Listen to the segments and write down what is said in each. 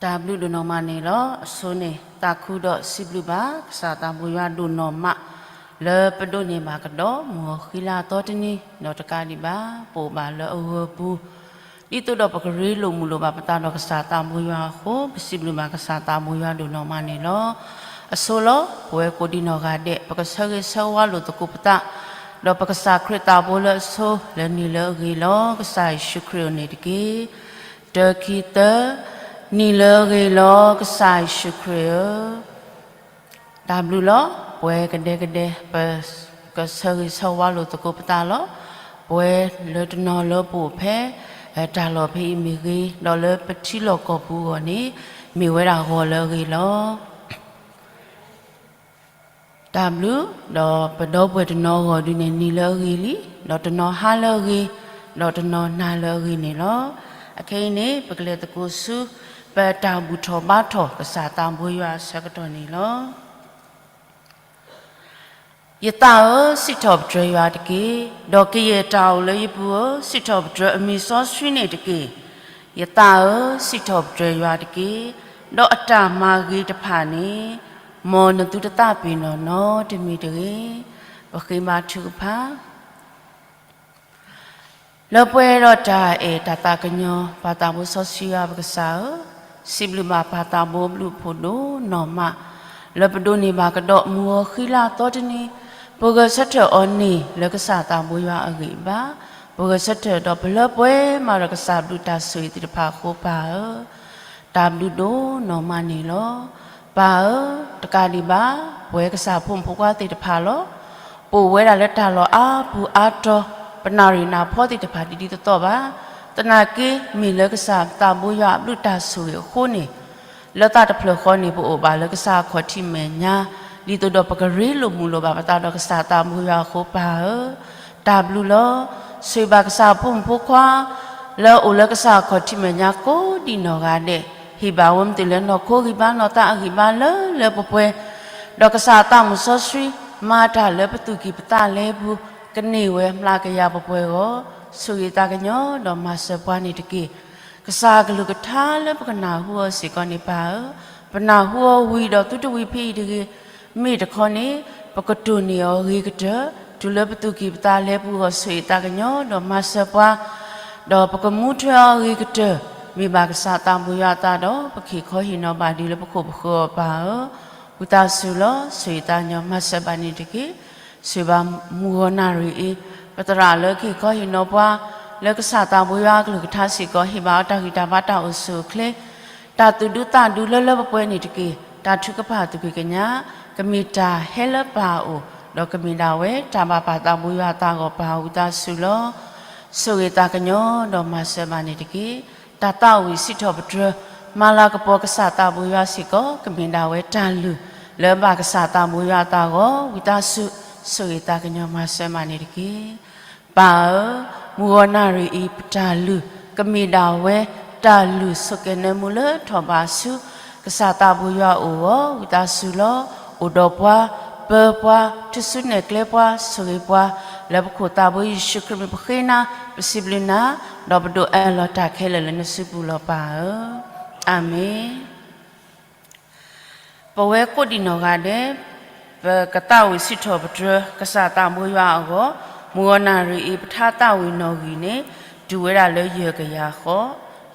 တၢ်ဘျုးဒိၣ်နီၢ်မးန့ၣ်လီၤ. အဆိန့ၣ် သးခုဒီးစံးဘျုးဘၣ် ကစၢ်သးဘိယွၤဒိၣ်နီၢ်မး လၢပဒိးန့ၢ်ဘၣ်ကဒီး မုၢ်ဂီၤဃံလၤသီတနံၤ ဒီးတကးဒံးဘၣ် ပအိၣ်ဘၣ်လၢအဂၢၤပူၤ ဒ်သိးဒီးပကရ့လိာ်မုာ်လိာ်ဘၣ်ပသးဒီးကစၢ်သးဘိယွၤအဃိ ပစံးဘျုးဘၣ်ကစၢ်သးဘိယွၤဒိၣ်နီၢ်မးန့ၣ်လီၤ. အဆိလီၤ ပဝဲကိးဒံနီၢ်ဂၤဒဲး ပကဆၢဂ့ၤဆၢဝါလိာ်သကိးပသး ဒီးပကစၢ်ခရံာ်သးဘိလၢအဆိ လၢနံၤလၢအဂ့ၤလီၤ. ကစၢ်ယ့ၣ်ၡူးခရံာ်အိၣ်န့ၣ်တက့ၢ်. တၢ ခံ သၢ, နံၤလၢအဂ့ၤလီၤ ကစၢ်ယ့ၣ်ၡူးခရံာ်ဧၢ. တၢ်ဘျုးလီၤ. ပဝဲကဒဲကဒဲ ပကဆၢဂ့ၤဆၢဝါလိာ်သကိးပသးလီၤ. ပဝဲလၢတနီၤလၢပအိၣ်ဖဲ တၢ်လီၢ်ဖဲအံၤမ့ၢ်ဂ့ၤ, ဒီးလၢပထံလီၢ်ကီၢ်ပူၤအဂီၢ်န့ၣ် မ့ၢ်ဝဲဒၣ်ဂီၤလၢအဂ့ၤလီၤ. တၢ်ဘျုး, ဒီးပဒီပုၢ်ဝဲၢ်တနီၤအဂီၢ်ဒုန့ၣ် နံၤလၢအဂ့ၤလံ, ဒီးတနီၤဟါလၢအဂ့ၤ, ဒီးတနီၤနၤလၢအဂ့ၤန့ၣ်လီၤ. အခဲအံၤန့ၣ် ပကလဲၤသကိးဆူ ပတၢ်ဘူၣ်ထီၣ်ဘါထီၣ်ကစၢ်သးဘိယွၤအဆၢကတီၢ်န့ၣ်လီၤ. ယသးဧၢ, စံးထီၣ်ပတြၢၤယွၤတက့ၢ်. ဒီးကယဲၢ်တၢ်အိၣ်လၢယပူၤဧၢ, စံးထီၣ်ပတြၢၤအမံၤစီဆှံန့ၣ်တက့ၢ်. ယသးဧၢ, စံးထီၣ်ပတြၢၤယွၤတက့ၢ်. ဒီးအတၢ်မၤဂ့ၤတဖၣ်န့ၣ် မ်နသုတသးပ့ၤနီၣ်နီတမံၤတဂ့ၤ. ပဃ့ဘါထုကဖၣ် လၢပှဲၤဒီးတၢ်အဲၣ်တၢ်သးကညီၤ ပၢ်သးဘိစီဆှံယွၤပကစၢ်ဧၢ, စံးဘျုးဘၣ်ပၢ်သးဘိဘျုးဖှိၣ်ဒိၣ်နီၢ်မး လၢပဒိးန့ၢ်ဘၣ်ကဒီးမုၢ်ဂီၤဃံလၤသီတနံၤ, ပဂဲၤဆၢထၢၣ်အီၤန့ၣ် လၢကစၢ်သးဘိယွၤအဂံၢ်အဘါ, ပဂဲၤဆၢထၢၣ်ဒီးပလၢပှဲၤမးဒီးကစၢ်ဘျုးတၢ်ဆိၣ်ဂ့ၤသ့ၣ်တဖၣ်အဃိ ပၢ်ဧၢ တၢ်ဘျုးဒိၣ်နီၢ်မးန့ၣ်လီၤ. ပၢ်ဧၢ, တကးဒံးဘၣ် ပဝဲကစၢ်ဖိမုၣ်ဖိခွါသ့ၣ်တဖၣ်လီၤ. ပအိၣ်ဝဲဒၣ်လၢတၢ်လီၢ်အါပူၤအါတီၤ, ပနၣ်ရံၣ်နၢ်ဖီသ့ၣ်တဖၣ်ဒ်ဒ်သိးသိးဘၣ်. သနာ်က့ မ့ၢ်လၢကစၢ်သးဘိယွၤအဘျုးတၢ်ဆိၣ်ဂ့ၤအဃိန့ၣ် လၢသးတဖျၢၣ်ဃီန့ၣ် ပအိၣ်ဘၣ်လၢကစၢ်အခီၣ်ထံးမဲာ်ညါ, ဒ်သိးဒီးပကရ့လိာ်မုာ်လိာ်ဘၣ်ပသးဒီးကစၢ်သးဘိယွၤအဃိ ပၢ်ဧၢ, တၢ်ဘျုးလီၤ. ဆိၣ်ဂ့ၤဘၣ်ကစၢ်ဖိမုၣ်ဖိခွါ လၢအအိၣ်လၢကစၢ်အခီၣ်ထံးမဲာ်ညါကိးဒံနီၢ်ဂၤဒဲး, ဟ့ၣ်ဘၣ်ဝဲမ့ၢ်တုၤလၢနီၢ်ခိဂံၢ်ဘါနီၢ်သးအဂံၢ်ဘါလၢလၢပှဲၤပှဲၤ, ဒီးကစၢ်သးမုၣ်စီဆှံ မၤတၢ်လၢပသူၣ်ကံၢ်ပသးလဲပူၤ, ကန့ၢ်ဝဲမျးကယၤပှဲၤပှဲၤအဂီၢ်, ဆိၣ်ဂ့ၤသးကညီၤဒီးမၤစၢၤပှၤန့ၣ်တက့ၢ်. ကစၢ်အကလုၢ်ကထါလၢပကနၢ်ဟူအီၤစ့ၢ်ကီးန့ၣ် ပၢ်ဧၢ, ပနၢ်ဟူအီၤဝံၤဒီးသုတဝံၤဖဲအံၤတဂ့ၤ, မ့ၢ်တခီန့ၣ် ပကတိၢ်န့ၢ်အီၤဂ့ၤကတၢၢ် တုၤလၢပသူၣ်ကံၢ်ပသးလဲပူၤအဂီၢ် ဆိၣ်ဂ့ၤသးကညီၤဒီးမၤစၢၤပှၤ, ဒီးပကမူထွဲအီၤဂ့ၤကတၢၢ် မ့ၢ်ဘၣ်ကစၢ်သးဘိယွၤအသးဒီး ပကဟ့ၣ်ခီဟ့ၣ်နီၤဘၣ်ဒ်လၢပခိၣ်ပဃၢၤအီၤ ပၢ်ဧၢ, ဝံသးစူၤလီၤ. ဆိၣ်ဂ့ၤသးကညီၤမၤစၢၤဘၣ်န့ၣ်တက့ၢ်. ဆိၣ်ဂ့ၤဘၣ်မုၢ်ဂီၤနၣ်ရံၣ်အံၤ ပသရၣ်လၢကဟ့ၣ်ခီဟ့ၣ်နီၤပှၤ လၢကစၢ်သးဘိယွၤအကလုၢ်ကထါစ့ၢ်ကီး ဟ့ၣ်ဘၣ်အီၤတၢ်ဂံၢ်တၢ်ဘါတၢ်အိၣ်ဆူၣ်အိၣ်ချ့ တၢ်သူၣ်ဒူသးဒူလၢလၢပှဲၤပှဲၤန့ၣ်တက့ၢ်. တၢ်ထုကဖၣ်သူၣ်က့ၤကညး ကမ့ၢ်တၢ်ဟဲလၢပၢ်အအိၣ် ဒီးကမ့ၢ်ဒၣ်ဝဲတၢ်ဘၣ်ပၢ်သးဘိယွၤအသးအဂီၢ် ပၢ်ဧၢ ဝံသးစူၤလီၤ. ဆိၣ်ဂ့ၤသးကညီၤဒီးမၤစၢၤဘၣ်န့ၣ်တက့ၢ်. တၢ်သးဝံၣ်စံးထီၣ်ပတြၢၤ မၤလၤကပီၤကစၢ်သးဘိယွၤစ့ၢ်ကီး ကမ့ၢ်ဒၣ်ဝဲတၢ်လုၢ် လၢဘၣ်ကစၢ်သးဘိယွၤအသးအဂီၢ် ဝံသးစူၤ ဆိၣ်ဂ့ၤသးကညီၤမၤစၢၤဘၣ်န့ၣ်တက့ၢ်. ပၢ်ဧၢ, မုၢ်ဂီၤနၣ်ရံၣ်အံၤ ပတၢ်လုၢ် ကမ့ၢ်ဒၣ်ဝဲ တၢ်လုၢ်ဆိၣ်ကဲၤနၢမူလၢထီၣ်ဘးဆူ ကစၢ်သးဘိယွၤအအိၣ်အဂီၢ် ဝံသးစူၤလီၤ. အိၣ်ဒီးပှၤ, ပၢပှၤ, ထူၣ်စုနဲၣ်ကျဲပှၤ, ဆိၣ်ဂ့ၤပှၤ, လၢပခိၣ်သးဘိယ့ၣ်ၡူးခရံာ်မံၤပဃ့နၤ, ပစံးဘျုးနၤ, ဒီးပဒိးအၢၣ်လီၤတၢ်ခဲလၢာ်လၢနစုပူၤလီၤ ပၢ်ဧၢ. အၤမ့ၣ်. ပဝဲကိးဒံးနီၢ်ဂၤဒဲး ပကသးဝံၣ်စံးထီၣ်ပတြၢၤ ကစၢ်သးဘိယွၤအဂီၢ်, မုၢ်ဂီၤနၣ်ရံၣ်အံၤ ပထါသးဝံၣ်နီၣ်ဂံၢ်န့ၣ် တုၤဝဲဒၣ်လၢယဲၢ်ကယၤဃ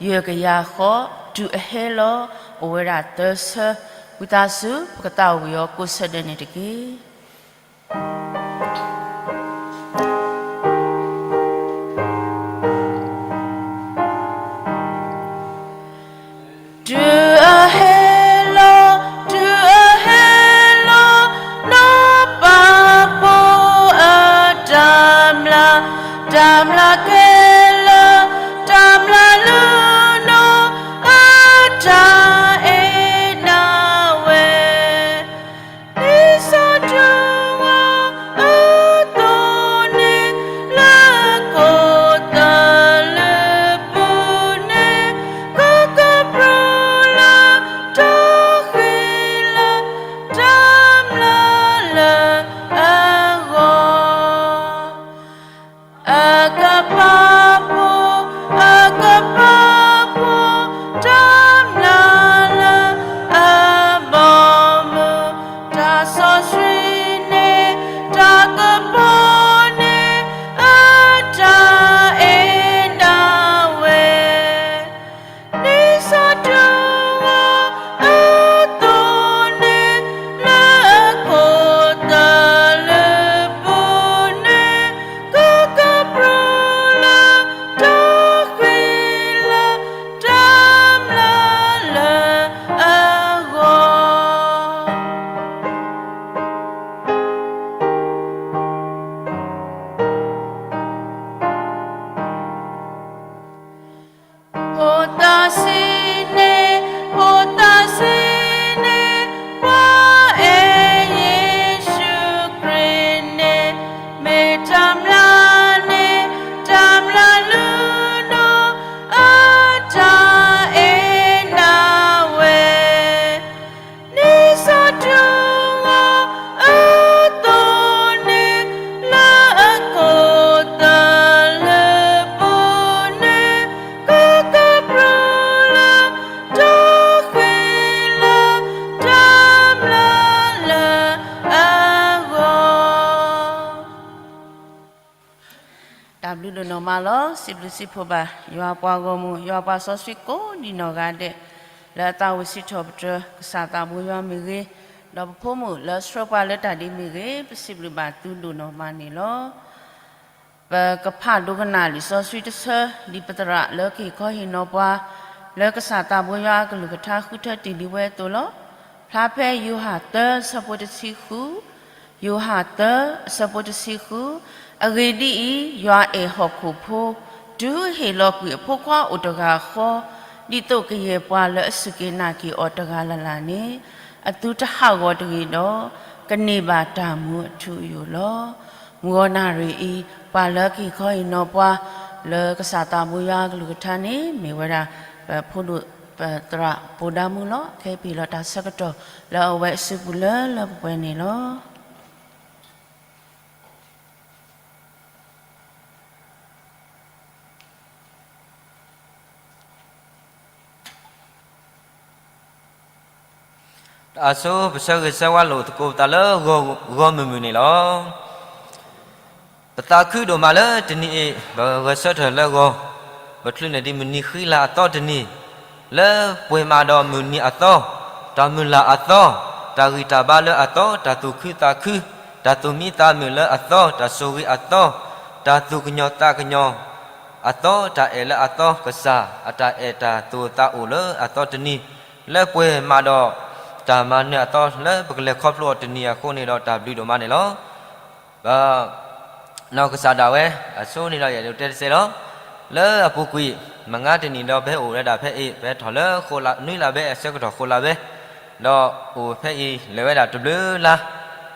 ီ, ယဲၢ်ကယၤဃီ တုၤအဟဲလီၤ, အိၣ်ဝဲဒၣ်သၢဆၢ, ဝံသးစူၤ ပကသးဝံၣ်အီၤကိးဆၢဒဲးန့ၣ်တက့ၢ်. တုၤအဟဲလီၤ, တုၤအဟဲလီၤ, နီၢ်ပၢ်ဖိအတၢ်မျၢ်, တၢ်မျၢ်ကဲလၢ, တၢ်မျၢ်လုၢ်နီၢ်, အတၢ်အဲၣ်နၤဝဲ, ဒ်သိးတုၤ ဒိၣ်နီၢ်မးလီၤ. စံးဘျုးစံးဖှိၣ်ဘၣ် ယွၤပှၤဂီၢ်မုၢ် ယွၤပှၤစီဆှံကိးဒံးနီၢ်ဂၤဒဲး လၢအသးဝံၣ်စံးထီၣ်ပတြၢၤ ကစၢ်သးဘိယွၤမ့ၢ်ဂ့ၤ, ဒီးပဖိမုၣ်လၢဆှၢပှၤလၢတၢ်ဒ်မ့ၢ်ဂ့ၤ ပစံးဘျုးဘၣ်သုဒိၣ်နီၢ်မးန့ၣ်လီၤ. ပကဖးဒိကနၣ်လံာ်စီဆှံတဆၢ ဒ်ပသရၣ်လၢကဟ့ၣ်ခီဟ့ၣ်နီၤပှၤ လၢကစၢ်သးဘိယွၤအကလုၢ်ကထါဃုထၢတ့ၢ်လံဝဲအသိးလီၤ. ဖျါဖဲယိၤဟၣ်သၢအဆၢဖိတဆံဃု, ယိၤဟၣ်သၢအဆၢဖိတဆံဃု, အဂ့ၢ်ဒ်အံၤ, ယွၤအဲၣ်ဟီၣ်ခိၣ်ဖိ, တုၤဟ့ၣ်လီၤကွံာ်အဖိခွါအိၣ်တဂၤဃီ, ဒ်သိးကယဲၢ်ပှၤလၢအစူၢ်က့ၤနာ်က့ၤအီၤတဂၤလၢ်လၢ်န့ၣ်, အသုတဟးဂီၤတဂ့ၤဒီး, ကန့ၢ်ဘၣ်တၢ်မူအထူအယိာ်လီၤ. မုၢ်ဂီၤနၣ်ရံၣ်အံၤ ပှၤလၢကဟ့ၣ်ခီဟ့ၣ်နီၤပှၤ လၢကစၢ်သးဘိယွၤအကလုၢ်ကထါန့ၣ် မ့ၢ်ဝဲဒၣ် ပဖိဒိၣ် ပသရၣ်ပိၢ်ဒါမူလီၤ. ခဲအံၤပဟ့ၣ်လီၤတၢ်ဆၢကတီၢ် လၢအဝဲအစုပူၤလၢလၢပှဲၤပှဲၤန့ၣ်လီၤ. တၢ်ဆိ ပဆၢဂ့ၤဆၢဝါလိာ်သကိးပသးလၢဂီၤမုၢ်မုၢ်န့ၣ်လီၤ. ပသးခုဒိၣ်မးလၢတနံၤအံၤ ပဂဲၤဆၢထၢၣ်လၢဂီၤ, ပချုးန့ၢ်ဒံးမုၢ်နံၤဃံလၤအသီတနံၤ, လၢပှဲၤမးဒီးမုၢ်နံၤအသီ, တၢ်မုၢ်လၢ်အသီ, တၢ်ဂံၢ်တၢ်ဘါလၢအသီ, တၢ်သူၣ်ခုသးခု, တၢ်သူၣ်မံသးမုာ်လၢအသီ, တၢ်ဆိၣ်ဂ့ၤအသီ, တၢ်သူၣ်ကညီၤသးကညီၤအသီ, တၢ်အဲၣ်လၢအသီ, ကစၢ်အတၢ်အဲၣ်တၢ်သူၣ်သးအိၣ်လၢအသီတနံၤ, လၢပှဲၤမးဒီး တၢ်မၤနၢၤအသီ လၢပကလဲၤခီဖျိအီၤတနံၤအဃိန့ၣ်ဒီး တၢ်ဘျုးဒိၣ်မးန့ၣ်လီၤ. ပ နီၢ်ကစၢ်ဒၣ်ဝဲ အဆိန့ၣ်ဒီး ယအဲၣ်ဒိးတဲတစဲးလီၤ. လၢအပူၤကွံာ် မုၢ်နံၤတနံၤဒီး ပဟဲအိၣ်ဝဲဒၣ်ဖဲအံၤ, ပဟဲထီၣ်လၢနွံလါဘဲအဆၢကတီၢ်ဃိးလါဘဲ, ဒီးအိၣ်ဖဲအံၤလဲၤဝဲဒၣ်တဘျုးလါ,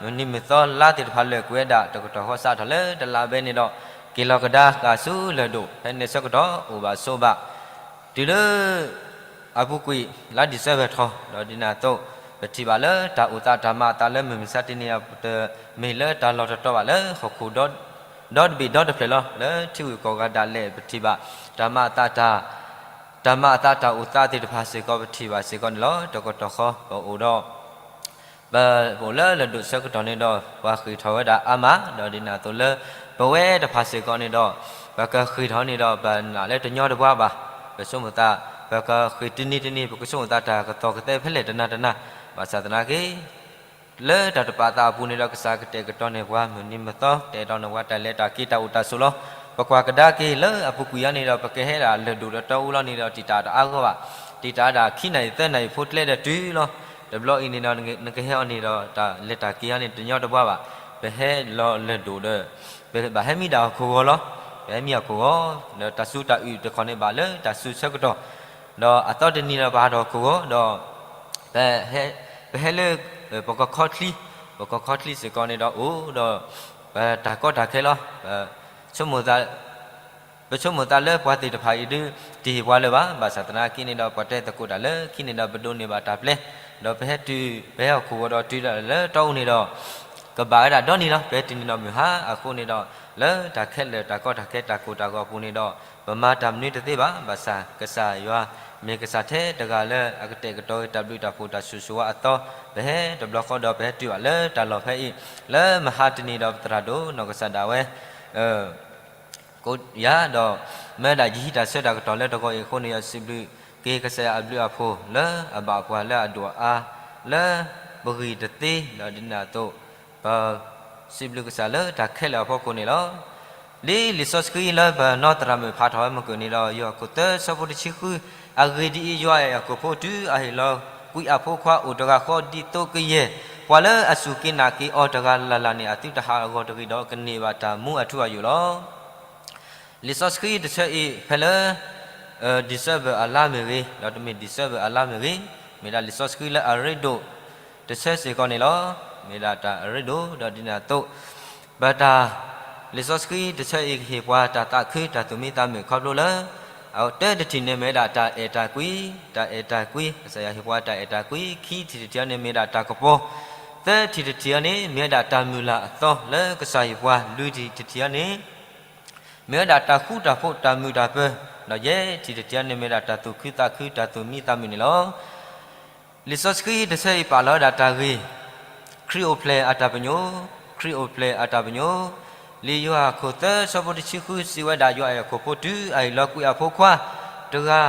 မုၢ်နံၤမုၢ်သီလါသ့ၣ်တဖၣ်လၢာ်ကွံာ်ဝဲဒၣ် တကတီၢ်ဃီစးထီၣ်လၢတလါဘဲန့ၣ်ဒီး က့ၤလီၤကဒါဃာ်ဆူလၢၢ်ဒိၣ် ဖဲန့ၣ်ဆၢကတီၢ်အိၣ်ဘၣ်ဆိးဘၣ် တုၤလၢ အပူၤကွံာ် လါဒံၣ်စဲဘၢၣ်ထီၣ် ဒီးဒ်န့ၣ်အသိး ပထံၣ်ဘၣ်လၢတၢ်အိၣ်သးတၢ်မၤအသးလၢမုၢ်မဆါတနံၤအံၤ တမ့ၢ်လၢတၢ်လီၢ်တတီၤဘၣ်လၢဟီၣ်ခိၣ်ဒီတဘ့ၣ်ဒီတဖျၢၣ်လီၤ. လၢထံဂုၤကီၢ်ဂၤဒၣ်လဲာ် ပထံၣ်ဘၣ် တၢ်မၤအသးတၢ် တၢ်မၤအသးတၢ်အိၣ်သးသ့ၣ်တဖၣ်စ့ၢ်ကီး ပထံၣ်ဘၣ်စ့ၢ်ကီးန့ၣ်လီၤ. တကတီၢ်ဃီပအိၣ်ဒီး ပအိၣ်လၢလၢၢ်ဒိၣ်ဆၢကတီၢ်န့ၣ်ဒီး ပှၤဃ့ၢ်ထီၣ်ဝဲဒၣ်အါမး, ဒီးဒ်န့ၣ်အသိးလၢ ပဝဲတဖၣ်စ့ၢ်ကီးန့ၣ်ဒီး ပကဃ့ၢ်ထီၣ်န့ၣ်ဒီး ပနာ်လၢတညီတဘှါဘၣ်. ပဆိကမိၣ်သး ပကဃ့ၢ်တနံၤတနံၤ ပကဆိကမိၣ်သးတၢ်ကသီၣ်ကသဲဖဲလဲၣ်တနၤတနၤ, ဘၣ်ဆၣ်သနာ်က့ လၢတၢ်တပာ်သးအပူၤန့ၣ်ဒီး ကစၢ်ကတဲာ်ကတီၤန့ၢ်ပှၤမုၢ်နံၤမုၢ်သီ, တဲာ်ကတီၤန့ၢ်ပှၤတၢ်လဲၤတၢ်က့ၤတၢ်အိၣ်တၢ်ဆိးလီၤ. ပကွၢ်ကဒါက့ၤလၢအပူၤကွံာ်အံၤန့ၣ်ဒီး ပကဟဲဒၣ်လၢၢ်ဒိၣ်ဒီးတီအူလီၤန့ၣ်ဒီး တံာ်တာ်တအါဂီၢ်ဘၣ်. တံာ်တာ်ဒၣ်ခံနၣ်ရံၣ်သၢနၣ်ရံၣ်ဖိကျဲဒီးတုၤလီၤ. တဘျီအံၤန့ၣ်ဒီး နကဟဲအီၤန့ၣ်ဒီး တၢ်လဲၤတၢ်က့ၤအံၤန့ၣ် တညီတဘှါဘၣ်. ပဟဲလီၤလၢၢ်ဒိၣ်ဒီး ပဘၣ်ဟဲမံဒၣ်ဟီၣ်ခိၣ်ဂီၤလီၤ. ပဟဲမံဟီၣ်ခိၣ်ဂီၤ, ဒီးတၢ်စူၤတၢ်အုၣ်တခီန့ၣ်ဘၣ်လၢတၢ်စူၤဆၢကတီၢ်, ဒီးအသီတနံၤဒီးပဟးထီၣ်ဟီၣ်ခိၣ်ဂီၤဒီး ပဟဲလၢ ပကခီချံ, ပကခီချံစ့ၢ်ကီးန့ၣ်ဒီးအိၣ်ဒီး ပတၢ်ကီတၢ်ခဲလီၤ. ပဆိကမိၣ်သးလၢပှၤသ့ၣ်တဖၣ်အံၤဒုး တဟ့ၣ်ပှၤလၢၤဘၣ်. ဘၣ်ဆၣ်သနာ်က့န့ၣ်ဒီး ပှၤတဲသကိးတၢ်လၢခံန့ၣ်ဒီး ပဒိးန့ၢ်ဘၣ်တၢ်ပျဲ, ဒီးပဟဲတုၤ ပဟဲဟီၣ်ခိၣ်ဂီၤဒီးတုၤဒၣ်လၢတီအူန့ၣ်ဒီး ကဘၣ်ဝဲဒၣ်ဒီနံၤလီၤ. ပဟဲတုၤန့ၣ်ဒီးမုၢ်ဟါအဃိန့ၣ်ဒီး လၢတၢ်ခဲလၢာ်တၢ်ကီတၢ်ခဲတၢ်ကိၢ်တၢ်ဂီၤအပူၤန့ၣ်ဒီး ပမၤတၢ်မနုၤတသ့ဘၣ်. ဘၣ်ဆၣ်ကစၢ်ယွၤ မ့ၢ်ကစၢ်ထဲတဂၤလၢအကတဲာ်ကတီၤတၢ်ဘျုးတၢ်ဖှိၣ်တၢ်ဆိၣ်ဂ့ၤဆိၣ်ဝါအသီ, ပဟဲတဘျီဃီဒီး ပဟဲတုၤဘၣ်လၢတၢ်လီၢ်ဖဲအံၤ, လၢမဟါတနံၤဒီးပသရၣ်ဒိၣ်နီၢ်ကစၢ်ဒၣ်ဝဲ ကိးယၤဒီး မ့ၢ်ဒၣ်ယဟံးတၢ်ဆၢတၢ်ကတီၢ်လၢတဂီၤအံၤအဃိန့ၣ်ဒီး စံးဘျုးက့ၤကစၢ်ယွၤအဘျုးအဖှိၣ်လၢအဘၣ်ပှၤလၢအဒိၣ်အါ လၢပဂံၢ်တသ့ဒီးဒ်န့ၣ်အသိး ပစံးဘျုးကစၢ်လၢတၢ်ခဲလၢာ်အဖီခိၣ်န့ၣ်လီၤ. ဒ်လံာ်စီဆှံလၢပနီၢ်သရၣ်မုၣ်ဖးထီၣ်ဝဲမုၢ်ကၢၢ်န့ၣ်ဒီး ယိၤဟၣ်ခိၣ်သၢဆၢဖိတဆံဃု, အဂ့ၢ်ဒ်အံၤ, ယွၤအဲၣ်ဟီၣ်ခိၣ်ဖိတုၤအဟ့ၣ်လီၤကွံာ်အဖိခွါအိၣ်တဂၤဃီ ဒ်သိးကယဲၢ် ပှၤလၢအစူၢ်က့ၤနာ်က့ၤအီၤတဂၤလၢ်လၢ်န့ၣ် အသုတဟးဂီၤတဂ့ၤဒီး ကန့ၢ်ဘၣ်တၢ်မူအထူအယိာ်လီၤ. လံာ်စီဆှံတဆၢအံၤ ဖဲလၢ December အလါမ့ၢ်ဂ့ၤ, ဒီးတမ့ၢ် December အလါမ့ၢ်ဂ့ၤ, မ့ၢ်ဒၣ်လံာ်စီဆှံလၢအရ့ဒိၣ်တဆၢစ့ၢ်ကီးန့ၣ်လီၤ. မ့ၢ်ဒၣ်တၢ်အရ့ဒိၣ်ဒီးဒ်န့ၣ်အသိး ပတၢ် လံာ်စီဆှံတဆၢအံၤကဟ့ၣ်ပှၤတၢ်သးခုတၢ်သူၣ်မံသးမုာ်ခီဖျိလၢ အတၢတထံၣ်န့ၣ်မ့ၢ်ဒၣ်တၢ်အဲၣ်တၢ်ကွံ, တၢ်အဲၣ်တၢ်ကွံ, ကစၢ်ယွၤဟ့ၣ်ပှၤတၢ်အဲၣ်တၢ်ကွံ, ခံထံၣ်တထံၣ်အံၤန့ၣ်မ့ၢ်ဒၣ်တၢ်ကပီၤ, သၢထံၣ်တထံၣ်အံၤန့ၣ် မ့ၢ်ဝဲဒၣ်တၢ်မုၢ်လၢ်အသီလၢကစၢ်ယွၤဟ့ၣ်ပှၤ, လွံၢ်ထံၣ်တထံၣ်အံၤန့ၣ် မ့ၢ်ဝဲဒၣ်တၢ်ဃူတၢ်ဖိးတၢ်မုာ်တၢ်ပၢၤ, ဒီးယဲၢ်ထံၣ်တထံၣ်အံၤန့ၣ် မ့ၢ်ဝဲဒၣ်တၢ်သူၣ်ခုသးခုတၢ်သူၣ်မံသးမုာ်န့ၣ်လီၤ. လံာ်စီဆှံတဆၢအံၤပာ်လီၤဝဲဒၣ်တၢ်ဂ့ၢ်, ခရံာ်အိၣ်ဖျဲၣ်အတၢ်ပညိၣ်, ခရံာ်အိၣ်ဖျဲၣ်အတၢ်ပညိၣ်, လံာ်ယိၤဟၣ်အခိၣ်သၢ ဆၢဖိတဆံဃု စံးဝဲဒၣ် ယွၤအဲၣ်အခိၣ်ဖိတုၤအဟ့ၣ်လီၤကွံာ်အဖိခွါ တဂၤ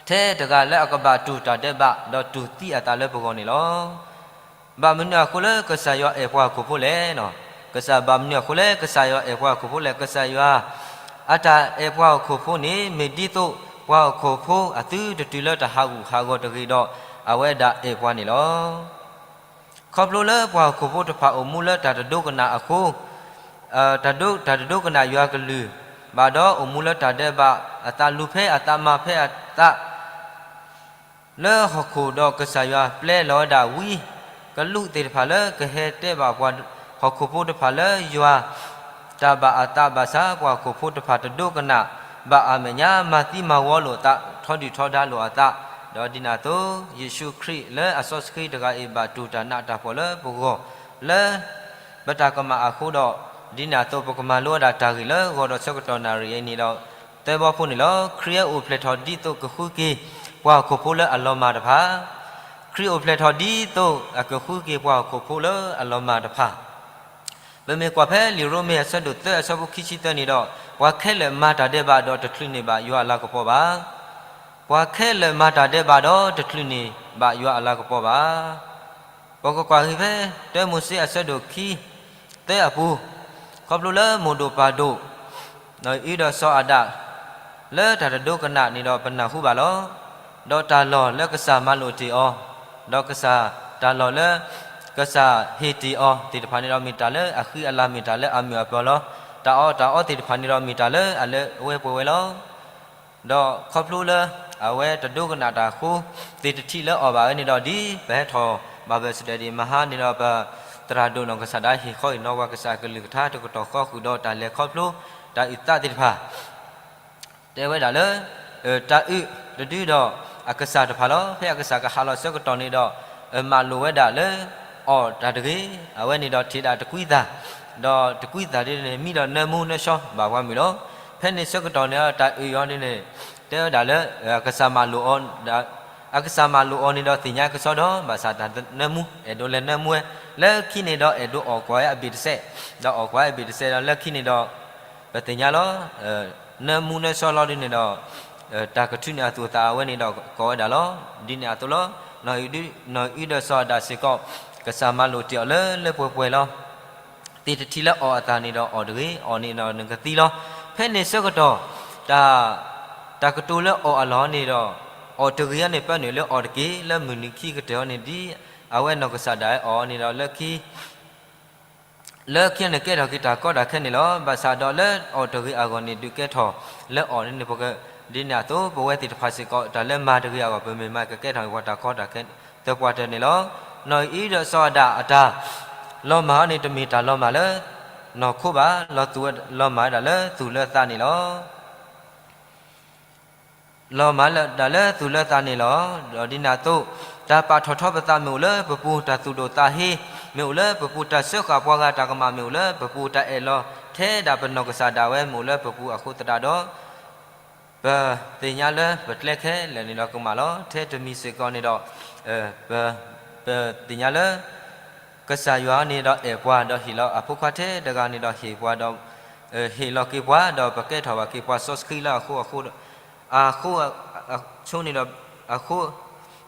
ထဲတဂၤလၢအကဘၣ်တူၢ်တၢ်ဒဲးဘး ဒီးတူၢ်သံအသးလၢပဂီၢ်န့ၣ်လီၤ. ဘၣ်မနုၤအဃိလၢကစၢ်ယွၤအဲၣ်ပှၤဟီၣ်ခိၣ်ဖိလဲၣ်. ကစၢ် ဘၣ်မနုၤအဃိလၢကစၢ်ယွၤအဲၣ်ပှၤဟီၣ်ခိၣ်ဖိလဲၣ်. ကစၢ်ယွၤ အတၢ်အဲၣ်ပှၤဟီၣ်ခိၣ်ဖိန့ၣ် မ့ၢ်ဒ်သိးပှၤဟီၣ်ခိၣ်ဖိအသုတတုၤလၢတၢ်ဟးဂူာ်ဟးဂီၤတဂ့ၤဒီး အဝဲဒၣ်အဲၣ်ပှၤန့ၣ်လီၤ. ခီဖျိလၢပှၤဟီၣ်ခိၣ်ဖိတဖၣ်အိၣ်မူလၢတၢ်တဒိကနၣ်အဃိ, တၢ်တဒိကနၣ်ယွၤကလုၢ်ဘၣ်ဒီး အိၣ်မူလၢတၢ်ဒဲးဘးအသး လူၤဖဲအသး မၤဖဲအသး လၢဟီၣ်ခိၣ်ဒီးကစၢ်ယွၤပျဲလီၤဝဲဒၣ်ဝံကလူးသ့ၣ်တဖၣ်လၢကဟဲတဲဘၣ်ပှၤဟီၣ်ခိၣ်ဖိတဖၣ်လၢယွၤတၢ်ဘၣ်အသးဘၣ်ဆၣ် ပှၤဟီၣ်ခိၣ်ဖိတဖၣ်တဒိကနၣ်ဘၣ်အမဲာ်ညါ မၤသံမၤဝီလိာ်အသး ထီဒုၣ်ထီဒါလိာ်အသး, ဒီးဒ်န့ၣ်အသိး ယ့ၣ်ၡူးခရံာ်လၢအစီဆှံတဂၤအံၤ ဘၣ်တူၢ်တၢ်နးတၢ်ဖှီၣ်လၢပဂီၢ်လၢ ပတၢ်ကမၣ်အဃိဒီး ဒ်န့ၣ်အသိး ပကမၤလိဝဲဒၣ်တၢ်ဂ့ၢ်လၢဂီၤဒီးဆၢကတီၢ်နၣ်ရံၣ်အံၤန့ၣ်ဒီး သၢဘီဖိန့ၣ်လီၤ. ခရံာ်အိၣ်ဖျဲၣ်ထီၣ်ဒ်သိးကဃုက့ၤပှၤဟီၣ်ခိၣ်ဖိလၢအလီၤမၢ်တဖၣ်, ခရံာ်အိၣ်ဖျဲၣ်ထီၣ်ဒ်သိးအကဃုက့ၤပှၤဟီၣ်ခိၣ်ဖိလၢအလီၤမၢ်တဖၣ် ပမ့ၢ်ကွၢ်ဖဲလံာ်ရိမ့ၤအဆၢဒိၣ်သၢအဆၢဖိခံဆံသၢန့ၣ်ဒီး ပှၤခဲလၢာ်မၤတၢ်ဒဲးဘးဒီးတချုးန့ၢ်ဘၣ်ယွၤအလၤကပီၤဘၣ်. ပှၤခဲလၢာ်မၤတၢ်ဒဲးဘးဒီးတချုးန့ၢ်ဘၣ်ယွၤအလၤကပီၤဘၣ်. ပကကွၢ်က့ၤဖဲ တၢမိၤၡ့အဆၢဒိၣ်ခံ သၢအပူၤ, ခီဖျိလၢမိၢ်ဒိၣ်ပၢ်ဒိၣ် အံၤဒီးစီၤအၤဒၣ် လၢတၢ်တဒိကနၣ်န့ၣ်ဒီးပနၢ်ဟူဘၣ်လီၤ. ဒီးတၢ်လီၢ်လၢကစၢ်မၤလိာ်တ့ၢ်အီၤ, ဒီးကစၢ်တၢ်လီၢ်လၢ ကစၢ်ဟ့ၣ်တ့ၢ်အီၤသ့ၣ်တဖၣ်န့ၣ်ဒီး မ့ၢ်တၢ်လၢအဃံအလၤ မ့ၢ်တၢ်လၢအမုာ်အပၢၤလီၤ. တၢ်အီၣ်တၢ်အီသ့ၣ်တဖၣ်န့ၣ်ဒီး မ့ၢ်တၢ်လၢအလၢအဝဲပှဲၤဝဲလီၤ. ဒီးခီဖျိလၢ အဝဲတဒိကနၣ်တၢ်အဃိ သ့ၣ်တထံၣ်လၢအီၤဘၣ်ဝဲန့ၣ်ဒီး ဒ်ပဟဲထီၣ်ဘၣ်ဘၢၣ်စၢၤဒဲးဒံးမဟါန့ၣ်ဒီး ပသရၣ်ဒိၣ်နီၢ်ကစၢ်ဒၣ် ဟ့ၣ်ခီဟ့ၣ်နီၤပှၤကစၢ်အကလုၢ်ကထါတကတီၢ်ဃီဃုာ်ဒီး တၢ်လဲၤခီဖျိတၢ်အုၣ်သးသ့ၣ်တဖၣ် တဲဝဲဒၣ်လၢ တၢ်အုၣ်တဒုဒီးအကစၢ်တဖၣ်လီၤ. ဖဲအကစၢ်ကဟးလီၤဆၢကတီၢ်န့ၣ်ဒီး မၤလိာ်ဝဲဒၣ်လၢ အီၣ်တၢ်တဂ့ၤ, အဝဲန့ၣ်ဒီးထံၣ်ဒၣ်တကွံသၣ်, ဒီးတကွံသၣ်ဒ်န့ၣ် မံဒီးနၢမူနၢဆှီဘၣ်ပှၤမုၣ်လီၤ. ဖဲန့ၣ်ဆၢကတီၢ်န့ၣ် တၢ်အုၣ်အီၤဒ်န့ၣ် တဲဝဲဒၣ်လၢ အကစၢ်မၤလိာ်အီၤ အကစၢ်မၤလိာ်အီၤန့ၣ်ဒီးသ့ၣ်ညါကစီဒီ ဘၣ်ဆၣ်တၢ်နၢမူ အဲၣ်ဒိးလဲၤနၢမူဝဲ, လၢခံန့ၣ်ဒီးအဲၣ်ဒိးအီၣ်ကွၢ်ဝဲအဘ့ၣ်တစဲး, ဒီးအီၣ်ကွၢ်ဝဲအဘ့ၣ်တစဲးဒီးလၢခံန့ၣ်ဒီး ပသ့ၣ်ညါလီၤ. နၢမူနၢဆှီလီၤဒ်န့ၣ်ဒီး တၢ်ကထုးန့ၢ်အသူၣ်အသးအဝဲန့ၣ်ဒီးကိးဝဲဒၣ်လီၤ. ဒ်န့ၣ်အသိးလီၤ. နီၢ်အံၣ်ဒီးစီၤအၤဒၣ်စ့ၢ်ကီး ကစၢ်မၤလိာ်တ့ၢ်အီၤလၢလၢပှဲၤပှဲၤလီၤ. သ့ၣ်တထံၣ်လၢအီၣ်အသၣ်န့ၣ်ဒီးအီၣ်တဂ့ၤ, အီၣ်န့ၣ်ဒီးနကသံလီၤ. ဖဲန့ၣ်ဆၢကတီၢ် တၢ် တၢ်ကတိၤလၢအီၣ်အလီၢ်န့ၣ်ဒီး အီၣ်တဂ့ၤအီၤန့ၣ် ပၢနုာ်လၢအီၣ်တက့ၢ်, လၢမုၢ်နံၤခံကတၢၢ်အီၤန့ၣ် ဒ်အဝဲနီၢ်ကစၢ်ဒၣ်ဝဲအီၣ်န့ၣ်ဒီး လၢခံ လၢခံန့ၣ်ကဲထီၣ်က့ၤတၢ်ကီတၢ်ခဲန့ၣ်လီၤ. ဘၣ်ဆၣ်ဒီးလၢအီၣ်တဂ့ၤအဂီၢ်န့ၣ် ဒုးကဲထီၣ်လၢအီၣ်န့ၣ် ဒ်န့ၣ်အသိး ပဝဲသ့ၣ်တဖၣ်စ့ၢ်ကီး တၢ်လၢမၤတဂ့ၤအဂီၢ် ပမ့ၢ်မၤကကဲထီၣ်က့ၤပှၤတၢ်ကီတၢ်ခဲ သပှၢ်တၢၢ်န့ၣ်လီၤ. နီၢ်အံၣ်ဒီးစီၤအၤဒၣ်အတၢ်လီၤမၢ်အီၤန့ၣ် တမ့ၢ်တၢ်လီၤမၢ်လၢနီၢ်ခိဘၣ်, လီၤသူၣ်ဝဲ လီၤမၢ်ဝဲဒၣ်လၢသူၣ်လၢသးန့ၣ်လီၤ. လီၤမၢ်ဝဲဒၣ်လၢသူၣ်လၢသးန့ၣ်လီၤ. ဒီးဒ်န့ၣ်အသိး တၢ်ပာ်ထီၣ်ထီပသးမ့ၢ်အိၣ်လၢပပူၤ, တၢ်သူၣ်ဒိၣ်သးဟ့ မ့ၢ်အိၣ်လၢပပူၤ, တၢ်စၢဃာ်ပှၤဂၤတၢ်ကမၣ်မ့ၢ်အိၣ်လၢပပူၤ, တၢ်အဲၣ်လီၤထဲဒၣ်ပနီၢ်ကစၢ်ဒၣ်ဝဲမ့ၢ်အိၣ်လၢပပူၤအဃိသတးဒီး ပသ့ၣ်ညါလၢပကျဲခဲလၢာ်န့ၣ်ဒီးကမၣ်လီၤ. ထဲတမံၤစ့ၢ်ကီးန့ၣ်ဒီး ပသ့ၣ်ညါလၢ ကစၢ်ယွၤန့ၣ်ဒီးအဲၣ်ပှၤ ဒီးဟ့ၣ်လီၤအဖိခွါထဲတဂၤန့ၣ်ဒီးဟ့ၣ်ပှၤဒီး ဟ့ၣ်လီၤက့ၤပှၤ ဒီးပကဲထီၣ်ဘၣ်က့ၤပှၤစီဆှံလၢအဃိအဃိ အဃိ အဆိန့ၣ်ဒီး အဃိ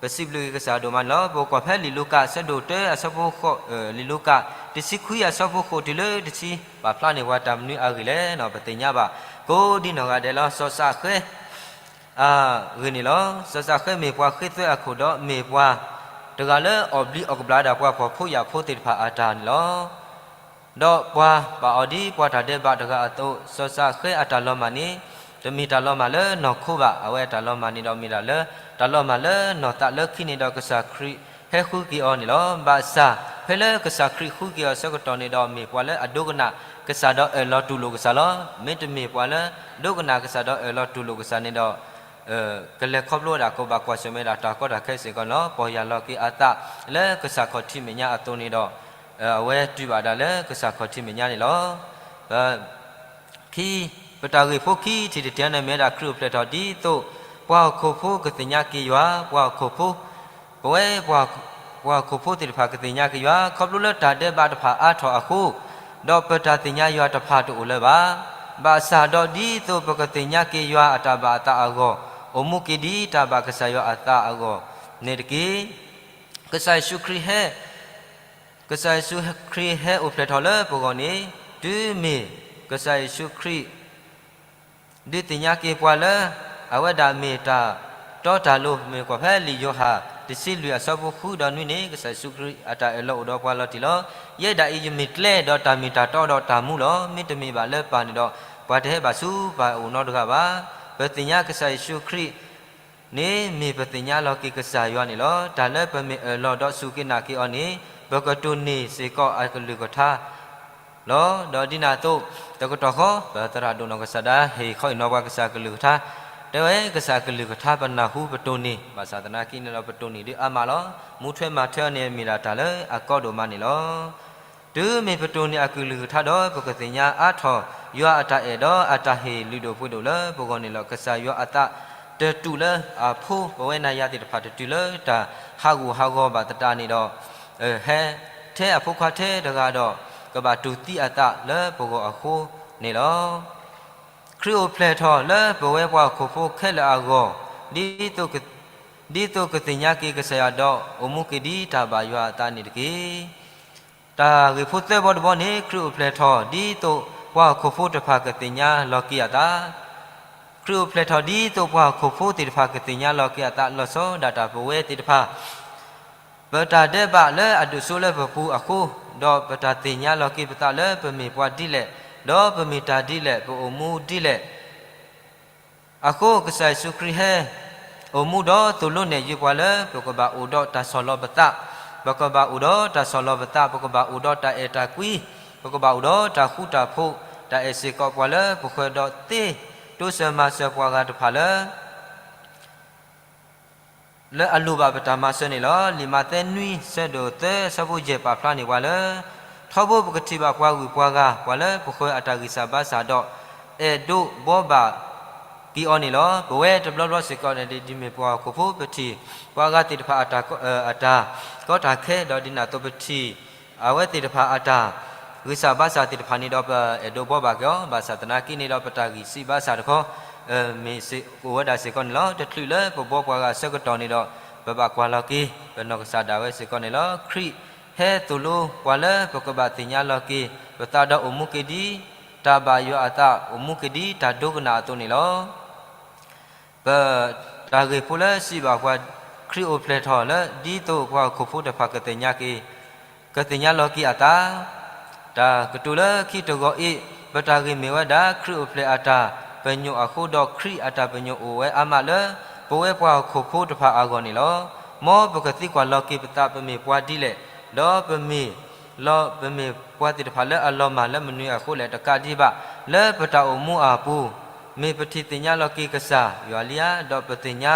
ပစံးဘျုးက့ၤကစၢ်ဒိၣ်မးန့ၣ်လီၤ. ပကွၢ်ဖဲလံာ်လူၤကၣ်အဆၢဒိၣ်တၢအဆၢဖိဃိး လံာ်လူၤကၣ် တဆံခွံအဆၢဖိဃိးတုၤလၢတဆံ ပာ်ဖျါန့ၢ်ပှၤတၢ်မနုၤအဂ့ၢ်လဲၣ်န့ၣ် ပသ့ၣ်ညါဘၣ် ကိးဒ်နီၢ်ဂၤဒဲးလီၤ. စီၤစးဃဲ အဂ့ၢ်န့ၣ်လီၤ. စီၤစးဃဲမ့ၢ်ပှၤဃ့သွဲအခိၣ်ဒီး မ့ၢ်ပှၤတဂၤလၢအီၣ်ဘျံးအီၣ်ကဘျါဒၣ်ပှၤဖှီၣ်ဖိယာ်ဖိသ့ၣ်တဖၣ်အတၢ်န့ၣ်လီၤ. ဒီးပှၤပာ်အီၤဒ်ပှၤတၢ်ဒဲးဘးတဂၤအသိး စီၤစးဃဲအတၢ်လီၤမၢ်န့ၣ် တမ့ၢ်တၢ်လီၤမၢ်လၢနီၢ်ခိဘၣ်. အဝဲအတၢ်လီၤမၢ်န့ၣ်ဒီးမ့ၢ်ဒၣ်လၢ တၢ်လီၤမၢ်လၢနီၢ်သးလၢခံန့ၣ်ဒီးကစၢ်ခရံာ်ဟဲဃုက့ၤအီၤန့ၣ်လီၤ. ဘၣ်ဆၣ်ဖဲလၢကစၢ်ခရံာ်ဃုက့ၤအီၤဆၢကတီၢ်န့ၣ်ဒီး မ့ၢ်ပှၤလၢအဒိကနၣ်ကစၢ်ဒီးအၢၣ်လီၤတူၢ်လိာ်ကစၢ်လီၤ. မ့တမ့ၢ်ပှၤလၢဒိကနၣ်ကစၢ်ဒီးအၢၣ်လီၤတူၢ်လိာ်ကစၢ်န့ၣ်ဒီး ကလဲၤခီဖျိဝဲဒၣ်ကဘၣ်ကွၢ်ဆၢၣ်မဲာ်ဒၣ်တၢ်ကီတၢ်ခဲစ့ၢ်ကီးန့ၣ်လီၤ. ပီၢ်ယၢ်လီၤက့ၤအသးလၢကစၢ်ခီၣ်ထံးမဲာ်ညါအသိးန့ၣ်ဒီး အဝဲတုၤဘၣ်ဒၣ်လၢကစၢ်ခီၣ်ထံးမဲာ်ညါန့ၣ်လီၤ. ခံ, ပတၢ်ဂ့ၢ်ဖိခံထံၣ်တထံၣ်န့ၣ် မ့ၢ်ဝဲဒၣ်ခရံာ်အိၣ်ဖျဲၣ်ထီၣ်ဒ်သိး ပှၤဟီၣ်ခိၣ်ဖိကသ့ၣ်ညါက့ၤယွၤ, ပှၤဟီၣ်ခိၣ်ဖိ ပဝဲ ပှၤဟီၣ်ခိၣ်ဖိသ့ၣ်တဖၣ်ကသ့ၣ်ညါက့ၤယွၤ ခီဖျိလၢတၢ်ဒဲးဘးတဖၣ်အါထီၣ်အဃိ ဒီးပတၢ်သ့ၣ်ညါယွၤတဖၣ်တအိၣ်လၢၤဘၣ်. ဘၣ်ဆၣ်ဒီးဒ်သိးပကသ့ၣ်ညါက့ၤယွၤအတၢ်ဘၣ်အသးအဂီၢ်, အိၣ်မူက့ၤဒ်တၢ်ဘၣ်ကစၢ်ယွၤအသးအဂီၢ်န့ၣ်တက့ၢ်. ကစၢ်ယ့ၣ်ၡူးခရံာ်ဟဲ ကစၢ်ယ့ၣ်ၡူးခရံာ်ဟဲအိၣ်ဖျဲၣ်ထီၣ်လၢပဂီၢ်န့ၣ်, တုၤမ့ၢ်ကစၢ်ယ့ၣ်ၡူးခရံာ် ဒုးသ့ၣ်ညါက့ၤပှၤလၢ အဝဲဒၣ်မ့ၢ်တၢ်တီတၢ်လိၤ မ့ၢ်ကွၢ်ဖဲလံာ်ယိၤဟၣ် တဆံလွံၢ်အဆၢဖိဃုဒီးနွံန့ၣ် ကစၢ်ယ့ၣ်ၡူးခရံာ်အတၢ်အၢၣ်လီၤအိၣ်ဒီးပှၤလီၤတံၢ်လီၤ. ယဲဒၣ်အံၤယမ့ၢ်ကျဲဒီးတၢ်မ့ၢ်တၢ်တီဒီးတၢ်မူလီၤ. မ့တမ့ၢ်ဘၣ်လၢပၢ်န့ၣ်ဒီး ပှၤတဟဲဘၣ်ဆူပၢ်အအိၣ်နီတဂၤဘၣ်. ပသ့ၣ်ညါကစၢ်ယ့ၣ်ၡူးခရံာ် န့ၣ်မ့ၢ်ပသ့ၣ်ညါလီၤက့ၤကစၢ်ယွၤန့ၣ်လီၤ. တၢ်လၢပမ့ၢ်အၢၣ်လီၤဒီးစူၢ်က့ၤနာ်က့ၤအီၤန့ၣ် ပကတိၢ်န့ၢ်စ့ၢ်ကီးအကလုၢ်ကထါလီၤ. ဒီးဒ်န့ၣ်အသိး တကတီၢ်ဃီ ပသရၣ်ဒိၣ်နီၢ်ကစၢ်ဒၣ်ဟ့ၣ်ခီအံၤနီၤပှၤကစၢ်ကလုၢ်ကထါ, တဲဝဲကစၢ်ကလုၢ်ကထါပနၢ်ဟူပတိၢ်န့ၢ် ဘၣ်ဆၣ်သနာ်က့န့ၣ်ဒီးပတိၢ်န့ၢ်ဒ်အါမးလီၤ. မူထွဲမၤထွဲအီၤန့ၣ်မ့ၢ်ဒၣ်တၢ်လၢအကီဒိၣ်မးန့ၣ်လီၤ. တုၤမ့ၢ်ပတိၢ်န့ၢ်အကလုၢ်ကထါဒီး ပကသ့ၣ်ညါအါထီၣ် ယွၤအတၢ်အဲၣ်ဒီးအတၢ်ဟ့ၣ်လုၢ်ဒိၣ်ပှ့ၤဒိၣ်လၢပဂီၢ်န့ၣ်လီၤ. ကစၢ်ယွၤအသးတတူာ်လၢအဖိ ပဝဲနၤယၤသ့ၣ်တဖၣ် တတုၤလၢတၢ်ဟးဂူာ်ဟးဂီၤဘၣ်သတးန့ၣ်ဒီး ဟဲထဲအဖိခွါထဲတဂၤဒီး ကဘၣ်တူၢ်သံအသးလၢပဂီၢ်အဃိန့ၣ်လီၤ. ခရံာ်အိၣ်ဖျဲၣ်ထီၣ်လၢပဝဲပှၤဟီၣ်ခိၣ်ဖိခဲလၢာ်အဂီၢ်, ဒ်သိးကသ့ၣ်ညါက့ၤကစၢ်ယွၤဒီး အိၣ်မူက့ၤဒ်တၢ်ဘၣ်ယွၤအသးန့ၣ်တက့ၢ်. တၢ်ဂ့ၢ်ဖိသၢဘီတဘီန့ၣ် ခရံာ်အိၣ်ဖျဲၣ်ထီၣ်ဒ်သိးပှၤဟီၣ်ခိၣ်ဖိတဖၣ်ကသ့ၣ်ညါလီၤက့ၤအသး, ခရံာ်အိၣ်ဖျဲၣ်ထီၣ်ဒ်သိးပှၤဟီၣ်ခိၣ်ဖိသ့ၣ်တဖၣ်ကသ့ၣ်ညါလီၤက့ၤအသးလီၤဆီဒၣ်တၢ် ပဝဲသ့ၣ်တဖၣ် ပတၢ်ဒဲးဘးလၢအဒိၣ်စိလၢပပူၤအဃိ, ဒီးပတၢ်သ့ၣ်ညါလီၤက့ၤပသးလၢပမ့ၢ်ပှၤဒ်လဲၣ်, ဒီးပမ့ၢ်တၢ်ဒ်လဲၣ်, ပအိၣ်မူဒ်လဲၣ် အဃိကစၢ်ယ့ၣ်ၡူးခရံာ်ဟဲ အိၣ်မူဒီးသိၣ်လိနဲၣ်ယုာ်ပှၤလၢ ပကဘၣ်အိၣ်ဒီးတၢ်ဆီၣ်လီၤပသး, ပကဘၣ်အိၣ်ဒီးတၢ်ဆီၣ်လီၤပသး, ပကဘၣ်အိၣ်ဒီးတၢ်အဲၣ်တၢ်ကွံ, ပကဘၣ်အိၣ်ဒီးတၢ်ဃူတၢ်ဖိး, တၢ်အဲၣ်စ့ၢ်ကီးပှၤလၢပဃၢၤဒီးသ့, တိစၢၤမၤစၢၤပှၤဂၤတဖၣ်လၢ လၢအလိၣ်ဘၣ်ပတၢ်မၤစၢၤန့ၣ်လီၤ. လံာ်မးသဲနွံ ဆၢဒိၣ်သၢ ဆၢဖိယဲၢ် ပာ်ဖျါန့ၢ်ပှၤလၢ ထီဘိပကထံၣ်ဘၣ်ပှၤဂုၤပှၤဂၤ ပှၤလၢပဃၢၤအတၢ်ဂံၢ်စၢ်ဘါစၢ်ဒီး အဲၣ်ဒိးဘှီဘၣ်က့ၤအီၤန့ၣ်လီၤ. ပဝဲတဘျီဘျီစ့ၢ်ကီးန့ၣ် ဒ်မ့ၢ်ပှၤဟီၣ်ခိၣ်ဖိ ပထံၣ်ပှၤဂၤသ့ၣ်တဖၣ်အတၢ် အတၢ်ကီတၢ်ခဲ ဒီးဒ်န့ၣ်အသိးပထံၣ် အဝဲသ့ၣ်တဖၣ်အတၢ် ဂံၢ်စၢ်ဘါစၢ်သ့ၣ်တဖၣ်န့ၣ်ဒီး ပအဲၣ်ဒိးဘှီဘၣ်က့ၤအီၤ, ဘၣ်ဆၣ်သနာ်က့န့ၣ်ဒီး ပတၢ်ဂံၢ်စၢ်ဘါစၢ်တခီ မ့ၢ်အိၣ်ဝဲဒၣ်စ့ၢ်ကီးန့ၣ်လီၤ. တချုးလၢပဘှီပှၤဂၤအဆၢကတီၢ်န့ၣ်ဒီး ပဘၣ်ကွၢ်လီၤက့ၤ ပနီၢ်ကစၢ်ဒၣ်ဝဲစ့ၢ်ကီးန့ၣ်လီၤ. ခရံာ်ဟဲသိၣ်လိပှၤလၢပကဘၣ်သ့ၣ်ညါလီၤက့ၤပသးဒီးအိၣ်မူက့ၤဒ်တၢ်ဘၣ်ယွၤအသး အိၣ်မူက့ၤဒ်တၢ်ဒိကနၣ်အသိးန့ၣ်လီၤ. ပတၢ်ဂ့ၢ်ဖိလၢစံးဘၣ်ပှၤ ခရံာ်အိၣ်ဖျဲၣ်ထီၣ်လၢ ဒ်သိးပှၤဟီၣ်ခိၣ်ဖိတဖၣ်ကသ့ၣ်ညါက့ၤ ကသ့ၣ်ညါလီၤက့ၤအသး, တၢ်ကတိၤလၢခံတဂီၤအံၤ ပတၢ်ဂ့ၢ်မ့ၢ်ဝဲဒၣ် ခရံာ်အိၣ်ဖျဲၣ်အတၢ်ပညိၣ်အဃိဒီး ခရံာ်အတၢ်ပညိၣ်အိၣ်ဝဲအါမးလၢ ပဝဲပှၤဟီၣ်ခိၣ်ဖိတဖၣ်အဂီၢ်န့ၣ်လီၤ. မ်ပကသံကွၢ်လီၤက့ၤပသး ပမ့ၢ်ပှၤဒ်လဲၣ်, ဒီးပမ့ၢ်လီၤ ပမ့ၢ်ပှၤသ့ၣ်တဖၣ်လၢအလီၤမၢ်လၢမနုၤအဃိလဲၣ်, တကးဒံးဘၣ် လၢပတၢ်အိၣ်မူအပူၤ မ့ၢ်ပထံၣ်သ့ၣ်ညါလီၤက့ၤကစၢ်ယွၤလံဧါ, ဒီးပသ့ၣ်ညါ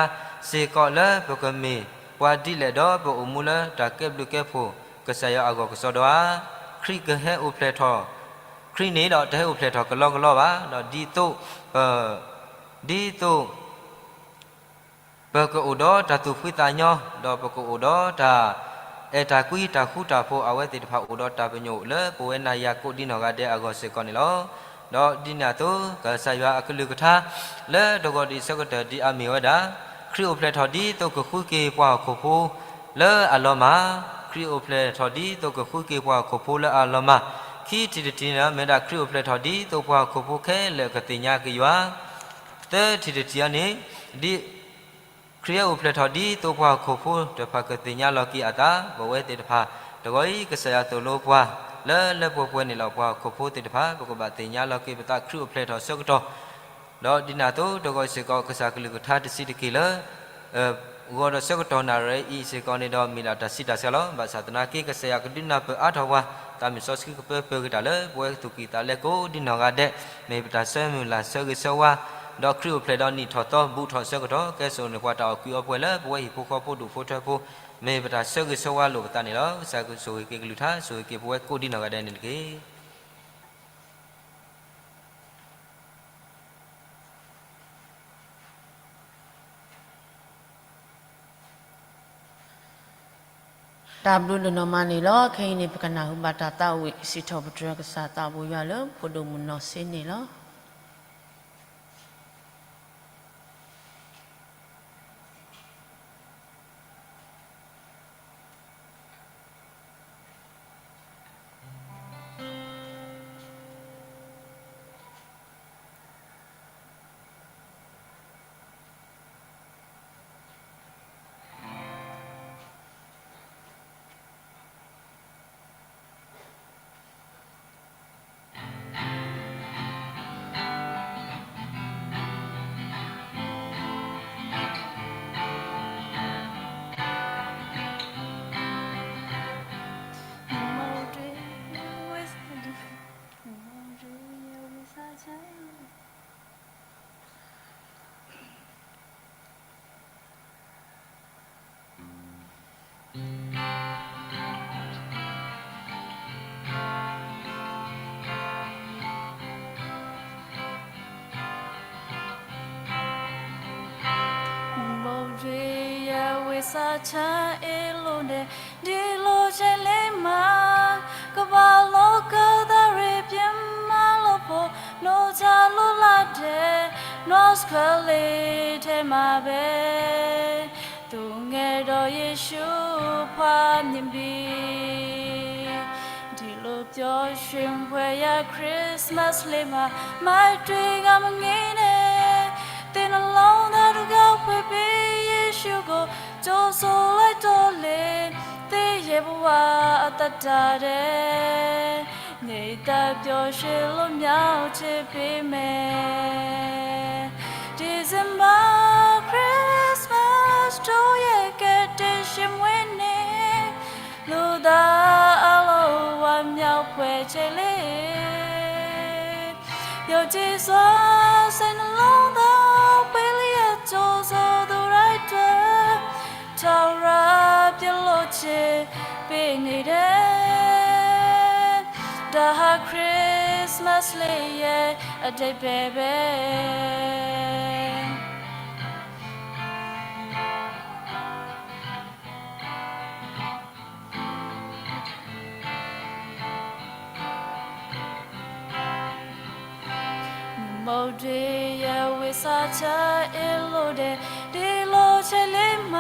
စ့ၢ်ကီးလၢပကမ့ၢ်ပှၤဒ်လဲၣ် ဒီးပအိၣ်မူလၢတၢ်ကဲဘျုးကဲဖှိၣ်ကစၢ်ယွၤအဂီၢ်ကစီဒီဧါ. ခရံာ်ကဟဲအိၣ်ဖျဲၣ်ထီၣ်, ခရံာ်န့ၣ်ဒီးတဟဲအိၣ်ဖျဲၣ်ထီၣ်ကလီကလီဘၣ်, ဒီးဒ်သိးပ ဒ်သိး ပကအိၣ်ဒီးတၢ်သူၣ်ဖှံသးညီ, ဒီးပကအိၣ်ဒီးတၢ်အဲၣ်တၢ်ကွံ တၢ်ဃူတၢ်ဖိး အဝဲသ့ၣ်တဖၣ်အိၣ်ဒီးတၢ်ပညိၣ်လၢပဝဲနၤယၤကိးဒ်နီၢ်ဂၤဒဲးအဂီၢ်စ့ၢ်ကီးန့ၣ်လီၤ. ဒီးဒ်န့ၣ်အသိး ကစၢ်ယွၤအကလုၢ်ကထါ လၢတဂီၤဒံးဆၢကတီၢ်ဒ်အမ့ၢ်ဝဲဒၣ် ခရံာ်အိၣ်ဖျဲၣ်ထီၣ်ဒ်သိးကဃုက့ၤပှၤဟီၣ်ခိၣ်ဖိလၢအလီၤမၢ်, ခရံာ်အိၣ်ဖျဲၣ်ထီၣ်ဒ်သိးကဃုက့ၤပှၤဟီၣ်ခိၣ်ဖိလၢအလီၤမၢ်, ခံထံၣ်တထံၣ်န့ၣ် မ့ၢ်ဒၣ်ခရံာ်အိၣ်ဖျဲၣ်ထီၣ်ဒ်သိးပှၤဟီၣ်ခိၣ်ဖိခဲလၢာ်ကသ့ၣ်ညါက့ၤယွၤ, သၢထံၣ်တထံၣ်အံၤန့ၣ် ဒ် ခရံာ်အိၣ်ဖျဲၣ်ထီၣ်ဒ်သိးပှၤဟီၣ်ခိၣ်ဖိတဖၣ်ကသ့ၣ်ညါလီၤက့ၤအသး, ပဝဲသ့ၣ်တဖၣ် တဂီၤအံၤ ကစၢ်ယွၤသိၣ်လိပှၤ လၢလၢပှဲၤပှဲၤန့ၣ်လီၤ. ပှၤဟီၣ်ခိၣ်ဖိသ့ၣ်တဖၣ် ပကဘၣ်သ့ၣ်ညါလီၤက့ၤပသး ခရံာ်အိၣ်ဖျဲၣ်ထီၣ်ဆၢကတီၢ်, ဒီးဒ်န့ၣ်အသိး တဂီၤအံၤစ့ၢ်ကီး ကစၢ်ကလုၢ်ကထါတဆံးတက့ၢ်လၢ ဂီၤဒီးဆၢကတီၢ်နၣ်ရံၣ်အံၤစ့ၢ်ကီးန့ၣ်ဒီး မ့ၢ်ဒၣ်တၢ်ဆံးတၢ်ဆၢလီၤ. ဘၣ်ဆၣ်သနာ်က့ ကစၢ်ယွၤကဒုးနၢ်ပၢၢ်အါထီၣ်ပှၤ, သးမုၢ်စီဆှံကပၢပၢက့ၤတၢ်လၢ ပဝဲသူၣ်ကံၢ်သးလဲကိးဒ်နီၢ်ဂၤဒဲး, မ့ၢ်ပတၢ်ဆၢမုၢ်လၢ်ဆၢဂ့ၤဆၢဝါ, ဒီးခရံာ်အိၣ်ဖျဲၣ်ဒီးနံၣ်ထီၣ်သီ ဘူးထီၣ်ဆၢကတီၢ် ကဲစိာ်န့ၢ်ပှၤတၢ်အီၣ်ကုးအီပှဲၤလၢ ပဝဲဟံၣ်ဖိဃီဖိဒူၣ်ဖိထၢဖိ, မ့ၢ်ပတၢ်ဆၢဂ့ၤဆၢဝါလိာ်ပသးန့ၣ်လီၤ. ကစၢ်ဆိၣ်ဂ့ၤက့ၤကလုၢ်ကထါ, ဆိၣ်ဂ့ၤက့ၤပဝဲကိးဒ်နီၢ်ဂၤဒဲးန့ၣ်တက့ၢ်. တၢ်ဘျုးဒိၣ်နီၢ်မးန့ၣ်လီၤ. ခဲအံၤန့ၣ် ပကနၢ်ဟူဘၣ်တၢ်သးဝံၣ် စံးထီၣ်ပတြၢၤကစၢ်သးဘိယွၤလၢ ဖိဒိၣ်မုၣ်နီၢ်စ့န့ၣ်လီၤ.ဘိဒံယဝံသးဆၢအ့ၣ်လိာ်ဒဲး ဒ်လိာ်ဆဲးလ့မး, ကဘၣ်လိာ်ကီသးရ့ၣ်ပျဲမၤလီၤဖိ, နီၢ်တၢ်လိၣ်လၢ်ဒဲး နီၢ်ဆှၢလ့ထဲမၤဘဲ သူငဲၤဒီးယ့ၣ်ၡူးဖးမံၤဘံၣ်, ဒ်လိာ်ပျီဆှ့ၣ်ပှဲၤယၤ Christmas လ့မး, မၤတွံၢ်ဂၤမ့ၢ်ဂ့ၤန့ၣ်, သ့ၣ်နလီၤသးတဂၤပှဲၤဘ့ၣ်ယ့ၣ်ၡူးကိး, ကၠိစိၤလၢတီၤလ့ၤ, သ့ၣ်ယဲၢ်ပဝးအသတးဒဲး န့ၣ်တၢ်ပျီဆှ့ၣ်လိာ်မၠါအိၣ်တ့ၢ်ပ့ၤမဲာ်, December Christmas တိယဲၢ်ကဲတ့ၢ်ဆံးမွ့န့ၣ်, လိာ်သးအလီၢ်ဝါမၠါအိၣ်ပှဲၤဆဲးလ့ ယိၤတံၢ်စွါ စ့ၣ်နလီၤသးပှဲၤလံအကၠိစိၤသရၣ်တၢၢ်, ထၢရၣ်ပျဲလိာ်တ့ၢ်ပ့ၤန့ၣ်ဒဲး, တၢ်ဟး Christmas လ့ယဲၢ်အဒဲးဘဲဘဲ မုၢ်မီၢ်ဒ့ယဝံသးဆၢအ့ၣ်လိာ်ဒဲး, ဒ်လိာ်ဆဲးလ့မ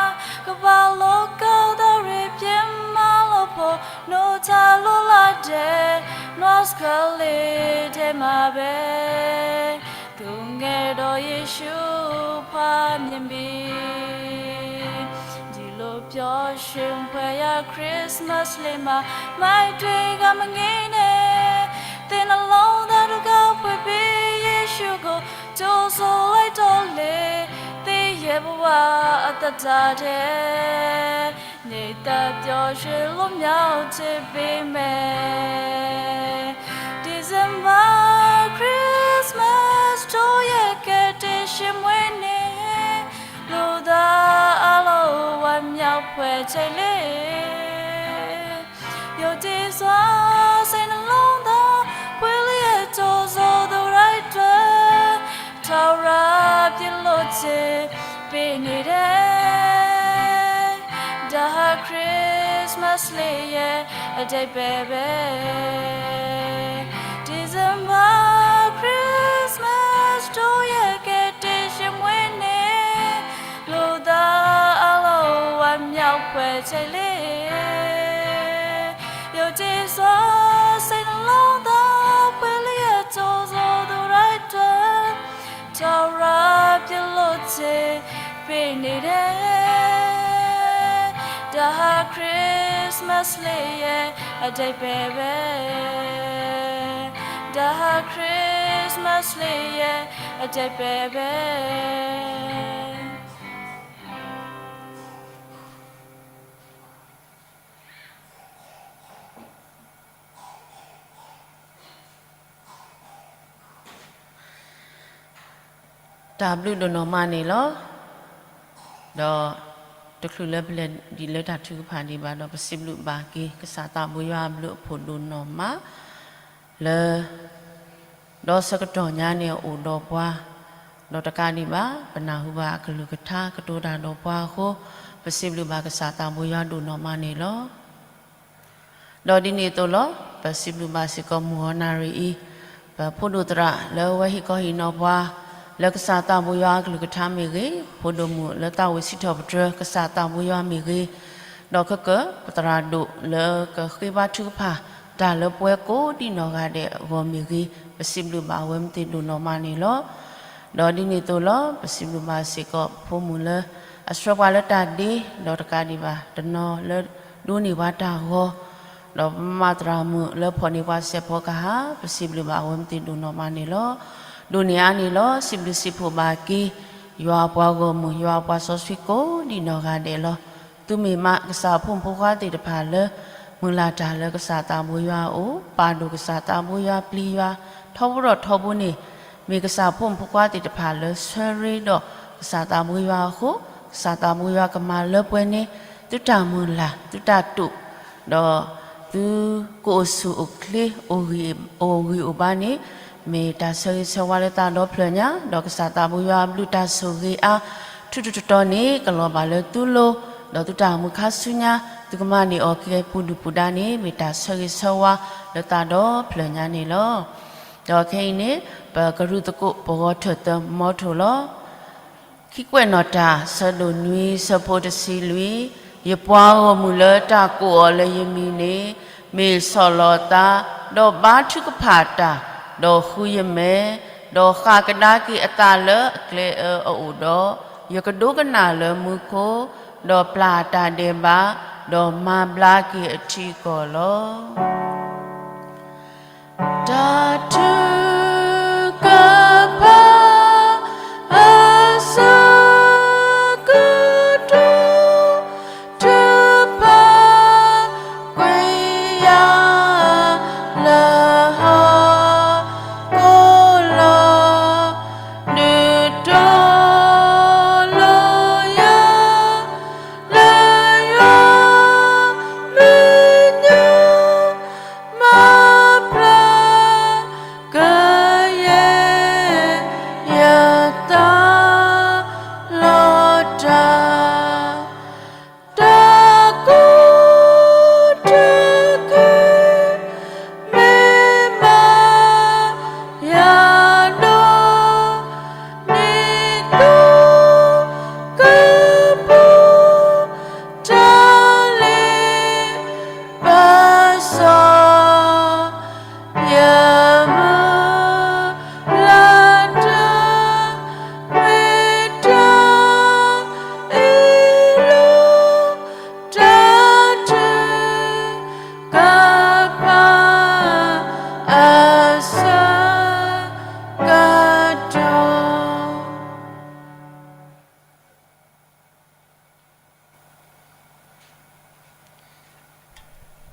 း, ကဘၣ်လိာ်ကီသးရ့ၣ်ပျဲမၤလီၤဖိ, နီၢ်တၢ်လိၣ်လၢ်ဒဲး, နီၢ်ဆှၢလ့ထဲမၤဘဲ သူငဲၤဒီးယ့ၣ်ၡူးဖးမံၤဘံၣ်, ဒ်လိာ်ပျီဆှ့ၣ်ပှဲၤယၤ Christmas လ့မး, မၤတွံၢ်ဂၤမ့ၢ်ဂ့ၤန့ၣ်, သ့ၣ်နလီၤသးတဂၤပှဲၤဘ့ၣ်ယ့ၣ်ၡူးကိး, ကၠိစိၤလၢတီၤလ့ၤ, သ့ၣ်ယဲၢ်ပဝးအသတးဒဲး န့ၣ်တၢ်ပျီဆှ့ၣ်လိာ်မၠါအိၣ်တ့ၢ်ပ့ၤမဲာ်, December Christmas တိယဲၢ်ကဲတ့ၢ်ဆံးမွ့န့ၣ်, လိာ်သးအလီၢ်ဝါမၠါအိၣ်ပှဲၤဆဲးလ့ ယိၤတံၢ်စွါ စ့ၣ်နလီၤသးပှဲၤလံအကၠိစိၤသရၣ်တၢၢ်, ထၢရၣ်ပျဲလိာ်တ့ၢ်ပ့ၤန့ၣ်ဒဲး, တၢ်ဟး Christmas လ့ယဲၢ်အဒဲးဘဲဘဲ, December Christmas တိယဲၢ်ကဲတ့ၢ်ဆံးမွ့န့ၣ်, လိာ်သးအလီၢ်ဝါမၠါအိၣ်ပှဲၤဆဲးလ့ ယိၤတံၢ်စွါ စ့ၣ်နလီၤသးပှဲၤလံအကၠိစိၤသရၣ်တၢၢ်, ထၢရၣ်ပျဲလိာ်တ့ၢ်ပ့ၤန့ၣ်ဒဲး, တၢ်ဟး Christmas လ့ယဲၢ်အဒဲးဘဲဘဲ, တၢ်ဟး Christmas လ့ယဲၢ်အဒဲးဘဲဘဲ တၢ်ဘျုးဒိၣ်နီၢ်မးန့ၣ်လီၤ. ဒီးတချုးလၢပလဲၤဒံးလၢတၢ်ထုကဖၣ်ဒံးဘၣ်ဒီး ပစံးဘျုးဘၣ်က့ၤ ကစၢ်သးဘိယွၤအဘျုးအဖှိၣ်ဒိၣ်နီၢ်မး လၢ ဒီးဆၢကတီၢ်ညါန့ၣ်အိၣ်ဒီးပှၤ, ဒီးတကးဒံးဘၣ် ပနၢ်ဟူဘၣ်အကလုၢ်ကထါကတိၤတၢ်ဒီးပှၤအဃိ, ပစံးဘျုးဘၣ်ကစၢ်သးဘိယွၤဒိၣ်နီၢ်မးန့ၣ်လီၤ. ဒီးဒ်န့ၣ်အသိးလီၤ, ပစံးဘျုးဘၣ်စ့ၢ်ကီးမုၢ်ဂီၤနၣ်ရံၣ်အံၤ, ပဖိဒိၣ်သရၣ်လၢအဝဲဟ့ၣ်ခီဟ့ၣ်နီၤပှၤ လၢကစၢ်သးဘိယွၤအကလုၢ်ကထါမ့ၢ်ဂ့ၤ, ဖိဒိၣ်မုၣ်လၢသးဝံၣ်စံးထီၣ်ပတြၢၤကစၢ်သးဘိယွၤမ့ၢ်ဂ့ၤ, ဒီးခဲကၢပသရၣ်ဒိၣ်လၢကဃ့ဘါထုကဖၣ် တၢ်လၢပဝဲကိးဒံနီၢ်ဂၤဒဲးအဂီၢ်မ့ၢ်ဂ့ၤ, ပစံးဘျုးဘၣ်အဝဲမ့ၢ်သ့ၣ်ဒိၣ်နီၢ်မးန့ၣ်လီၤ. ဒီးဒ်န့ၣ်အသိးလီၤ, ပစံးဘျုးဘၣ်စ့ၢ်ကီးဖိမုၣ်လၢ အဆှၢပှၤလၢတၢ်ဒ့, ဒီးတကးဒံးဘၣ်တနီၤလၢဒိးန့ၢ်ပှၤတၢ်ဂီၤ, ဒီးပမၤသရၣ်မုၣ်လၢဖီၣ်န့ၢ်ပှၤစဲးဖီကဟၣ်, ပစံးဘျုးဘၣ်အဝဲမ့ၢ်သ့ၣ်ဒိၣ်နီၢ်မးန့ၣ်လီၤ. ဒိၣ်န့ၢ်အါန့ၣ်လီၤ, စံးဘျုးစံးဖှိၣ်ဘၣ်က့ၤ ယွၤအပှၤဂီၢ်မုၢ်, ယွၤအပှၤစီဆှံကိးဒံနီၢ်ဂၤဒဲးလီၤ. သုမ့ၢ်မးကစၢ်အဖိမုၣ်ဖိခွါသ့ၣ်တဖၣ်လၢ မုၢ်လၢ်တၢ်လၢကစၢ်သးဘိယွၤအအိၣ်, ပာ်ဒိၣ်ကစၢ်သးဘိယွၤပျံၤယွၤ, ထီဘိထီဘိန့ၣ်, မ့ၢ်ကစၢ်အဖိမုၣ်ဖိခွါသ့ၣ်တဖၣ်လၢဆၢရ့ဒီးကစၢ်သးဘိယွၤအဃိ, ကစၢ်သးဘိယွၤကမၤလၢပှဲၤန့ၢ် သုတၢ်မုၢ်လၢ်, သုတၢ်တိာ်, ဒီးသုကအိၣ်ဆူၣ်အိၣ်ချ့, အိၣ်ဂံၢ်အိၣ်ဘါန့ၣ်, မ့ၢ်တၢ်ဆၢဂ့ၤဆၢဝါလၢသးဒီဖျၢၣ်ညါ, ဒီးကစၢ်သးဘိယွၤအဘျုးတၢ်ဆိၣ်ဂ့ၤအါ ထူးထူးတီၤတီၤန့ၣ် ကလီၤဘၣ်လၢသုလိၤ, ဒီးသုတၢ်အိၣ်မူခါဆူညါ, သုကမၤန့ၢ်အီၤက့ၤပူၤဒုၣ်ပူၤဒါန့ၣ် မ့ၢ်တၢ်ဆၢဂ့ၤဆၢဝါလၢသးဒီဖျၢၣ်ညါန့ၣ်လီၤ. ဒီးခဲအံၤန့ၣ်, ပကရူၢ်သကိးပဂီၤထၢၣ်သၢမီထိၣ်လီၤ. ခံကွဲးနီၣ်တၢ် ဆၢဒိၣ်နွံ ဆၢဖိတဆံလွံၢ်, ယပှၤဂီၢ်မုၢ်လၢတၢ်ကိးအီၤလၢယမံၤန့ၣ်, မ့ၢ်ဆီၣ်လီၤသး, ဒီးဘါထုကဖၣ်တၢ်, ဒီးဃုယမဲာ်, ဒီးဃၣ်ကဒါက့ၤအသးလၢအကျဲအၢအအိၣ်ဒီး, ယကဒိကနၣ်လၢမူခိၣ်, ဒီးပျၢ်အတၢ်ဒဲးဘး, ဒီးမၤဘျါက့ၤအထံအကီၢ်လီၤ. တၢ်ထုကဖၣ် အဆၢကတီၢ် ထုကဖၣ်ကွံာ်ယၤ လၢဟီၣ်ခိၣ်လီၤ. ဒုးတီၤလီၤယၤ လၢယွၤမဲာ်ညါ မၤဘျါကယဲၢ်ယသးလီၤတၢ် တၢ်ကိးတၢ်ဂီၤ မ့ၢ်မၤယၤဒီး နံၤသိကပီၤ တၢ်လ့ပစီ ယမုၢ်လၢ်တၢ် မ့ၢ်တၢ်အ့ၣ်လိာ် တၢ်ထုကဖၣ် အဆၢကတီၢ်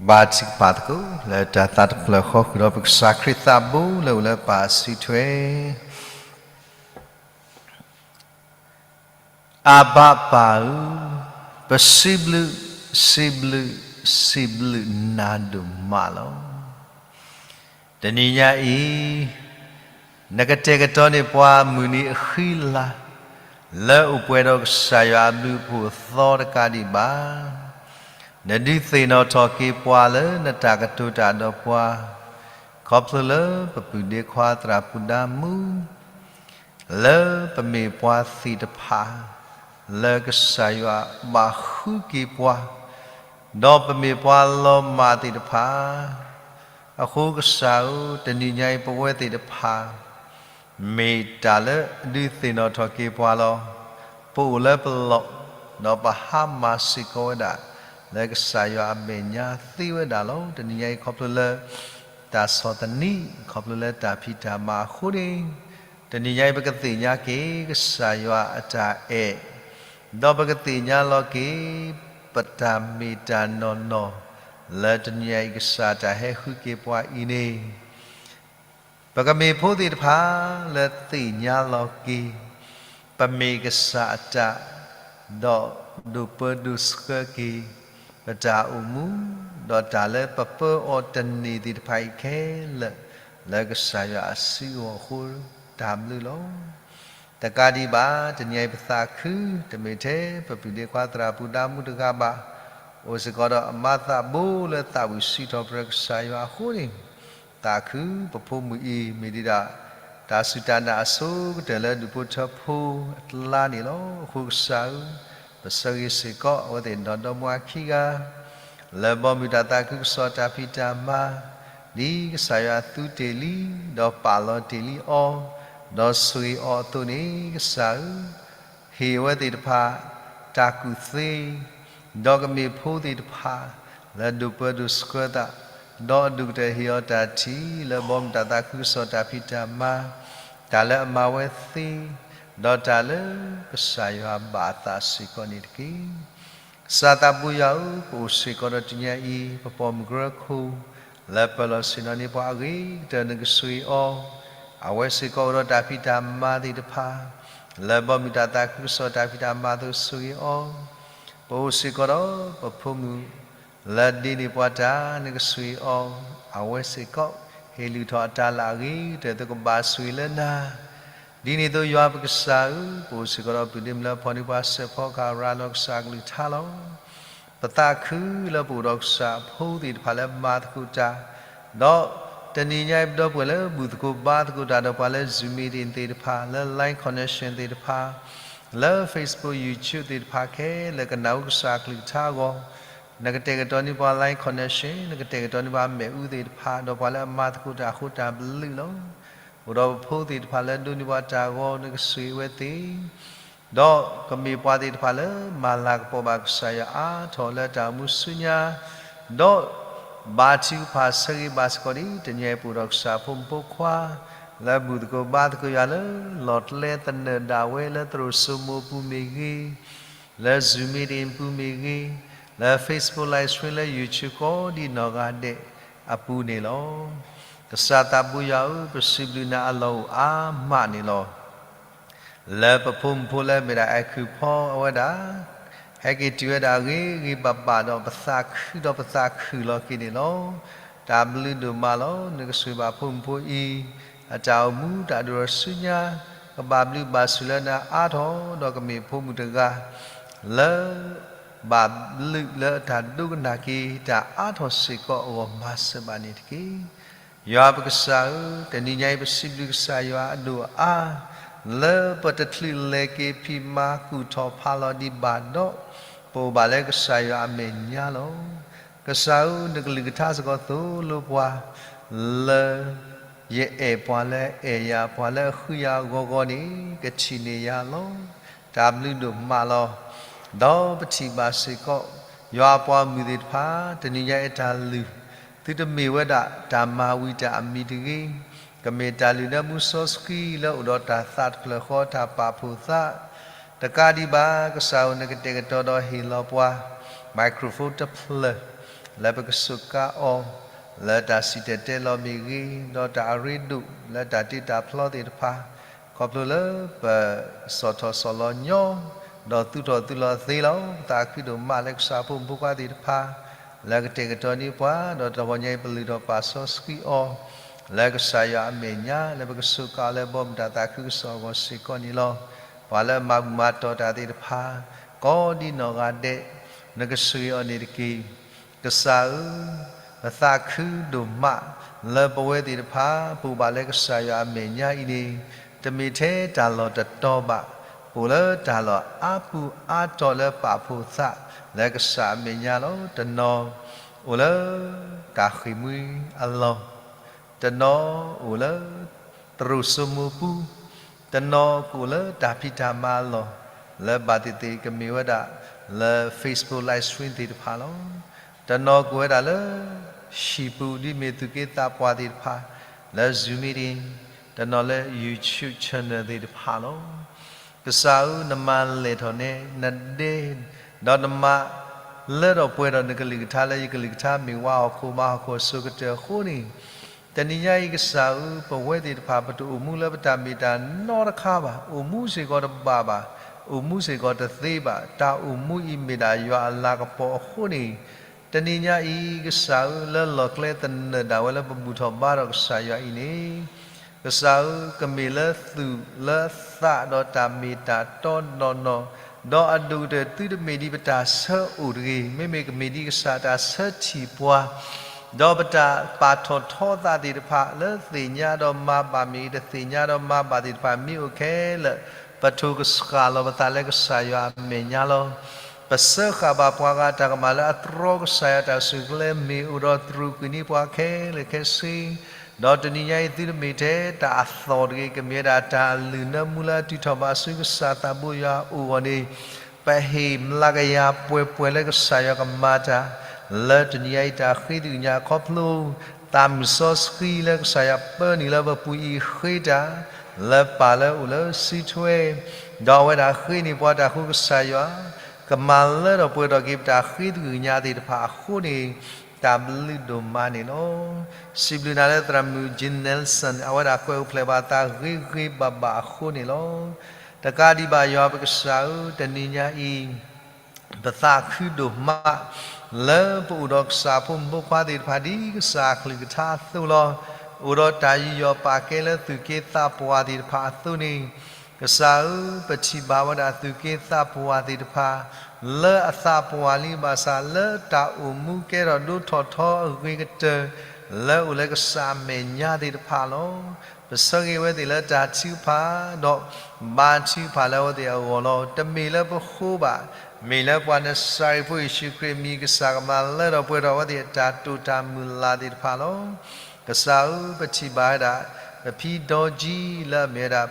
ဘါထုကဖၣ်သကိး လၢတၢ်သးတဖျၢၣ်ဃီ ဃုာ်ဒီးပကစၢ်ခရံာ်သးဘိ လၢအိၣ်လၢပၢ်အစုထွဲ. အဘၤပၢ်ဧၢ, ပစံးဘျုး, စံးဘျုး, စံးဘျုးနၤဒိၣ်မးလီၤ. တနံၤညါအံၤ နကတဲာ်ကတီၤန့ၢ်ပှၤမုၢ်နံၤအဃံလၤ လၢအိၣ်ပှဲၤဒီးကစၢ်ယွၤအဘျုးအဖှိၣ်အသီတကးဒံးဘၣ်. နဒုးသ့ၣ်နီၣ်ထီၣ်က့ၤပှၤလၢနတၢ်ကတိၤတၢ်ဒီးပှၤ, ခီဖျိလၢပပုၢ်ဒ့ခွါသရၣ်ပုၢ်ဒါမူ လၢပမ့ၢ်ပှၤသ့ၣ်တဖၣ် လၢကစၢ်ယွၤဘၣ်ဃုက့ၤပှၤ, ဒီးပမ့ၢ်ပှၤလီၤမၢ်သ့ၣ်တဖၣ်, အဃိကစၢ်ဧၢ, တနံၤညါအံၤပဝဲသ့ၣ်တဖၣ် မ့ၢ်တၢ်လၢအဒုးသ့ၣ်နီၣ်ထီၣ်က့ၤပှၤလီၤ. ပအိၣ်လၢပလီၢ်, ဒီးပဟါမၢ်စ့ၢ်ကီးဝဲဒၣ် လၢကစၢ်ယွၤအမဲာ်ညါသ့ဝဲဒၣ်လီၤ. တနံၤညါအံၤခီဖျိလၢ တၢ်ဆီၣ်သနံး, ခီဖျိလၢတၢ်ဖံးတၢ်မၤအဃိန့ၣ်, တနံၤညါအံၤပကသ့ၣ်ညါက့ၤ ကစၢ်ယွၤအတၢ်အဲၣ်, ဒီးပကသ့ၣ်ညါလီၤက့ၤ ပတၢ်မ့ၢ်တၢ်နီၢ်နီၢ် လၢတနံၤညါအံၤကစၢ်တၢ်ဟဲဃုက့ၤပှၤအံၤန့ၣ် ပကမ့ၢ်ဖိသ့ၣ်တဖၣ်လၢသ့ၣ်ညါလီၤက့ၤ ပမ့ၢ်ကစၢ်အတၢ်, ဒီးဒိးပၢဒိးဆှၢက့ၤ ပတၢ်အိၣ်မူ, ဒီးတၢ်လၢပပၢအီၤတန့ၢ်သ့ၣ်တဖၣ်အံၤခဲလၢာ် လၢကစၢ်ယွၤအစုအဂီၢ်အဃိ တၢ်ဘျုးလီၤ. တကးဒံးဘၣ် တနံၤအံၤပသးခု တမ့ၢ်ထဲပပုၢ်ဒ့ခွါသရၣ်ပူၤဒါမူတဂၤဘၣ်, အိၣ်စ့ၢ်ကီးဒီးအမါသးဘိလၢသးဝံၣ်စံးထီၣ်ပတြၢၤကစၢ်ယွၤအဃိန့ၣ်, သးခုပဖိမုၣ်အံၤ မ့ၢ်ဒံးဒၣ် တၢ်စူၢ်တၢ်နာ်အဆိကတၢၢ်လၢဒူၣ်ဖိထၢဖိအကျါန့ၣ်လီၤ. အဃိကစၢ်ဧၢ, ပဆၢဂ့ၤစ့ၢ်ကီးအဝဲသ့ၣ်ဒီးဒီမါခံဂၤ လၢဘီမုၢ်တၢ်သးခုကစီၣ်တၢ်ဖံးတၢ်မၤ, ဒ်ကစၢ်ယွၤသူတ့ၢ်လံ, ဒီးပာ်လီၤတ့ၢ်လံအီၤ, ဒီးဆိၣ်ဂ့ၤအီၤအသိးန့ၣ် ကစၢ်ဧၢ, ဟ့ၣ်အဝဲသ့ၣ်တဖၣ် တၢ်ကူၣ်သ့, ဒီးကမ့ၢ်ဖိသ့ၣ်တဖၣ် လၢဒိၣ်ပၢဒိၣ်ဆှၢသး, ဒီးအဒိၣ်ကတၢၢ်ဟ့ၣ်အီၤတၢ်ထံၣ် လၢဘီမုၢ်တၢ်သးခုကစီၣ်တၢ်ဖံးတၢ်မၤ, တၢ်လၢအမၤဝဲသ့, ဒီးတၢ်လၢကစၢ်ယွၤဘၣ်အသးစ့ၢ်ကီးန့ၣ်တက့ၢ်. ကစၢ်သးဘိယွၤဧၢ, ပအိၣ်စ့ၢ်ကီးဒီးတနံၤအံၤ ပပိာ်မုၣ်ကရၢခိၣ် လၢပၢၤလီၢ်ဆ့ၣ်နီၤန့ၣ်ပှၤအဂ့ၤကတၢၢ် နကဆိၣ်ဂ့ၤအီၤ, အဝဲစ့ၢ်ကီးအိၣ်ဒီးတၢ်ဖံးတၢ်မၤသ့ၣ်တဖၣ် လၢဘီမုၢ်တၢ်သးခုကစီၣ်တၢ်ဖံးတၢ်မၤအသိးဆိၣ်ဂ့ၤအီၤ, ပအိၣ်စ့ၢ်ကီးဒီးပဖိမုၣ် လၢဒ့န့ၢ်ပှၤတၢ် နကဆိၣ်ဂ့ၤအီၤ, အဝဲစ့ၢ်ကီး ဟ့ၣ်လုၢ်ထီၣ်အတၢ်လၢအဂ့ၤကတၢၢ် သုကဘၣ်ဆိၣ်ဂ့ၤလၢနၤ ဒ်န့ၣ်အသိးယွၤပကစၢ်ဧၢ, ပအိၣ်စ့ၢ်ကီးဒီးပုၢ်ဒ့မုၣ်လၢဖီၣ်န့ၢ်ပှၤစဲးဖီကဟၣ်ရၤလီၤကစၢ်အကလုၢ်ကထါလီၤ. ပသးခုလၢပအိၣ်ဒီးကစၢ်အဖိသ့ၣ်တဖၣ်လၢမၤသကိးတၢ်, ဒီးတနံၤညါအံၤပဒီပုၢ်ဝဲၢ်လၢဘူၣ်သကိးဘါသကိးတၢ်ဒီးပှၤလၢ Zoom meeting သ့ၣ်တဖၣ်, လၢ Line connection သ့ၣ်တဖၣ်, လၢ Facebook YouTube သ့ၣ်တဖၣ်ခဲလၢာ်ကနၣ်ဝဲကစၢ်အကလုၢ်ကထါအဂီၢ်, နကတဲာ်ကတီၤန့ၢ်ပှၤ Line connection, နကတဲာ်ကတီၤန့ၢ်ပှၤမဲာ်အူသ့ၣ်တဖၣ်, ဒီးပှၤလၢအမၤသကိးတၢ်အဃိတၢ်ဘျုးလီၤ. အိၣ်ဒီးပဖိသ့ၣ်တဖၣ်လၢဒိးန့ၢ်ပှၤတၢ်အဂီၢ် နကဆိၣ်ဂ့ၤအဝဲသ့ၣ်, ဒီးကမ့ၢ်ပှၤသ့ၣ်တဖၣ်လၢမၤလၤကပီၤဘၣ်ကစၢ်ယွၤအါထီၣ်လၢတၢ်အိၣ်မူဆူညါ, ဒီးဘါထုကဖၣ်ဆၢဂ့ၤဘၣ်စ့ၢ်ကီးဒ်တနံၤအံၤပအိၣ်ဒီးကစၢ်အဖိမုၣ်ဖိခွါ လၢဘူၣ်သကိးဘါသကိးယွၤလၢ လီၢ်ကျဲသနၢၣ်ဒၣ်ဝဲလၢသရိာ်စိမိၤအပူၤမ့ၢ်ဂ့ၤ, လၢ Zoom meeting အပူၤမ့ၢ်ဂ့ၤ, လၢ Facebook live stream လၢ YouTube ကိးဒံနီၢ်ဂၤဒဲးအပူၤန့ၣ်လီၤ. ကစၢ်သးဘိယွၤဧၢ, ပစံးဘျုးနၤအလီၢ်အိၣ်အါမးန့ၣ်လီၤ. လၢပဖိမုၣ်ဖိလၢမ့ၢ်ဒၣ်အဲၤခုၣ်ဖီအဝဲဒၣ် ဟဲက့ၤတုၤဝဲဒၣ်ဂ့ၤဂ့ၤဘၣ်ဘၣ်ဒီး ပသးခုဒီးပသးခုၣ်လီၤက့ၤန့ၣ်လီၤ. တၢ်ဘျုးဒိၣ်မးလီၤ. နကဆိၣ်ဂ့ၤဘၣ်ဖိမုၣ်ဖိအံၤ အတၢ်အိၣ်မူတၢ်ဒိၣ်ထီၣ်ဆူညါ ကဘၣ်ဘျုးဘၣ်ဆိၣ်လၢနၤအါထီၣ် ဒီးကမ့ၢ်ဖိမုၣ်တဂၤ လၢ ဘၣ်ဘျုးလၢအတၢ်ဒိကနၣ်က့ၤ တၢ်အါထီၣ်စ့ၢ်ကီးအဂီၢ်မၤစၢၤဘၣ်န့ၣ်တက့ၢ်. ယွၤပကစၢ်ဧၢ, တနံၤညါအံၤပစံးဘျုးကစၢ်ယွၤအဒိၣ်အါ လၢပတချုးလဲၤက့ၤဖံးမၤကူၣ်ထီၣ်ဖးလီၤဒံးဘၣ်ဒီး ပအိၣ်ဘၣ်လၢကစၢ်ယွၤအမဲာ်ညါလီၤ. ကစၢ်ဧၢ, နကလုၢ်ကထါစ့ၢ်ကီးသိၣ်လိပှၤ လၢ ယအဲၣ်ပှၤလၢအအဲၣ်ယၤ ပှၤလၢအဃုယၤအဂီၢ်ဂီၢ်န့ၣ် ကထံၣ်န့ၢ်ယၤလီၤ. တၢ်ဘျုးဒိၣ်မးလီၤ. ဒီးပထံၣ်ဘၣ်စ့ၢ်ကီး ယွၤအပှၤမုၣ်သ့ၣ်တဖၣ် တနံၤညါအံၤတၢ်လုၢ် သုတမ့ၢ်ဝဲဒၣ်တၢ်မၤဝံၤတၢ်အမံၤတဂ့ၤ, ကမ့ၢ်တၢ်လုၢ်လၢမူစီဆှံလၢအိၣ်ဒီးတၢ်သးတဖျၢၣ်ဃီတၢ်ပာ်ဖှိၣ်သး တကးဒံးဘၣ် ကစၢ်ဧၢ နကတဲာ်ကတီၤဒီးဟ့ၣ်လီၤပှၤ microphone တဖျၢၣ် လၢပကစူးကါအီၤ လၢတၢ်စံၣ်တဲၤတဲလီၤမ့ၢ်ဂ့ၤ, ဒီးတၢ်အရ့ဒိၣ်လၢတၢ်တ့တၢ်ဖျီသ့ၣ်တဖၣ်, ခီဖျိလၢပစီၣ်ထီၣ်စီၣ်လီၤညီ ဒီးသူၣ်ထီၣ်သူၣ်လီၤသ့လီၤ. ပသးခုဒိၣ်မးလၢကစၢ်ဖိမုၣ်ဖိခွါသ့ၣ်တဖၣ် လၢကတဲာ်ကတီၤန့ၢ်ပှၤ, ဒီးတဂီၤညါအံၤပလုၢ်ထီၣ်ပာ်စီဆှံအီၤ လၢကစၢ်ယွၤအမဲာ်ညါ လၢပကစူးကါအီၤလၢဘီမုၢ်တၢ်သးခုကစီၣ်အဂီၢ်စ့ၢ်ကီးန့ၣ်လီၤ. ပှၤလၢအမၤဘူၣ်မၤတီၢ်တၢ်သ့ၣ်တဖၣ် ကိးဒံနီၢ်ဂၤဒဲး နကဆိၣ်ဂ့ၤအီၤန့ၣ်တက့ၢ်. ကစၢ်ဧၢ, ပသးခုဒိၣ်မး လၢပဝဲသ့ၣ်တဖၣ် ပအိၣ်ဘၣ်လၢကစၢ်ယွၤအမဲာ်ညါအံၤန့ၣ် တမ့ၢ်ထဲတၢ်လီၢ်တတီၤဘၣ်, ပအိၣ်လၢတၢ်လီၢ်အါပူၤအါတီၤလၢပာ်ဖှိၣ်သး လၢကစၢ်အမဲာ်ညါလီၤ. တနီၤအိၣ်လၢ တၢ်ဃ့ၢ်မှံအလီၢ်, တနီၤအိၣ်လၢ သရိာ်စိမိၤပူၤ, တနီၤကအိၣ်လၢတၢ်ဖံးတၢ်မၤအလီၢ် လၢဘၣ်သ့ၣ်သ့ၣ်ကမ့ၢ်ဝဲဒၣ် လၢ Facebook live stream သ့ၣ်တဖၣ်လီၤ. တနီၤကအိၣ်ဝဲဒၣ်လၢ ဟံၣ်ပူၤ ဒ်မ့ၢ်သူၣ်က့သးပှၢ်သ့ၣ်တဖၣ် လၢ Zoom meeting, တနီၤလၢ YouTube channel သ့ၣ်တဖၣ်လီၤ. ကစၢ်ဧၢ, နမၤလဲၢ်ထီၣ်န့ၢ်နဒဲ, ဒီးနမၤလၢထီၣ်ပှဲၤထီၣ်နကလုၢ်ကထါလၢယကလုၢ်ကထါ မ့ၢ်ဝါဟီၣ်ခိၣ်မၤဟီၣ်ခိၣ်အစိၤကတၢၢ်အဃိန့ၣ်, တနံၤညါအံၤကစၢ်ဧၢ, ပဝဲသ့ၣ်တဖၣ် ပတအိၣ်မူလၢပတၢ်မ့ၢ်တၢ်နီတခါဘၣ်, အိၣ်မူစ့ၢ်ကီးတဘၣ်ဘၣ်, အိၣ်မူစ့ၢ်ကီးတသ့ဘၣ်, တၢ်အိၣ်မူအံၤမ့ၢ်ဒၣ်ယွၤအလၤကပီၤအဃိန့ၣ်, တနံၤညါအံၤကစၢ်ဧၢ, လၢလီၢ်ကျဲသနၢၣ်ဒၣ်ဝဲလၢပဘူၣ်ထီၣ်ဘါထီၣ်ကစၢ်ယွၤအံၤန့ၣ် ကစၢ်ဧၢ, ကမ့ၢ်လၢသူၣ်လၢသးဒီးတၢ်မ့ၢ်တၢ်တီနီၢ်နီၢ်, ဒီးအဒိၣ်ကတၢၢ်သုတမ့ၢ်ဒ်ပတၢ်ဆၢအိၣ်တဂ့ၤ, မ့မ့ၢ်ကမ့ၢ်ဒ်ကစၢ်တၢ်ဆၢထံၣ်ပှၤ, ဒီးပတၢ်ပာ်ထီၣ်ထီသးသ့ၣ်တဖၣ် လၢသ့ၣ်ညါဒီးမၤဘၣ်မ့ၢ်ဂ့ၤ တသ့ၣ်ညါဒီးမၤဘၣ်သ့ၣ်တဖၣ်မ့ၢ်အိၣ်ခဲလၢာ်, ပထိၣ်ကစှၤလီၤပသးလၢကစၢ်ယွၤအမဲာ်ညါလီၤ. ပစၢဃာ်ဘၣ်ပှၤဂၤတၢ်ကမၣ်လၢအတြီကစၢ်ယွၤတၢ်စူၢ်က့ၤမ့ၢ်အိၣ်ဒီးတြူာ်ကွံာ်န့ၢ်ပှၤခဲလၢာ်ခဲဆ့, ဒီးတနံၤညါအံၤသုတမ့ၢ်ထဲတၢ်အသီၣ်တဂ့ၤ, ကမ့ၢ်ဝဲဒၣ်တၢ်အလုၢ်နၢမူလၢအတုၤထီၣ်ဘၣ်ဆူကစၢ်သးဘိယွၤအအိၣ်အဂီၢ်န့ၣ်, ပဟ့ၣ်မျးကယၤပှဲၤပှဲၤလၢကစၢ်ယွၤကမၤတၢ်, လၢတနံၤညါအံၤတၢ်ဃ့တဂ့ၤညါအခီဖျိ, သးမုၢ်စီဆှံလၢကစၢ်ယွၤပၢနုာ်လၢပပူၤအံၤဃ့တၢ်, လၢပၢ်လၢအအိၣ်လၢစုထွဲ, ဒီးအဝဲဒၣ်ဃ့န့ၢ်ပှၤတၢ်ဃိကစၢ်ယွၤ ကမၤလၢထီၣ်ပှဲၤထီၣ်က့ၤပတၢ်ဃ့တဂ့ၤညါသ့ၣ်တဖၣ်အဃိန့ၣ်, တၢ်ဘျုးဒိၣ်မးန့ၣ်လီၤ. စံးဘျုးနၤလၢသရၣ်မုၣ် Jean Nelson အဝဲဒၣ်ကွဲးအိၣ်ဖျဲၣ်ဘၣ်သးဂ့ၤဂ့ၤဘၣ်ဘၣ်အဃိန့ၣ်လီၤ. တကးဒံးဘၣ်ယွၤပကစၢ်ဧၢ, တနံၤညါအံၤ ပသးခုဒိၣ်မး လၢပအိၣ်ဒီးကစၢ်ဖိမုၣ်ဖိခွါသ့ၣ်တဖၣ်ဒ်ကစၢ်အကလုၢ်ကထါအသိးလီၤ. အိၣ်ဒီးတၢ်ယူးယီၣ်ပာ်ကဲလၢသူၣ်က့သးပှၢ်သ့ၣ်တဖၣ်အသိးန့ၣ်, ကစၢ်ဧၢ, ပထံၣ်ဘၣ်ဝဲဒၣ်သူၣ်က့သးပှၢ်သ့ၣ်တဖၣ် လၢအသးပှၢ်လံဘၣ်ဆၣ် လၢတၢ်အိၣ်မူကဲထီၣ်ဒိၣ်ထီၣ်ထီအဂ့ၤကတၢၢ် လၢအိၣ်လၢကစၢ်အမဲာ်ညါသ့ၣ်တဖၣ်လီၤ. ပဆၢဂ့ၤဝဲသ့ၣ်လၢတၢ်ထုကဖၣ် ဒီးဘါထုကဖၣ်လၢအဝဲသ့ၣ်အဂီၢ်လီၤ. တမ့ၢ်လၢပဃိဘၣ်, မ့ၢ်လၢပှၤနစၤရ့းဖိယ့ၣ်ၡူးခရံာ်အမံၤ ကစၢ်ကမၤလၢထီၣ်ပှဲၤထီၣ်အဝဲသ့ၣ်အတၢ်တိာ်တၢ်မုၢ်လၢ်သ့ၣ်တဖၣ်လီၤ. ကစၢ်ဧၢ, ပထံၣ်ဘၣ်ဝဲဒၣ် ပဖံဒီကံ လၢအမ့ၢ်ဝဲဒၣ်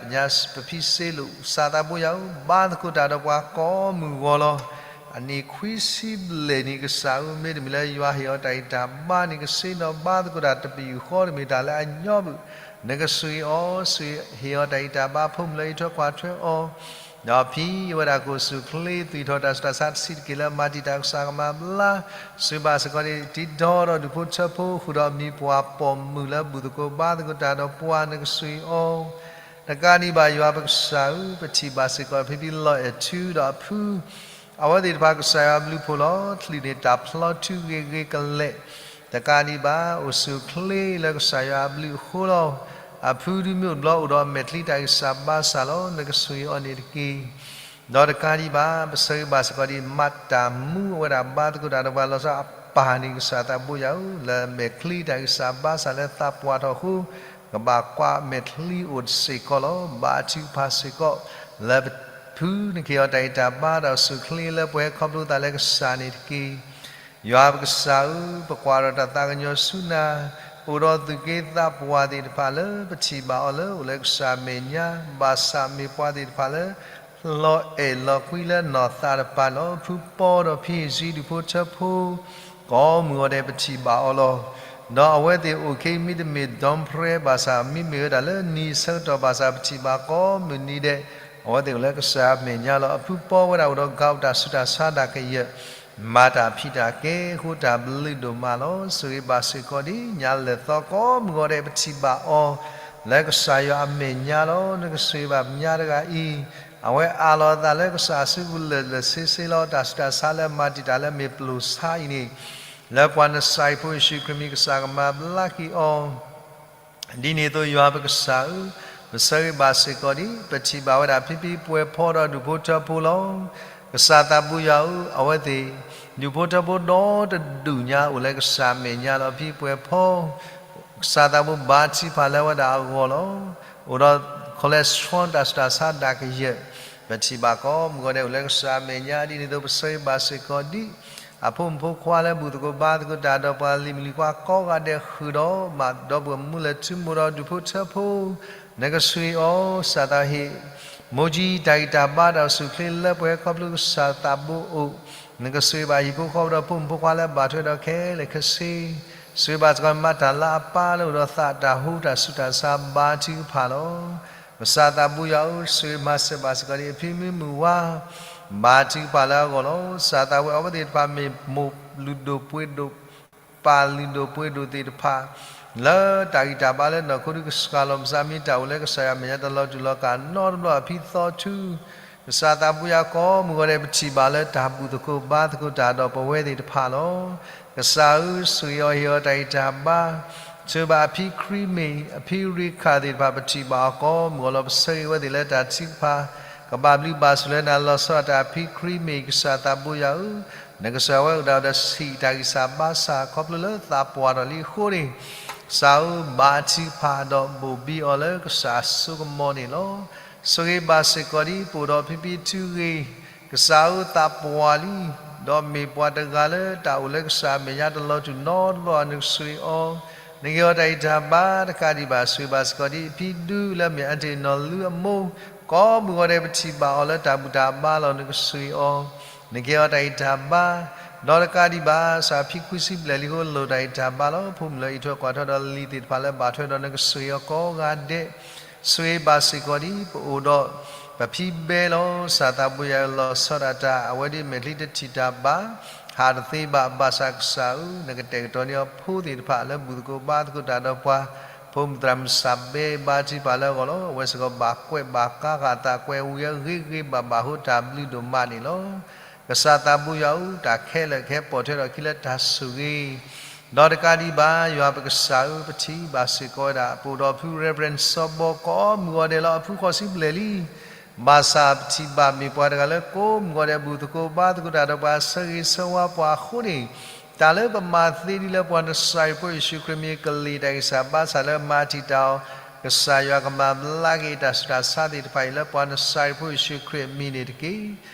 ပဖံစ့လိာ် ကစၢ်သးဘိယွၤဧၢ, ဘါသကိးတၢ်ဒီးပှၤကိးမုၢ်ဂီၤလီၤ. အနံၣ်ခွံဆံဘျဲၣ်န့ၣ် ကစၢ်ဧၢ, မ့တမ့ၢ်လၢယွၤဟ့ၣ်အီၤတၢ်ဂံၢ်တၢ်ဘါန့ၣ် ကစ့ဒီးဘါသကိးတၢ်တပယူာ်ဃီ တမ့ၢ်တၢ်လၢအညီဘၣ်. နကဆိၣ်ဂ့ၤအီၤ, ဆိၣ်ဂ့ၤဟ့ၣ်အီၤတၢ်ဂံၢ်တၢ်ဘါ ဖိမုၣ်လၢအအံးထွဲကွၢ်ထွဲအီၤ ဒီးဖံဝဲဒၣ်ကိၣ်ဆူၣ်ချ့ သွံၣ်ထီၣ်တၢ်ဆူးတၢ်ဆါတဆံးတက့ၢ်လၢမၤတံာ်တာ် ကစၢ်ကမၤဘျါ, ဆိၣ်ဂ့ၤဘၣ်စ့ၢ်ကီးန့ၣ် တံၤဒီဒီးဒူၣ်ဖိထၢဖိ ဃုာ်ဒီးမံၤပှၢ်ပိာ်မုၣ်လၢဘူၣ်သကိးဘါသကိးတၢ်ဒီးပှၤ နကဆိၣ်ဂ့ၤအီၤ. တကးဒံးဘၣ်ယွၤပကစၢ်ဧၢ, ပထံၣ်ဘၣ်စ့ၢ်ကီးဖံဖံလီၤအဲၣ်ထူဒီးအဖု အဝဲသ့ၣ်တဖၣ်ကစၢ်ယွၤအဘျုးအဖှိၣ်လီၤ. ချုးန့ၣ်တၢ်ဖျီထုဂ့ၤဂ့ၤကလဲာ်, တကးဒံးဘၣ် အိၣ်ဆူၣ်အိၣ်ချ့လၢကစၢ်ယွၤအဘျုးအဃိလီၤ. အဖုဒုးမ့ၢ်အိၣ်တဘျီအိၣ်ဒီးအမဲာ်ချံတၢ်ဂံၢ်စၢ်ဘါစၢ်လီၤ. နကဆိၣ်ဂ့ၤအီၤန့ၣ်တက့ၢ်. ဒီးတကးဒံးဘၣ် ပဆၢဂ့ၤဘၣ်စ့ၢ်ကီးဒ် မၤတၢ်မူအဝဲဒၣ်ဘါသကိးတၢ်ဒီးပှၤလီၤဆီအပၢ်န့ၣ် ကစၢ်သးဘိယွၤဧၢ, လၢအမဲာ်ချံတၢ်ဂံၢ်စၢ်ဘါစၢ်လၢသးပှၢ်ထီၣ်အဃိ ကဘၣ်ကွၢ်မဲာ်ချံအိၣ်စ့ၢ်ကီးလီၤ. ဘါထုကဖၣ်စ့ၢ်ကီး လၢပဖုနက့ၤအီၤတၢ်ဂံၢ်တၢ်ဘါဒီးဆူၣ်ချ့လၢပှဲၤခီဖျိသးလၢကစၢ်န့ၣ်တက့ၢ်. ယွၤပကစၢ်ဧၢ, ပကွၢ်ဒီးတၢ်သးကညီၤဆူနၤ, အိၣ်ဒီးသူၣ်က့သးပှၢ်သ့ၣ်တဖၣ်လၢပထံၣ်ဘၣ်အီၤလၢအိၣ်လၢကစၢ်အမဲာ်ညါ, ဘၣ်ဆၣ်မ့ၢ်ပှၤသ့ၣ်တဖၣ်လၢ လီၤအဲၣ်လီၤကွံလၢနီၢ်သးတဖၣ်န့ၣ်လီၤ. ဖုပီဒီးဖံစံဒူၣ်ဖိထၢဖိ ကိးမုၢ်ဂီၤဒဲးပထံၣ်ဘၣ်အီၤလီၤ. ဒီးအဝဲသ့ၣ်အိၣ်ခဲအံၤ မ့တမ့ၢ် ဒီပြဲ ဘၣ်ဆၣ် မ့မ့ၢ်ဝဲဒၣ်လၢနံၤဆၢကတီၢ်ဘၣ်ဆၣ် ပထံၣ်ဘၣ်ကိးမုၢ်နံၤဒဲး အဝဲသ့ၣ်အိၣ်လၢကစၢ်အမဲာ်ညါလီၤ. အဖုပီဝဲဒၣ်အိၣ်ဒီး ကး တၢ်ဆူးတၢ်ဆါဒၣ်ကယၢၢ် မၤတၢ်ဖံးတၢ်ကဲအဃိ တၢ်ဘျုးဒိၣ်မးလီၤ. ဆိၣ်ဂ့ၤဘၣ်စ့ၢ်ကီးဒ်ညါလၢာ်သီကိးမုၢ်ဂီၤဒဲး ပထံၣ်ဘၣ်အီၤ လၢကစၢ်ယွၤအမဲာ်ညါလီၤ. နကဆိၣ်ဂ့ၤဘၣ်ပညါတဂၤအံၤ အဝဲအးလီၤအသးလၢကစၢ်အစုပူၤလၢာ်လၢာ်ဆ့ဆ့လီၤ. တၢ်ဆူးတၢ်ဆါလၢမၤတံာ်တာ်လၢမ့ၢ်ပျိာ်ဆါအံၤန့ၣ် လၢပှၤနစၤရ့းဖိယ့ၣ်ၡူးခရံာ်မံၤ ကစၢ်ကမၤဘျါက့ၤအီၤ ဒ်န့ၣ်အသိး ယွၤပကစၢ်ဧၢ, ပဆၢဂ့ၤဘၣ်စ့ၢ်ကီးဒ် ပထံၣ်ဘၣ်ဝဲဒၣ်ဖံဖံပှဲၤဖီဒီးဒူၣ်ဖိထၢဖိလီၤ. ကစၢ်သးဘိယွၤဧၢ, အဝဲသ့ၣ် ဒူၣ်ဖိထၢဖိဒီတဒူၣ်ညါအိၣ်လၢကစၢ်အမဲာ်ညါလီၤ. ဖံပှဲၤဖီ ကစၢ်သးဘိဘါထုကဖၣ်လၢဝဲဒၣ်အဂီၢ်လီၤ. အိၣ်ဒီး cholesterol တၢ်ဆူးတၢ်ဆါဒၣ်ကယၢၢ် ပထံၣ်ဘၣ်ကိးမုၢ်ဂီၤဒဲးအိၣ်လၢကစၢ်အမဲာ်ညါ ဒ်န့ၣ်အသိး ပဆၢဂ့ၤဘၣ်စ့ၢ်ကီးဒ် အဖိမုၣ်ဖိခွါလၢဘူၣ်သကိးဘါသကိးတၢ်ဒီးပှၤလံၤမုၣ်လံၤခွါကိးဂၤဒဲးဃုာ်ဒီး မၤဒီပုၢ်ဝဲၢ်မူလၢထူမိၢ်ဒီးဒူၣ်ဖိထၢဖိ နကဆိၣ်ဂ့ၤအီၤ စၢ်သးဟ့ၣ် မိၢ်ကၠံတၢ်ဂံၢ်တၢ်ဘါတၢ်အိၣ်ဆူၣ်အိၣ်ချ့လၢပှဲၤခီဖျိကစၢ်သးဘိအိၣ်, နကဆိၣ်ဂ့ၤဘၣ်ဟံၣ်ဖိဃီဖိဒီးဖိမုၣ်ဖိခွါလၢဘၣ်ထွဲဒီးခဲလၢာ်ခဲဆ့, ဆိၣ်ဂ့ၤဘၣ်စ့ၢ်ကီးမၤတၢ်လၢအပၢ်လၢအိၣ်ဒီးသးတၢ်ဟူ တၢ်ဆူးတၢ်ဆါဘါထုကဖၣ်လီၤ. ကစၢ်သးဘိယွၤဧၢ, ဆိၣ်ဂ့ၤမၤစၢၤဘၣ်စ့ၢ်ကီးဒ်အဖံမုၢ်မုၢ်ဝါ ဘါထုကဖၣ်လၢအဂီၢ်လီၤ. စၢ်သးဝဲအဝဲသ့ၣ်တဖၣ်မ့ၢ်မိၢ်လုၢ်ဒိၣ်ပှ့ၤဒိၣ် ပၢ်လုၢ်ဒိၣ်ပှ့ၤဒိၣ်သ့ၣ်တဖၣ် လၢတၢ်ဂံၢ်တၢ်ဘါလၢနီၢ်ခိဒုးကစှၤလီၤမစါ မ့ၢ်တၢ်အိၣ်လၢကစၢ်ယွၤအမဲာ်ညါ တလီၤတူာ်လီၤကာ်နီတဘျီ အဖံသီထူ ကစၢ်သးဘိယွၤကိးမုၢ်ဂီၤဒဲး ပထံၣ်ဘၣ်လၢတၢ်ဘူၣ်သကိးဘါသကိးတၢ်ဒီးပဝဲသ့ၣ်တဖၣ်လီၤ. ကစၢ်ဧၢ, ဆိၣ်ဂ့ၤအီၤဟ့ၣ်အီၤတၢ်ဂံၢ်တၢ်ဘါ ဆှၢဘၣ်အဖံခရံာ်မ့ၢ် အဖံရ့ခၣ်သ့ၣ်တဖၣ် ပထံၣ်ဘၣ်အီၤကိးမုၢ်ဂီၤလီၤ. ပဆၢဂ့ၤဝဲသ့ၣ်လၢတၢ်ထုကဖၣ် ကဘၣ်ဘျုးဘၣ်ဆိၣ်လၢနၤ လီၤဆီဒၣ်တၢ် အဖံခရံာ်မ့ၢ် ကစၢ်သးဘိယွၤဧၢ, နကစၢ်ဝဲအိၣ်ဒၣ်ဒီးဆံးတၢ်ဂံၢ်စၢ်ဘါစၢ် ခီဖျိလၢသးပှၢ်ထီၣ်လံအဃိန့ၣ်, ကစၢ်ဧၢ, ဘါထုကဖၣ်ဒီးဘိၣ်ဘံအီၤလၢကစၢ်အစိကမီၤန့ၣ်လီၤ. ဆိၣ်ဂ့ၤဘၣ်စ့ၢ်ကီးဒ် ပအိၣ်ဒီးဖံဖံထုဂ့ၤ, ကစၢ်ဧၢ သးပှၢ်လံ, ဒီးမ့ၢ်ပှၤတဂၤလၢတၢ်အိၣ်လၢကစၢ်အမဲာ်ညါတလီၤတူာ်နီတဘျီဘၣ် နကဆိၣ်ဂ့ၤအီၤ, နကဟ့ၣ်အီၤတၢ်ဂံၢ်တၢ်ဘါတကးဒံးဘၣ်. ဆိၣ်ဂ့ၤဘၣ်စ့ၢ်ကီးဒ် ဖံဒူလၢမ့ၢ် Aunty နီၢ်လူအမိၢ်, ကိးမုၢ်ဂီၤဒဲး ပထံၣ်ဘၣ်အီၤလၢတၢ်ဘူၣ်တၢ်ဘါလီၤ နကဆိၣ်ဂ့ၤအီၤ, နကဟ့ၣ်အီၤတၢ်ဂံၢ်တၢ်ဘါ, ဒီးတကးဒံးဘၣ် ကစၢ်ဖံခွံဆံဘျဲၣ်လံအဃိ လိၣ်တၢ်ဂံၢ်တၢ်ဘါလီၤ. ဖိမုၣ်လၢအံးထွဲကွၢ်ထွဲဒီးလံာ်သ့ၣ်တဖၣ်လၢဘၣ်ထွဲဒီး နကဆိၣ်ဂ့ၤအီၤကိးဂၤဒဲး, ဆိၣ်ဂ့ၤဘၣ်စ့ၢ်ကီးဒ် ပအိၣ်ဒီး ပဖံဘဲလီၤ. ကစၢ်သးဘိယွၤလီၤဆီဒၣ်တၢ် အဝဲဒ်မဲာ်ချံတထံၣ်တၢ်ဘၣ်, ဟးတသ့ဘၣ် ဘၣ်ဆၣ်ကစၢ်ဧၢ, နကတဲာ်ကတီၤန့ၢ်အီၤဖိသ့ၣ်တဖၣ်လၢဘူၣ်သကိးဘါသကိးတၢ်ဒီးပှၤ, ဖိမုၣ်သရၣ်မုၣ်စၢ်ဘဲ ဘါထုကဖၣ်လၢအဂီၢ်လီၤ. အဝဲစ့ၢ်ကီးဘၣ်ကွဲးဘၣ်ကါဃာ်အသး ကွဲးဝံၤအဂ့ၤဂ့ၤဘၣ်ဘၣ် ဟိးတၢ်ဘျုးဒိၣ်မးန့ၣ်လီၤ. ကစၢ်သးဘိယွၤဧၢ, တၢ်ခဲလၢာ်ခဲပိာ်ထွဲထီၣ်အခံလၢတၢ်ဆိၣ်ဂ့ၤ, ဒီးတကးဒံးဘၣ် ယွၤပကစၢ်ဧၢ, ပထံၣ်ဘၣ်စ့ၢ်ကီးဝဲဒၣ် ပအိၣ်ဒီးဖု Reverend စီၤဘီ ကိးမုၢ်ဂီၤဒဲးလီၤ. အဖုဃိးဆံဘျဲၣ်လံ. ဘၣ်ဆၣ်ပထံၣ်ဘၣ်မ့ၢ်ပှၤတဂၤလၢကိးမုၢ်ဂီၤဒဲး ဘူၣ်သကိးဘါသကိးတၢ်ဒီးပှၤ ဆၢဂ့ၤဆၢဝါပှၤအဃိန့ၣ်, တၢ်လၢပမၤသ့ဒ်လၢပှၤနစၤရ့းဖိယ့ၣ်ၡူးခရံာ်မံၤ ကလံၣ်တၢ်ဂံၢ်စၢ်ဘါစၢ်လၢမၤတံာ်တာ်အီၤ, ကစၢ်ယွၤကမၤဘျါက့ၤတၢ်ဆူးတၢ်ဆါသ့ၣ်တဖၣ်အံၤ လၢပှၤနစၤရ့းဖိယ့ၣ်ၡူးခရံာ်အမံၤန့ၣ်တက့ၢ်.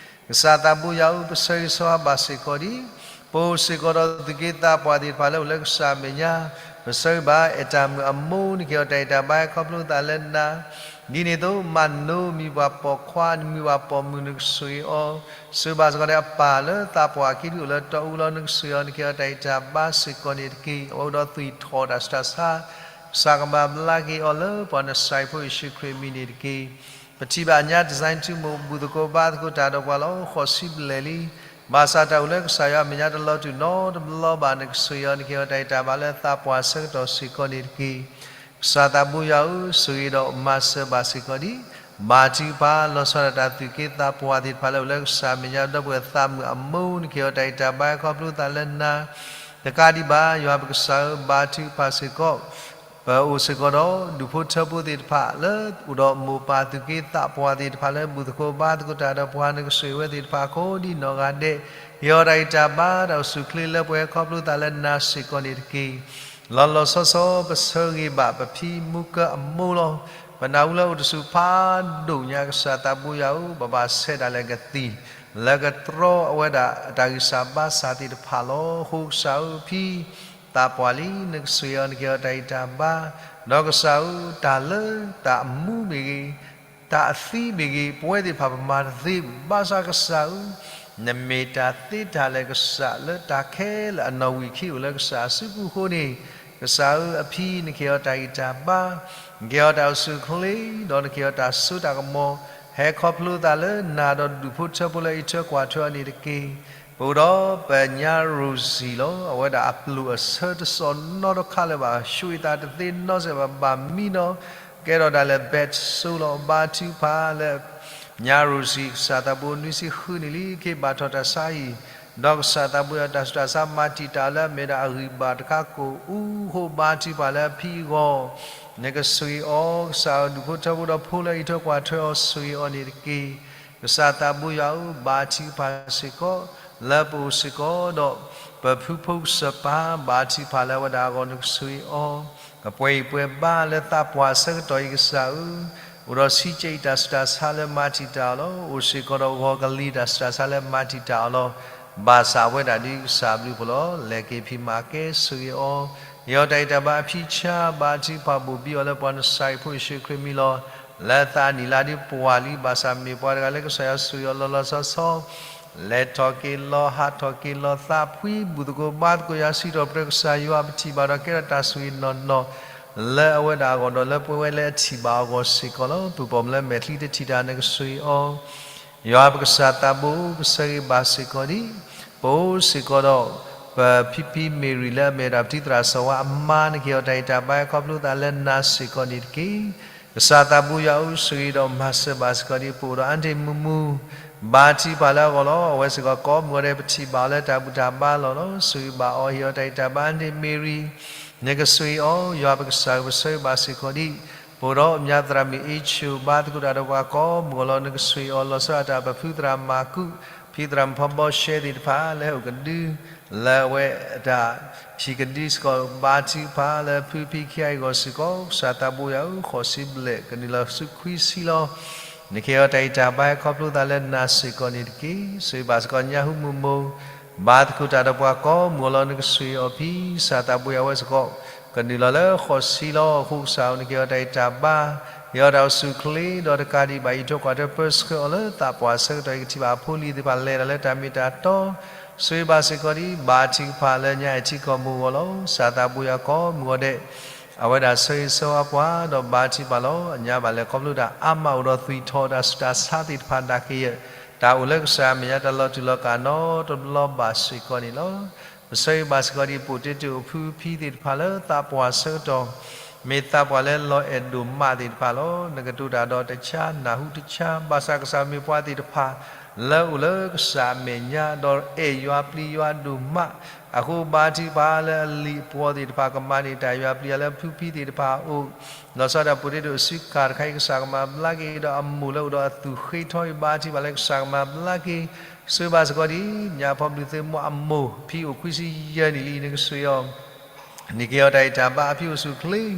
ကစၢ်သးဘိယွၤဧၢ, ပဆၢဂ့ၤဆၢဝါ ဘၣ်စ့ၢ်ကီးဒ် ပအိၣ်စ့ၢ်ကီးဒီးသူၣ်က့သးပှၢ်သ့ၣ်တဖၣ်လၢအိၣ်လၢကစၢ်အမဲာ်ညါ, ပဆၢဂ့ၤဘၣ် အဲၣ်တၢ်မုၣ်အမိၢ် နကဟ့ၣ်အီၤတၢ်ဂံၢ်တၢ်ဘါ ခီဖျိသးလၢနၤ, ဒ်န့ၣ်အသိး မၤနိမံၤပှၤပိာ်ခွါ နမံၤပှၤပိာ်မုၣ် နကဆိၣ်ဂ့ၤအီၤ, ဆိၣ်ဂ့ၤဘၣ်စ့ၢ်ကီးဒ်အပၢ်လၢသးပှၢ်အခံဒ်အိၣ်လၢတီအူလီၤ နကဆိၣ်ဂ့ၤအီၤ နကဟ့ၣ်အီၤတၢ်ဂံၢ်တၢ်ဘါစ့ၢ်ကီးန့ၣ်တက့ၢ်. အဝဲအိၣ်ဒီးသွံၣ်ထီၣ်တၢ်ဆူးတၢ်ဆါ, ကစၢ်ကမၤဘျါက့ၤအီၤလၢပှၤနစၤရ့းဖိယ့ၣ်ၡူးခရံာ်အမံၤန့ၣ်တက့ၢ်. ပထံၣ်ဘၣ်ညါ design ထူမိၢ် ဘူၣ်သကိးဘါသကိးတၢ်ဒီးပှၤလီၤ. ဃိးဆံဘျဲၣ်လံ. ဘၣ်ဆၣ်တၢ်အိၣ်လၢကစၢ်ယွၤအမဲာ်ညါတလီၤတူာ်နီတဘျီဘၣ်. နကဆိၣ်ဂ့ၤအီၤ နကဟ့ၣ်အီၤတၢ်ဂံၢ်တၢ်ဘါလၢသးပှၢ်အဆၢကတီၢ်စ့ၢ်ကီးန့ၣ်တက့ၢ်. ကစၢ်သးဘိယွၤဧၢ, ဆိၣ်ဂ့ၤဒီးမၤစၢၤဘၣ်စ့ၢ်ကီးဒ် ဘါထုကဖၣ်လီၤဆီဒၣ်တၢ် သူၣ်က့သးပှၢ်သ့ၣ်တဖၣ်လၢအိၣ်လၢကစၢ်အမဲာ်ညါ ဒီပုၢ်ဝဲၢ်သးမုၣ်အမိၢ် နကဟ့ၣ်အီၤတၢ်ဂံၢ်တၢ်ဘါ ခီဖျိသးလၢနၤ. တကးဒံးဘၣ် ယွၤပကစၢ်ဧၢ, ဘါထုကဖၣ်စ့ၢ်ကီး ပအိၣ်စ့ၢ်ကီးဒီး ဒူၣ်ဖိထၢဖိသ့ၣ်တဖၣ်လၢ အိၣ်ဒီးမိၢ်ပၢ်သူၣ်က့သးပှၢ်သ့ၣ်တဖၣ်လၢ ဘူၣ်သကိးဘါသကိးတၢ်ဒီးပှၤ နကဆိၣ်ဂ့ၤဝဲသ့ၣ်တဖၣ်အဃိ ဒ်နီၢ်ဂၤဒဲး ဟ့ၣ်အီၤတၢ်ဂံၢ်တၢ်ဘါ တၢ်အိၣ်ဆူၣ်အိၣ်ချ့လၢပှဲၤ ခီဖျိသးလၢနၤစ့ၢ်ကီးန့ၣ်တက့ၢ်. လီၤလီၤဆီဆီ ပဆၢဂ့ၤဘၣ်ပဖံမူကၢအမိၢ်လီၤ. ပနၢ်ဟူလၢအိၣ်တဆူၣ်ဖးဒိၣ်ညါ ကစၢ်သးဘိယွၤဧၢ, ဘၣ်ဘၣ်ဆဲးဒၣ်လဲာ်ကသံၣ် လၢကတြီအဝဲဒၣ်အတၢ်ဂံၢ်စၢ်ဘါစၢ်သ့ၣ်တဖၣ်လီၤ. အဃိကစၢ်ဧၢ, ဖံသးပှၢ်လံ, နကဆိၣ်ဂ့ၤအီၤ နကဟ့ၣ်အီၤတၢ်ဂံၢ်တၢ်ဘါ, ဒီးကစၢ်ဧၢ, တၢ်လၢတၢ်အမူမ့ၢ်ဂ့ၤ, တၢ်အသံမ့ၢ်ဂ့ၤ, ပဝဲသ့ၣ်တဖၣ်ပမၤတသ့ဘူး, ဘၣ်ဆၣ်ကစၢ်ဧၢ, နမ့ၢ်တၢ်သ့တၢ်လၢာ်ကစၢ်လၢတၢ်ခဲလၢာ်အနီၣ်ဝံာ်ခံအိၣ်လၢကစၢ်အစုပူၤအဃိန့ၣ်, ကစၢ်ဧၢ, အဖံ နကဟ့ၣ်အီၤတၢ်ဂံၢ်တၢ်ဘါ, နကဟ့ၣ်အီၤတၢ်အိၣ်ဆူၣ်အိၣ်ချ့, ဒီးနကဟ့ၣ်အီၤတၢ်စိတၢ်ကမီၤ, ဟဲခီဖျိသးလၢနၤဒီးဒူၣ်ဖိထၢဖိလၢအံးထွဲကွၢ်ထွဲအီၤန့ၣ်တက့ၢ်. ပအိၣ်ဒီးပညါရိၤစံၣ်လီၤ. အဝဲဒၣ်အပျိၢ်အဆၢတစိၢ်နီတခါလၢၤဘၣ်, ဆှံသးတသ့နီစဲးဘၣ်, ဘၣ်မံနီၤ, ကဲထီၣ်ဒၣ်လဲာ် ဘဲးစိလီၤ. ဘါထုကဖၣ်လၢ ညါရိၤစံၣ် ကစၢ်သးဘိနွံဆံဃုနံၣ်လံ က့ၤဘၣ်ထီၣ်တၢ်ဆါဟံၣ်, ဒီးကစၢ်သးဘိယွၤတၢ်ဆူးတၢ်ဆါမၤတံာ်တာ်အီၤလၢအမ့ၢ်ဒၣ်အဂံၢ်ဘါတခါကိးအူအဃိ ဘါထုကဖၣ်လၢအဖံအဂီၢ်, နကဆိၣ်ဂ့ၤအီၤ, ကစၢ်ဧၢ, ဒူၣ်ဖိထၢဖိဒီးဖိလၢအံးထွဲကွၢ်ထွဲအီၤ ဆိၣ်ဂ့ၤအီၤန့ၣ်တက့ၢ်. ကစၢ်သးဘိယွၤဧၢ, ဘါထုကဖၣ်စ့ၢ်ကီး လၢပအိၣ်စ့ၢ်ကီးဒီး ပဖုဖိကစၢ်ပၢ်, ဘါထုကဖၣ်လၢအဝဲဒၣ်အဂီၢ် နကဆိၣ်ဂ့ၤအီၤ, အပှဲၤဂံၢ်ပှဲၤဘါလၢသးပှၢ်အဆၢကတီၢ်အံၤ ကစၢ်ဧၢ, အိၣ်ဒီးဆံးကဲအံၤတၢ်ဆူးတၢ်ဆါလၢမၤတံာ်တာ်အီၤလီၤ. အိၣ်စ့ၢ်ကီးဒီးဂီၤကလံၤတၢ်ဆူးတၢ်ဆါလၢမၤတံာ်တာ်အီၤလီၤ. ဘၣ်ဆၣ်အဝဲဒၣ်ဒ်ကစၢ်ဘျုးဖှိၣ်လီၤ. လဲၤက့ၤဖံးမၤကဲဆိၣ်ဂ့ၤအီၤ, ယအီၤတၢ်ဂံၢ်တၢ်ဘါအဖံဆါ, ဘါထုကဖၣ်ဘိၣ်ဘံအီၤလၢပှၤနစၤရ့းဖိယ့ၣ်ၡူးခရံာ်မံၤလီၤ. လၢသးနံၣ်လါဒ်ပှၤလံ, ဘၣ်ဆၣ်မ့ၢ်ပှၤတဂၤလၢကစၢ်ယွၤဆိၣ်ဂ့ၤအီၤလီၤလီၤဆီဆီ, လဲၤထီၣ်က့ၤလီၤ ဟးထီၣ်က့ၤလီၤ သးဖှံဘူၣ်သကိးဘါသကိးယွၤ စံးထီၣ်ပတြၢၤကစၢ်ယွၤ ပထံၣ်ဘၣ်ဒီးကဲထီၣ်တၢ်ဆိၣ်ဂ့ၤနီၢ်နီၢ် လၢအဝဲဒၣ်အဂီၢ်ဒီးလၢပဝဲလၢအထံၣ်ဘၣ်အဂီၢ်စ့ၢ်ကီးလီၤ. ပပီၢ်မုၣ်လၢမဲာ်ချံတထံၣ်တၢ် နကဆိၣ်ဂ့ၤအီၤ ယွၤပကစၢ်သးဘိ, ပဆၢဂ့ၤဘၣ်စ့ၢ်ကီးဒ် ပအိၣ်စ့ၢ်ကီးဒီး ပဖံဖံမ့ၢ်ရံၤလၢအမ့ၢ်ဝဲဒၣ်ပထံသရၣ်စီၤဝါအမါ နကဟ့ၣ်အီၤတၢ်ဂံၢ်တၢ်ဘါခီဖျိသးလၢနၤစ့ၢ်ကီးန့ၣ်တက့ၢ်. ကစၢ်သးဘိယွၤဧၢ, ဆိၣ်ဂ့ၤဒီးမၤစၢၤဘၣ်စ့ၢ်ကီးဒ်ပအိၣ်ဒီးအါတ့ၢ်မူမူ, ဘါထုကဖၣ်လၢအဂီၢ်လီၤ. အဝဲစ့ၢ်ကီးကိးမုၢ်ဂီၤဒဲး ပထံၣ်ဘၣ်အီၤလၢတၢ်ဘူၣ်တၢ်ဘါလီၢ်လီၤ. ဆိၣ်ဂ့ၤဘၣ်အီၤ ဟ့ၣ်အီၤတၢ်ဂံၢ်တၢ်ဘါ အါတ့ၢ်မ့ၢ်ရံၤ နကဆိၣ်ဂ့ၤအီၤ, ယွၤပကစၢ်ဧၢ, ပဆၢဂ့ၤဘၣ်စ့ၢ်ကီးဒံး, ပအိၣ်ဒီးမၠါသရၣ်မုၣ်အ့ၣ်ဆူၣ် ဘါသကိးတၢ်ဒီးပှၤကိးမုၢ်ဂီၤလီၤ. နကဆိၣ်ဂ့ၤအီၤ လီၤဆီဒၣ်တၢ် ပဖုသရၣ်မၤကူး, ဖံသရၣ်မုၣ်ဖီဘီရှဲသ့ၣ်တဖၣ် လၢဟဲအိၣ်ကဒု လၢအဝဲတၢ်ဟံၣ်ကဒုစ့ၢ်ကီး, ဘါထုကဖၣ်လၢဖုဖံခံဂၤအံၤအဂီၢ်စ့ၢ်ကီး, ကစၢ်သးဘိယွၤဧၢ, ဃိးဆံဘျဲၣ် ကနုာ်လီၤဆူခွံဆံလီၤ. နကဟ့ၣ်အီၤတၢ်ဂံၢ်တၢ်ဘါ ဟဲခီဖျိသးလၢနၤစ့ၢ်ကီးန့ၣ်တက့ၢ်. ဆိၣ်ဂ့ၤဘၣ်စ့ၢ်ကီးညါဟူမုၢ်မိၢ် ဘါသကိးတၢ်ဒီးပှၤကိးမုၢ်ဂီၤလီၤ. နကဆိၣ်ဂ့ၤအီၤဖံ ကစၢ်သးဘိယွၤဝဲစ့ၢ်ကီး, ကနုာ်လီၤလၢဃိးဆံလီၤ. အဃိကစၢ်ဧၢ, နကဟ့ၣ်အီၤတၢ်ဂံၢ်တၢ်ဘါ, ဟ့ၣ်အီၤတၢ်အိၣ်ဆူၣ်အိၣ်ချ့, ဒီးတကးဒံးဘၣ် အံးထွဲကွၢ်ထွဲပၢဆှၢအီၤလၢသးပှၢ်ဆၢကတီၢ်အံၤ ကထံၣ်ဘၣ်အဖိအလံၤသ့ၣ်တဖၣ် လဲၤတၢ်လၢတၢ်မ့ၢ်တၢ်တီ, ဆိၣ်ဂ့ၤဘၣ်စ့ၢ်ကီးဒံး, ဘါထုကဖၣ်လၢညါအဲၣ်ထံကီၢ်မုၢ်ဂီၤလီၤ. ကစၢ်သးဘိယွၤကိးမုၢ်ဂီၤဒဲး အဝဲဒၣ်ဆၢဂ့ၤဆၢဝါပှၤ ဒီးဘါထုကဖၣ်လီၤ. အညါဘၣ်လဲၤခီဖျိတၢ်အါမးအိၣ်ဒီးသွံၣ်ထီၣ်တၢ်ဆူးတၢ်ဆါသ့ၣ်တဖၣ် နာ်က့ယဲၢ် တၢ်အိၣ်လၢကစၢ်အမဲာ်ညါ တၢ်လီၤတူာ်လီၤကာ်နီတဘျီဘၣ်စ့ၢ်ကီးန့ၣ်လီၤ. ပဆၢဂ့ၤဘၣ်စ့ၢ်ကီးဒံး ပိာ်တ့ၢ်တ့ၢ်အိၣ်ဖုဖံသ့ၣ်တဖၣ်လၢသးပှၢ်ဆၢကတီၢ် မ့ၢ်သးပှၢ်လၢလီၤအဲၣ်ဒိၣ်မးသ့ၣ်တဖၣ်လီၤ. နကတိၤတၢ်ဒီးတဆါ နၢ်ဟူတဆါ ဘၣ်ဆၣ်ကစၢ်မ့ၢ်ပှၤသ့ၣ်တဖၣ် လၢအိၣ်လၢကစၢ်အမဲာ်ညါ ဒီးအဲၣ်ယွၤပျံၤယွၤဒိၣ်မး, အဃိဘါထုကဖၣ်လၢအလံၤအပှီၤသ့ၣ်တဖၣ် ကမၤန့ၢ်တၢ်ယွၤပျံၤအီၤလၢဖုဖံသ့ၣ်တဖၣ်အအိၣ်, လီၤဆီဒၣ်တၢ်ပိာ်တ့ၢ်တ့ၢ်အိၣ်ဆူၣ်ကၢ်တခါအံၤ ကစၢ်ကမၤဘျါက့ၤ ဒီးအမိၢ်လၢအိၣ်ဒီးအသူၣ်ဃ့ထီအံၤ ဘါထုကဖၣ်လၢကစၢ်ကမၤဘျါက့ၤ, ဆိၣ်ဂ့ၤဘၣ်စ့ၢ်ကီးဒံး ညါဖီဘျုးသုမိၢ်အမိၢ် ဖံအိၣ်ခွံဆံယဲၢ်နံၣ်လံ နကဆိၣ်ဂ့ၤအီၤ နကဟ့ၣ်အီၤတၢ်ဂံၢ်တၢ်ဘါ အဖံအိၣ်ဆူၣ်အိၣ်ချ့,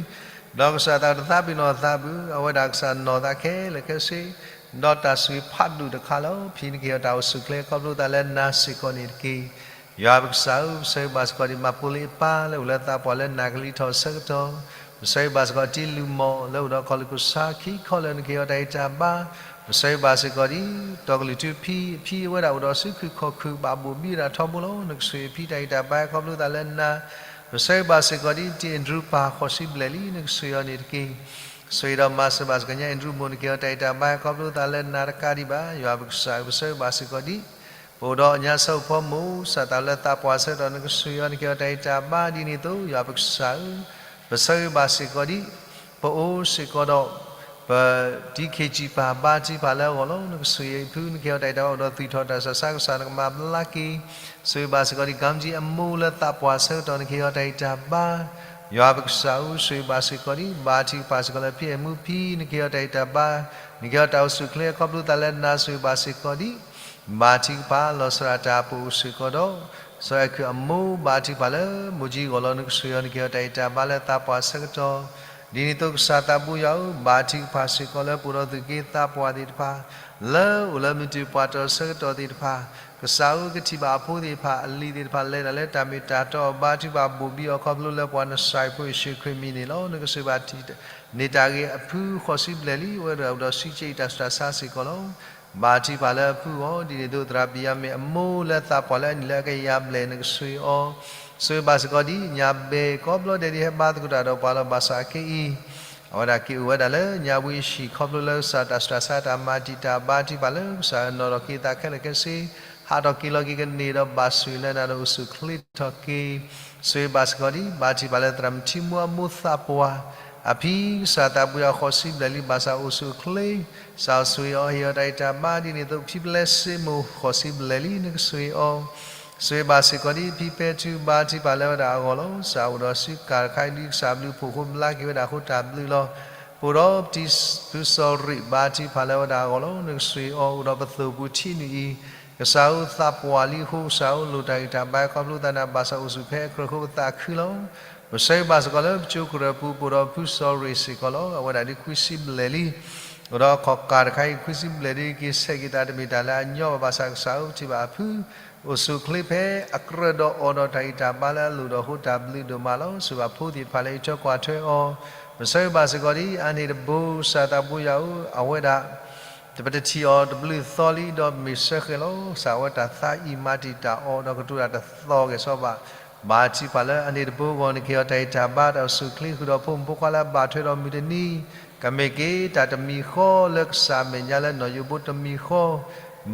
ဒီးကစၢ်သးတသးပ့ၤနီၣ်သးဘုး, အဝဲဒၣ်ကစၢ်နီၢ်သးခဲလၢာ်ခဲဆ့, ဒီးတၢ်ဆိၣ်ဂ့ၤဖးဒိၣ်တခါလီၤ. ဖံနကဟ့ၣ်အီၤတၢ်အိၣ်ဆူၣ်အိၣ်ချ့ ခီဖျိသးလၢနၤစ့ၢ်ကီးန့ၣ်တက့ၢ်. ယွၤပကစၢ်ဧၢ, ပဆၢဂ့ၤဘၣ်စ့ၢ်ကီးဒံး မၤပူၤလံအပၢ်လၢအိၣ်လၢသးပှၢ်လၢနၢ်ကလံၤထီၣ်ဆၢကတီၢ်, ပဆၢဂ့ၤဘၣ်စ့ၢ်ကီးတံၤလူၤမီၢ်လၢအိၣ်ဒီးခီၣ်လ့ၣ်ခိၣ်ဆါခံခီလၢနကဟ့ၣ်အီၤတၢ်ဂံၢ်တၢ်ဘါ, ပဆၢဂ့ၤဘၣ်စ့ၢ်ကီးဒံး တီၤကလုၢ်ထူဖံ, ဖံအဝဲဒၣ်အိၣ်ဒီးစုခုၣ်ခီၣ်ခုၣ် ဘၣ်ဘိၣ်ဘံဝဲဒၣ်ထီဘိလီၤ. နကဆိၣ်ဂ့ၤဖံတၢ်ဂံၢ်တၢ်ဘါ ခီဖျိသးလၢနၤ, ပဆၢဂ့ၤဘၣ်စ့ၢ်ကီးဒံး တံၤအဲၣ်ဒရူၤပၢ် ဃိးဆံဘျဲၣ်လံ နကဆိၣ်ဂ့ၤအီၤန့ၣ်တက့ၢ်. ဆိၣ်ဂ့ၤဒီးမၤစၢၤဘၣ်စ့ၢ်ကီးညါအဲၣ်ဒရူၤမိၢ် နကဟ့ၣ်အီၤတၢ်ဂံၢ်တၢ်ဘါ ခီဖျိသးလၢနၤတကးဒံးဘၣ်. ယွၤပကစၢ်ဧၢ, ပဆၢဂ့ၤဘၣ်စ့ၢ်ကီးဒံး ပအိၣ်ဒီးညါဆၢဖိမိၢ် ကစၢ်သးလၢသးပှၢ်ဆၢကတီၢ် နကဆိၣ်ဂ့ၤအီၤ နကဟ့ၣ်အီၤတၢ်ဂံၢ်တၢ်ဘါဒ်န့ၣ်အသိး ယွၤပကစၢ်ဧၢ, ပဆၢဂ့ၤဘၣ်စ့ၢ်ကီးဒံး ပအိၣ်စ့ၢ်ကီးဒီး ပတံၤခ့ၣ်စံၣ်ပၢ် ဘါထုကဖၣ်လၢအဂီၢ်လီၤ. နကဆိၣ်ဂ့ၤဖု နကဟ့ၣ်အီၤတၢ်ဂံၢ်တၢ်ဘါ အိၣ်ဒီးသွံၣ်ထီၣ်တၢ်ဆူးတၢ်ဆါ ကစၢ်နကမၤဘျါက့ၤ, ဆိၣ်ဂ့ၤဘၣ်စ့ၢ်ကီးဒံး ကၣ်ကၠံအမိၢ်လၢသးပှၢ်ဆၢကတီၢ် နကဟ့ၣ်အီၤတၢ်ဂံၢ်တၢ်ဘါ ယွၤပကစၢ်ဧၢ, ဆိၣ်ဂ့ၤဘၣ်စ့ၢ်ကီးဒံး ဘါထုကဖၣ်စ့ၢ်ကီးလၢဖံအဲၣ်မူဖံ နကဟ့ၣ်အီၤတၢ်ဂံၢ်တၢ်ဘါ, နကဟ့ၣ်အီၤတၢ်အိၣ်ဆူၣ်အိၣ်ချ့ ခီဖျိသးလၢနၤ ဆိၣ်ဂ့ၤဘၣ်စ့ၢ်ကီးဒံး ဘါထုကဖၣ် လီၤဆီဒၣ်တၢ်ပအိၣ်စ့ၢ်ကီးဒီး စီၤအဲၣ်ခုၣ်အမိၢ် ဘါထုကဖၣ်လၢမိၢ်ကၠံအဂီၢ်လီၤ. နကဆိၣ်ဂ့ၤအီၤ နကဟ့ၣ်အီၤတၢ်ဂံၢ်တၢ်ဘါလၢသးပှၢ်ဆၢကတီၢ်, ဒ်န့ၣ်အသိးကစၢ်သးဘိယွၤဧၢ, ဘါထုကဖၣ်စ့ၢ်ကီးလၢပအိၣ်ဒီးသူၣ်က့သးပှၢ်သ့ၣ်တဖၣ် လၢအိၣ်လၢမုၢ်တုၤပှၤတီၤဆၢကတီၢ်သ့ၣ်တဖၣ်, ကစၢ်ဧၢ ကထံၣ်ဘၣ်အဖိသ့ၣ်တဖၣ် အလံၤသ့ၣ်တဖၣ် လဲၤတၢ်လၢတၢ်မ့ၢ်တၢ်တီအီၤ ဘါထုကဖၣ်ဘိၣ်ဘံအီၤ ခီဖျိလၢပှၤနစၤရ့းဖိယ့ၣ်ၡူးခရံာ်မံၤန့ၣ်လီၤ. နကဆိၣ်ဂ့ၤဘၣ် န့ၢ်တၢ်ဂ့ၤအဖု ဃိးဆံဘျဲၣ်လံ, အဝဲဒၣ်အိၣ်ဒီးစုစ့အံၤတၢ်ဆူးတၢ်ဆါစ့ၢ်ကီးလီၤ. ဘါထုကဖၣ်လၢအဖုအဂီၢ်, ဒ်န့ၣ်အသိးသရၣ်ဘံၣ်ယၤမ့ၣ်အမိၢ်လၢသးပှၢ်လၢအနံၣ်လၢအကယၤဘျဲၣ် နကဆိၣ်ဂ့ၤအီၤ, ဆိၣ်ဂ့ၤဘၣ်စ့ၢ်ကီးဒ်ညါဘဲၣ် ကိးဘျီဒဲးဒ်ဟဲဘါသကိးတၢ်ဒီးပှၤလီၤ. ဘၣ်ဆၣ်အခဲအံၤ အဝဲဒၣ်က့ၤအိၣ်ဝဲဒၣ်လၢညါဝံအဟံၣ် ခီဖျိလၢကစၢ်တၢ်ဆူးတၢ်ဆါတၢ်မၤတံာ်တာ် ဘါထုကဖၣ်လၢကစၢ်နီၢ်ထီၣ်က့ၤသးခဲလၢာ်ခဲဆ့, ဟးထီၣ်က့ၤလီၤက့ၤကန့ၢ်ဒီးဘၣ်ဆိၣ်ဂ့ၤလၢနၤဒီးအိၣ်ဆူၣ်အိၣ်ချ့ထီၣ်က့ၤ, ဆိၣ်ဂ့ၤဘၣ်စ့ၢ်ကီးဒ် ဘါထုကဖၣ်လၢသရၣ်မုၣ်ထံမူအမိၢ်သးပှၢ် အဖံကစၢ်သးဘိယွၤဃိးဆံဘျဲၣ်လံ, ဘၣ်ဆၣ်အိၣ်ဆူၣ်အိၣ်ချ့, ကစၢ်ဆိၣ်ဂ့ၤအီၤ ဟ့ၣ်အီၤတၢ်ဂံၢ်တၢ်ဘါဒ်န့ၣ်အသိး ဖံပျဲစ့မိၢ်ဃိးဆံဘျဲၣ်လံ, နကဆိၣ်ဂ့ၤအီၤ, ဆိၣ်ဂ့ၤဘၣ်စ့ၢ်ကီးဒ်ဖံပဲထူ ဘါထုကဖၣ်လၢဝဲဒၣ်အဂီၢ်လီၤ. ကစၢ်အိၣ်ဒီးစုကၢ်တခါအံၤဒ်ကစၢ်ဘျုးဖှိၣ်အဃိ ဘျါက့ၤဝဲဒၣ်အဃိတၢ်ဘျုးလီၤ. ပအိၣ်ဒီးတံၤဖုစီၤရ့ၣ် ဘါထုကဖၣ်လၢဝဲဒၣ်အဂီၢ်လီၤ. နကဆိၣ်ဂ့ၤအီၤ အိၣ်ဒီးပသိၣ်ပူၤထံနုၤအံၤ ကစၢ်ဧၢ သးပှၢ်လံအဃိ ကစၢ်ဧၢ လိၣ်တၢ်ဂံၢ်တၢ်ဘါ ခီဖျိသးန့ၣ် ဘၣ်ဆၣ်အိၣ်ဆူၣ်ဖဲအကြၢးအဃိပသးခုလီၤ. ပဆၢဂ့ၤဘၣ်စ့ၢ်ကီးလၢပကၠိကရၢၢ်ပူၤ ပအိၣ်ဒီးဖုစီၤရ့ၣ်စ့ၢ်ကီးလီၤ. အဝဲဒၣ်ဒ်ခွံဆံဘျဲၣ်လံ, အိၣ်ဒီးခီၣ်ကၢ်တခါအံၤ ခွံဆံဘျဲၣ်ဒ်က့ၤဆဲးက့ၤသးတမ့ၢ်တၢ်လၢအညီဘၣ်, ဘၣ်ဆၣ်ကစၢ်ဧၢ ပထံၣ်ဘၣ်အဖု အိၣ်ဆူၣ်အိၣ်ချ့ဖဲအကြၢးဒီးအိၣ်ဒီးတၢ်ဂံၢ်တၢ်ဘါလၢအလိၣ်ဒီးအဃိတၢ်ဘျုးဒိၣ်မးလီၤ. ဆိၣ်ဂ့ၤဘၣ်ဖိသ့ၣ်တဖၣ်လၢအံးထွဲကွၢ်ထွဲအီၤ, ပဆၢဂ့ၤဘၣ်စ့ၢ်ကီးဒ်အါန့ၢ်တဘိ ကစၢ်သးဘိယွၤဧၢ, အဝဲဒၣ် ပတထံၣ်အီၤတဘျုးသီလံဒီးမ့ၢ်စၢဃဲၤလီၤ. ကစၢ်ဝဲတၢ်သးအံၤမၤတံာ်တာ်အီၤဒီးကတိၤတၢ်တသီကဲၣ်ဆိးဘၣ်. ဘါထုကဖၣ်လၢအါန့ၢ်တဘိအဂီၢ် နကဟ့ၣ်အီၤတၢ်ဂံၢ်တၢ်ဘါ တၢ်အိၣ်ဆူၣ်အိၣ်ချ့ဃုာ်ဒီးဖိမုၣ်ဖိခွါလၢအဘၣ်ထွဲဒီးမုၢ်တနံၤ, ကမ့ၢ်က့ၤတၢ်တမံၤဃီလၢကစၢ်အမဲာ်ညါလၢနီၢ်ယိးဘိတမံၤဃီ,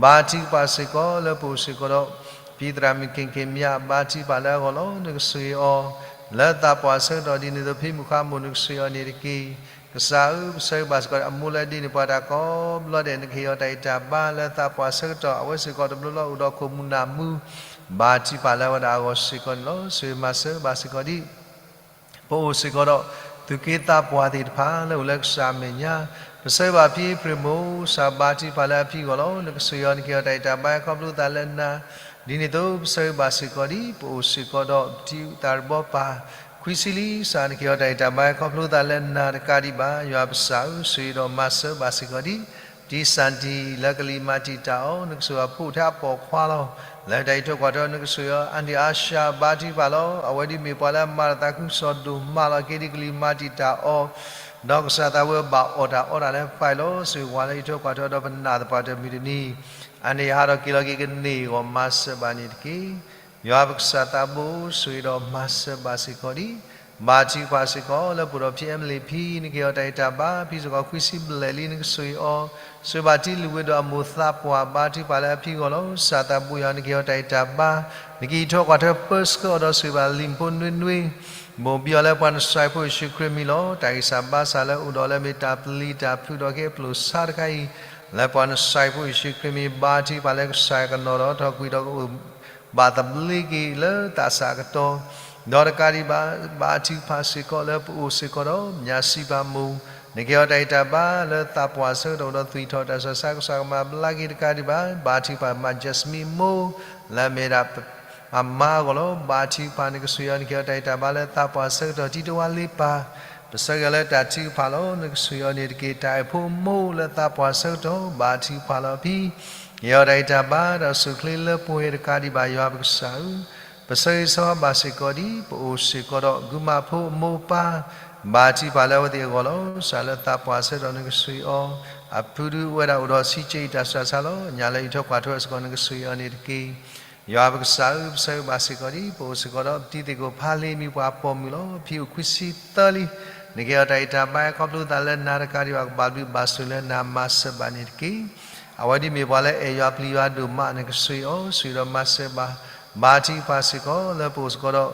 ဘါထုကဖၣ်စ့ၢ်ကီးလၢပအိၣ်စ့ၢ်ကီးဒီး ဖံသရၣ်မုၣ်ခ့ၣ်ခ့ၣ်မၠး ဘါထုကဖၣ်လၢအဂီၢ်လီၤ. နကဆိၣ်ဂ့ၤအီၤ လၢသးပှၢ်ဆၢကတီၢ်ဒ်န့ၣ်အသိး ဖံမုၣ်ခွါမိၢ် နကဆိၣ်ဂ့ၤအီၤန့ၣ်တက့ၢ်. ကစၢ်ဧၢ, ပဆၢဂ့ၤဘၣ်စ့ၢ်ကီး အမိၢ်လၢဒ်န့ၣ်ပှၤတၢ်ကိးဘျီဒဲး နကဟ့ၣ်အီၤတၢ်ဂံၢ်တၢ်ဘါလၢသးပှၢ်ဆၢကတီၢ် အဝဲစ့ၢ်ကီးတဘျီလီၤ အိၣ်ဒီးခိၣ်မူနၢ်မူ ဘါထုကဖၣ်လၢအဝဲဒၣ်အဂီၢ်စ့ၢ်ကီးန့ၣ်လီၤ. ဆိၣ်ဂ့ၤမၤစၢၤဘၣ်စ့ၢ်ကီးဒ် ပအိၣ်စ့ၢ်ကီးဒီး သူၣ်က့သးပှၢ်သ့ၣ်တဖၣ်လၢအိၣ်လၢကစၢ်အမဲာ်ညါ, ပဆၢဂ့ၤဘၣ်ဖံဖုမိၢ် ကစၢ်ဘါထုကဖၣ်လၢအဖံအဂီၢ်လီၤ. နကစၢ်ယွၤ နကဟ့ၣ်အီၤတၢ်ဂံၢ်တၢ်ဘါ ခီဖျိသးလၢနၤ, ဒ်န့ၣ်အသိး ပဆၢဂ့ၤဘၣ်စ့ၢ်ကီးဒံး ပအိၣ်စ့ၢ်ကီးဒီး ပတံၤသးတဘီပၢ် ခွံဆံလံ, ကစၢ် နကဟ့ၣ်အီၤတၢ်ဂံၢ်တၢ်ဘါ ခီဖျိသးလၢနၤတကးဒံးဘၣ် ယွၤပကစၢ်ဧၢ, ဆိၣ်ဂ့ၤဒီးမၤစၢၤဘၣ်စ့ၢ်ကီးဒံး တံၤစၣ်တံၤ လၢကလံၤမၤတံာ်တာ်အီၤ, နကစၢ်ယွၤ ဖိၣ်ထဲအပိာ်ခွါလီၤ. လၢတၢ်အံးထွဲကွၢ်ထွဲ နကစၢ်ယွၤ အါဒံၣ်အါရှါ ဘါထုကဖၣ်လီၤ. အဝဲဒၣ်မ့ၢ်ပှၤလၢအမၤတၢ်သးခုကစီၣ်ဒိၣ်မးလီၤ. က့ၤဒ်ကလံၤမၤတံာ်တာ်အီၤ, ဒီးကစၢ်သးဝဲဘၣ်အီၣ်တၢ်အီတၢ်လၢပှဲၤလီၤ. ဆိၣ်ဂ့ၤဝဲလၢအံးထွဲကွၢ်ထွဲဒီးပနၢ်သပှၢ်တၢၢ်မုၢ်တနံၤ, အန့ၣ်ဟးထီၣ်က့ၤလီၤက့ၤကန့ၢ်အဂီၢ် မၤစၢၤဘၣ်န့ၣ်တက့ၢ်. ယွၤပကစၢ်သးဘိ ဆိၣ်ဂ့ၤဒီးမၤစၢၤဘၣ်စ့ၢ်ကီးဒံး ဘါထုကဖၣ်စ့ၢ်ကီး လၢပအိၣ်ဒီးဖံအဲမလ့ၣ်ဖံ နကဟ့ၣ်အီၤတၢ်ဂံၢ်တၢ်ဘါ ဖံစ့ၢ်ကီးခွံဆံဘျဲၣ်လံ နကဆိၣ်ဂ့ၤအီၤ, ဆိၣ်ဂ့ၤဘၣ်တံၤလုၣ်ဝ့ဒီးအမိၢ်သးပှၢ် ဘါထုကဖၣ်လၢအဖံအဂီၢ်လီၤ. ကစၢ်သးဘိယွၤ နကဟ့ၣ်အီၤတၢ်ဂံၢ်တၢ်ဘါ, နကအံးထွဲကွၢ်ထွဲပၢဆှၢအီၤဒီးဆိၣ်ဂ့ၤဘၣ်လံၤဖိနွ့နွ့ ဘိၣ်ဘံအီၤလၢပှၤနစၢ်ဖိယ့ၣ်ၡူးခရံာ်မံၤလီၤ. တၢ်ဂံၢ်စၢ်ဘါစၢ်လၢအိၣ်ဒီးလၢမ့ၢ်တၢ်ပျံၤတၢ်ဖုးဒီးကဟဲပျိာ်ဆါတခါအံၤ, လၢပှၤနစၢ်ဖိယ့ၣ်ၡူးခရံာ်မံၤ ဘါထုကဖၣ်လၢကစၢ်ကနီၤဒီး ထီၣ်ကွံာ်ဒီးကအိၣ် ဘၣ်သဘျ့က့ၤလၢသးစၢ်အကတီၢ်, ဒီးတကးဒံးဘၣ် ဘါထုကဖၣ်စ့ၢ်ကီးလၢပအိၣ်စ့ၢ်ကီးဒီး ညၣ်စံးပာ်မိၢ်, နကဟ့ၣ်အီၤတၢ်ဂံၢ်တၢ်ဘါလၢသးပှၢ်ဆၢကတီၢ်အိၣ်ဒီးသွံၣ်ထီၣ်တၢ်ဆူးတၢ်ဆါ ကစၢ်ကမၤဘျါက့ၤတကးဒံးဘၣ်, ဘါထုကဖၣ်မၤ Jasmine မိၢ် လၢအမ့ၢ်ဒၣ် အမါအဂီၢ်လီၤ. ဘါထုကဖၣ် နကစၢ်ယွၤ နကဟ့ၣ်အီၤတၢ်ဂံၢ်တၢ်ဘါလၢသးပှၢ်ဆၢကတီၢ် တံၤတဝါလ့ပၢ်, ပဆၢဂ့ၤလၢတၢ်ထုကဖၣ်လီၤ. နကစၢ်ယွၤန့ၣ်တက့ၢ် တၢ်အဲၣ်ဖိမိၢ်လၢသးပှၢ်ဆၢကတီၢ် ဘါထုကဖၣ်လီၤအဖံ ဟ့ၣ်အီၤတၢ်ဂံၢ်တၢ်ဘါဒီးဆိၣ်ချ့လၢပှဲၤတကးဒံးဘၣ် ယွၤပကစၢ်ဧၢ, ပဆၢဂ့ၤဆၢဝါဘၣ်စ့ၢ်ကီးဒံး ပအိၣ်စ့ၢ်ကီးဒီး ကုမါဖိအမိၢ်အပၢ်, ဘါထုကဖၣ်လၢအဝဲသ့ၣ်အဂီၢ်လီၤ. ကစၢ်လၢသးပှၢ်ဆၢကတီၢ် နကစၢ်ယွၤ အဖုဒုးဝဲဒၣ်အိၣ်ဒီးဆံးကၠံအံၤတၢ်ဆူးတၢ်ဆါလီၤ. ညၣ်လၢအံးထွဲကွၢ်ထွဲစ့ၢ်ကီး နကစၢ်ယွၤန့ၣ်တက့ၢ်. ယွၤပကစၢ်ဧၢ, ပဆၢဂ့ၤဘၣ်စ့ၢ်ကီးဒံး ပအိၣ်စ့ၢ်ကီးဒီး ပတံၤသကိးဖးလ့ မ့ၢ်ပှၤပိာ်မုၣ်လီၤ. ဖံအိၣ်ခွံဆံသၢလံ, နကဟ့ၣ်အီၤတၢ်ဂံၢ်တၢ်ဘါ ခီဖျိသးလၢနၤတကးဒံးဘၣ် ကဘၣ်ဘျုးဘၣ်ဆိၣ်လၢနၤ မၤစၢၤဘၣ်န့ၣ်တက့ၢ်. အဝဲဒၣ်မ့ၢ်ပှၤလၢအဲၣ်ယွၤပျံၤယွၤဒိၣ်မး နကစၢ်ယွၤ ဆိၣ်ဂ့ၤဒီးမၤစၢၤဘၣ်, ဘါထုကဖၣ်စ့ၢ်ကီး လၢပအိၣ်စ့ၢ်ကီးဒီး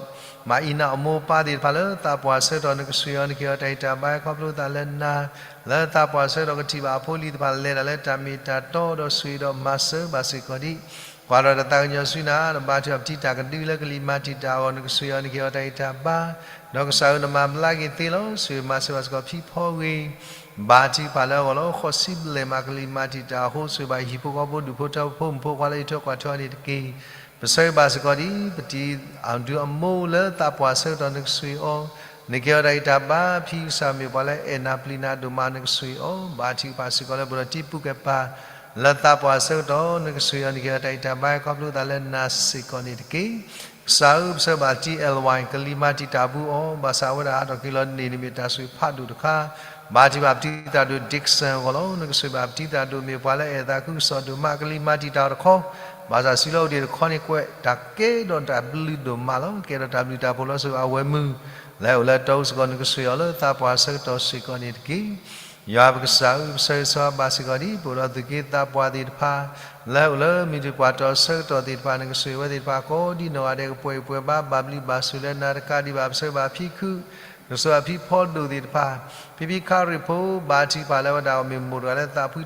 မၤအံၤနၤအမိၢ်အပၢ်သ့ၣ်တဖၣ်လၢသးပှၢ်ဆၢကတီၢ် နကစၢ်ယွၤ နကဟ့ၣ်အီၤတၢ်ဂံၢ်တၢ်ဘါ ခီဖျိသးလၢနၤ လၢသးပှၢ်ဆၢကတီၢ်ကထံၣ်ဘၣ်အဖိအလံၤတဖၣ်လဲၤတၢ်လၢတၢ်မ့ၢ်တၢ်တီဒီးဆိၣ်ဂ့ၤဒီးမၤစၢၤဘၣ်စ့ၢ်ကီးဒံး ကွၢ်ထီၣ်တၢ်သးကညီၤဆူနၤ ဒီးဘါထုကဖၣ်ပတံၤတၢ်ကဒုလၢကလံၤမၤတံာ်တာ်အဂီၢ် နကစၢ်ယွၤ နကဟ့ၣ်အီၤတၢ်ဂံၢ်တၢ်ဘါ, ဒီးကစၢ်ဧၢ နမၤဘျါက့ၤသ့လီၤ. ဆိၣ်ဂ့ၤမၤစၢၤဘၣ်စ့ၢ်ကီးဖံဖီဂ့ၤ ဘါထုကဖၣ်လၢအဂီၢ်လီၤ. ဃိးဆံဘျဲၣ်မးကလံၤမၤတံာ်တာ်အဃိ ဆိၣ်ဂ့ၤဘၣ်ဟံၣ်ဖိဃီဖိ ဒူၣ်ဖိထၢဖိ ဖိမုၣ်ဖိခွါလၢအံးထွဲကွၢ်ထွဲအီၤန့ၣ်တက့ၢ်. ပဆၢဂ့ၤဘၣ်စ့ၢ်ကီးဒံး ပတံၤအဒုအမိၢ်လၢသးပှၢ်ဆၢကတီၢ် နကစၢ်ယွၤ နကဟ့ၣ်အီၤတၢ်ဂံၢ်တၢ်ဘါ, ဖံကစၢ်မ့ၢ်ပှၤလၢအဲၣ်နၤပျံၤနၤဒိၣ်မး နကစၢ်ယွၤ ဘါထုကဖၣ်စ့ၢ်ကီးလၢပအိၣ်ဒီးတံၤပူၤကဲၢ်ပၤ လၢသးပှၢ်ဆၢကတီၢ် နကစၢ်ယွၤ နကဟ့ၣ်အီၤတၢ်ဂံၢ်တၢ်ဘါ ခီဖျိသးလၢနၤစ့ၢ်ကီးန့ၣ်တက့ၢ်. ကစၢ်ဧၢ, ပဆၢဂ့ၤဘၣ်တံၤအဲၣ်ဝါ ကလံၤမၤတံာ်တာ်ဘူးအီၤ, ဘၣ်ဆၣ်အဝဲဒၣ်ဟးထီၣ်က့ၤလီၤန့ၣ် န့ၣ်မ့ၢ်တၢ်ဆိၣ်ဂ့ၤဖးဒိၣ်တခါ, ဘါထုကဖၣ်ပတံၤသကိး Dixon အဂီၢ်လီၤ. နကစၢ်ဂ့ၤဘၣ်ပတံၤသကိး မ့ၢ်ပှၤလၢအဲၣ်သးခုကစီၣ်ဒိၣ်မး ကလံၤမၤတံာ်တာ်အီၤတခီ, ဘၣ်ဆၣ်စံးလၢအိၣ်ဒံးတခီန့ၣ် ကွဲးတၢ်ကဲထီၣ်တၢ်ဘျုးဒိၣ်မးလီၤ. ကဲထီၣ်တၢ်ဘျုးတၢ်ဖှိၣ်လၢ ဆိၣ်ဂ့ၤအဝဲမုၣ် လၢအိၣ်လၢတီအူစ့ၢ်ကီး နကစၢ်ယွၤလၢသးပှၢ်ဆၢကတီၢ်စ့ၢ်ကီးန့ၣ်တက့ၢ်. ယွၤပကစၢ်ဧၢ, ပဆၢဂ့ၤဆၢဝါဘၣ်စ့ၢ်ကီးဒံး ပအိၣ်ဒီးသူၣ်က့သးပှၢ်သ့ၣ်တဖၣ် လၢအိၣ်လၢမုၢ်တပှၤတီဆၢကတီၢ်သ့ၣ်တဖၣ် နကစၢ်ယွၤဝဲသ့ၣ်တဖၣ်ကိးဒ်နီၢ်ဂၤဒဲး ကပှဲၤအံၤပှဲၤဘါ ဘၣ်ဘျုးဘၣ်ဆိၣ်လၢနၤတကးဒံးဘၣ် ပဆၢဂ့ၤဘၣ်ဖံခုၣ် နကစၢ်ယွၤဖံဖီဒိၣ်သ့ၣ်တဖၣ် ဖံဖံခါရံၣ်ဖိ ဘါထုကဖၣ်လၢဝဲဒၣ်အီၤမ့ၢ်မိၢ်တဂၤလၢသးဖှံ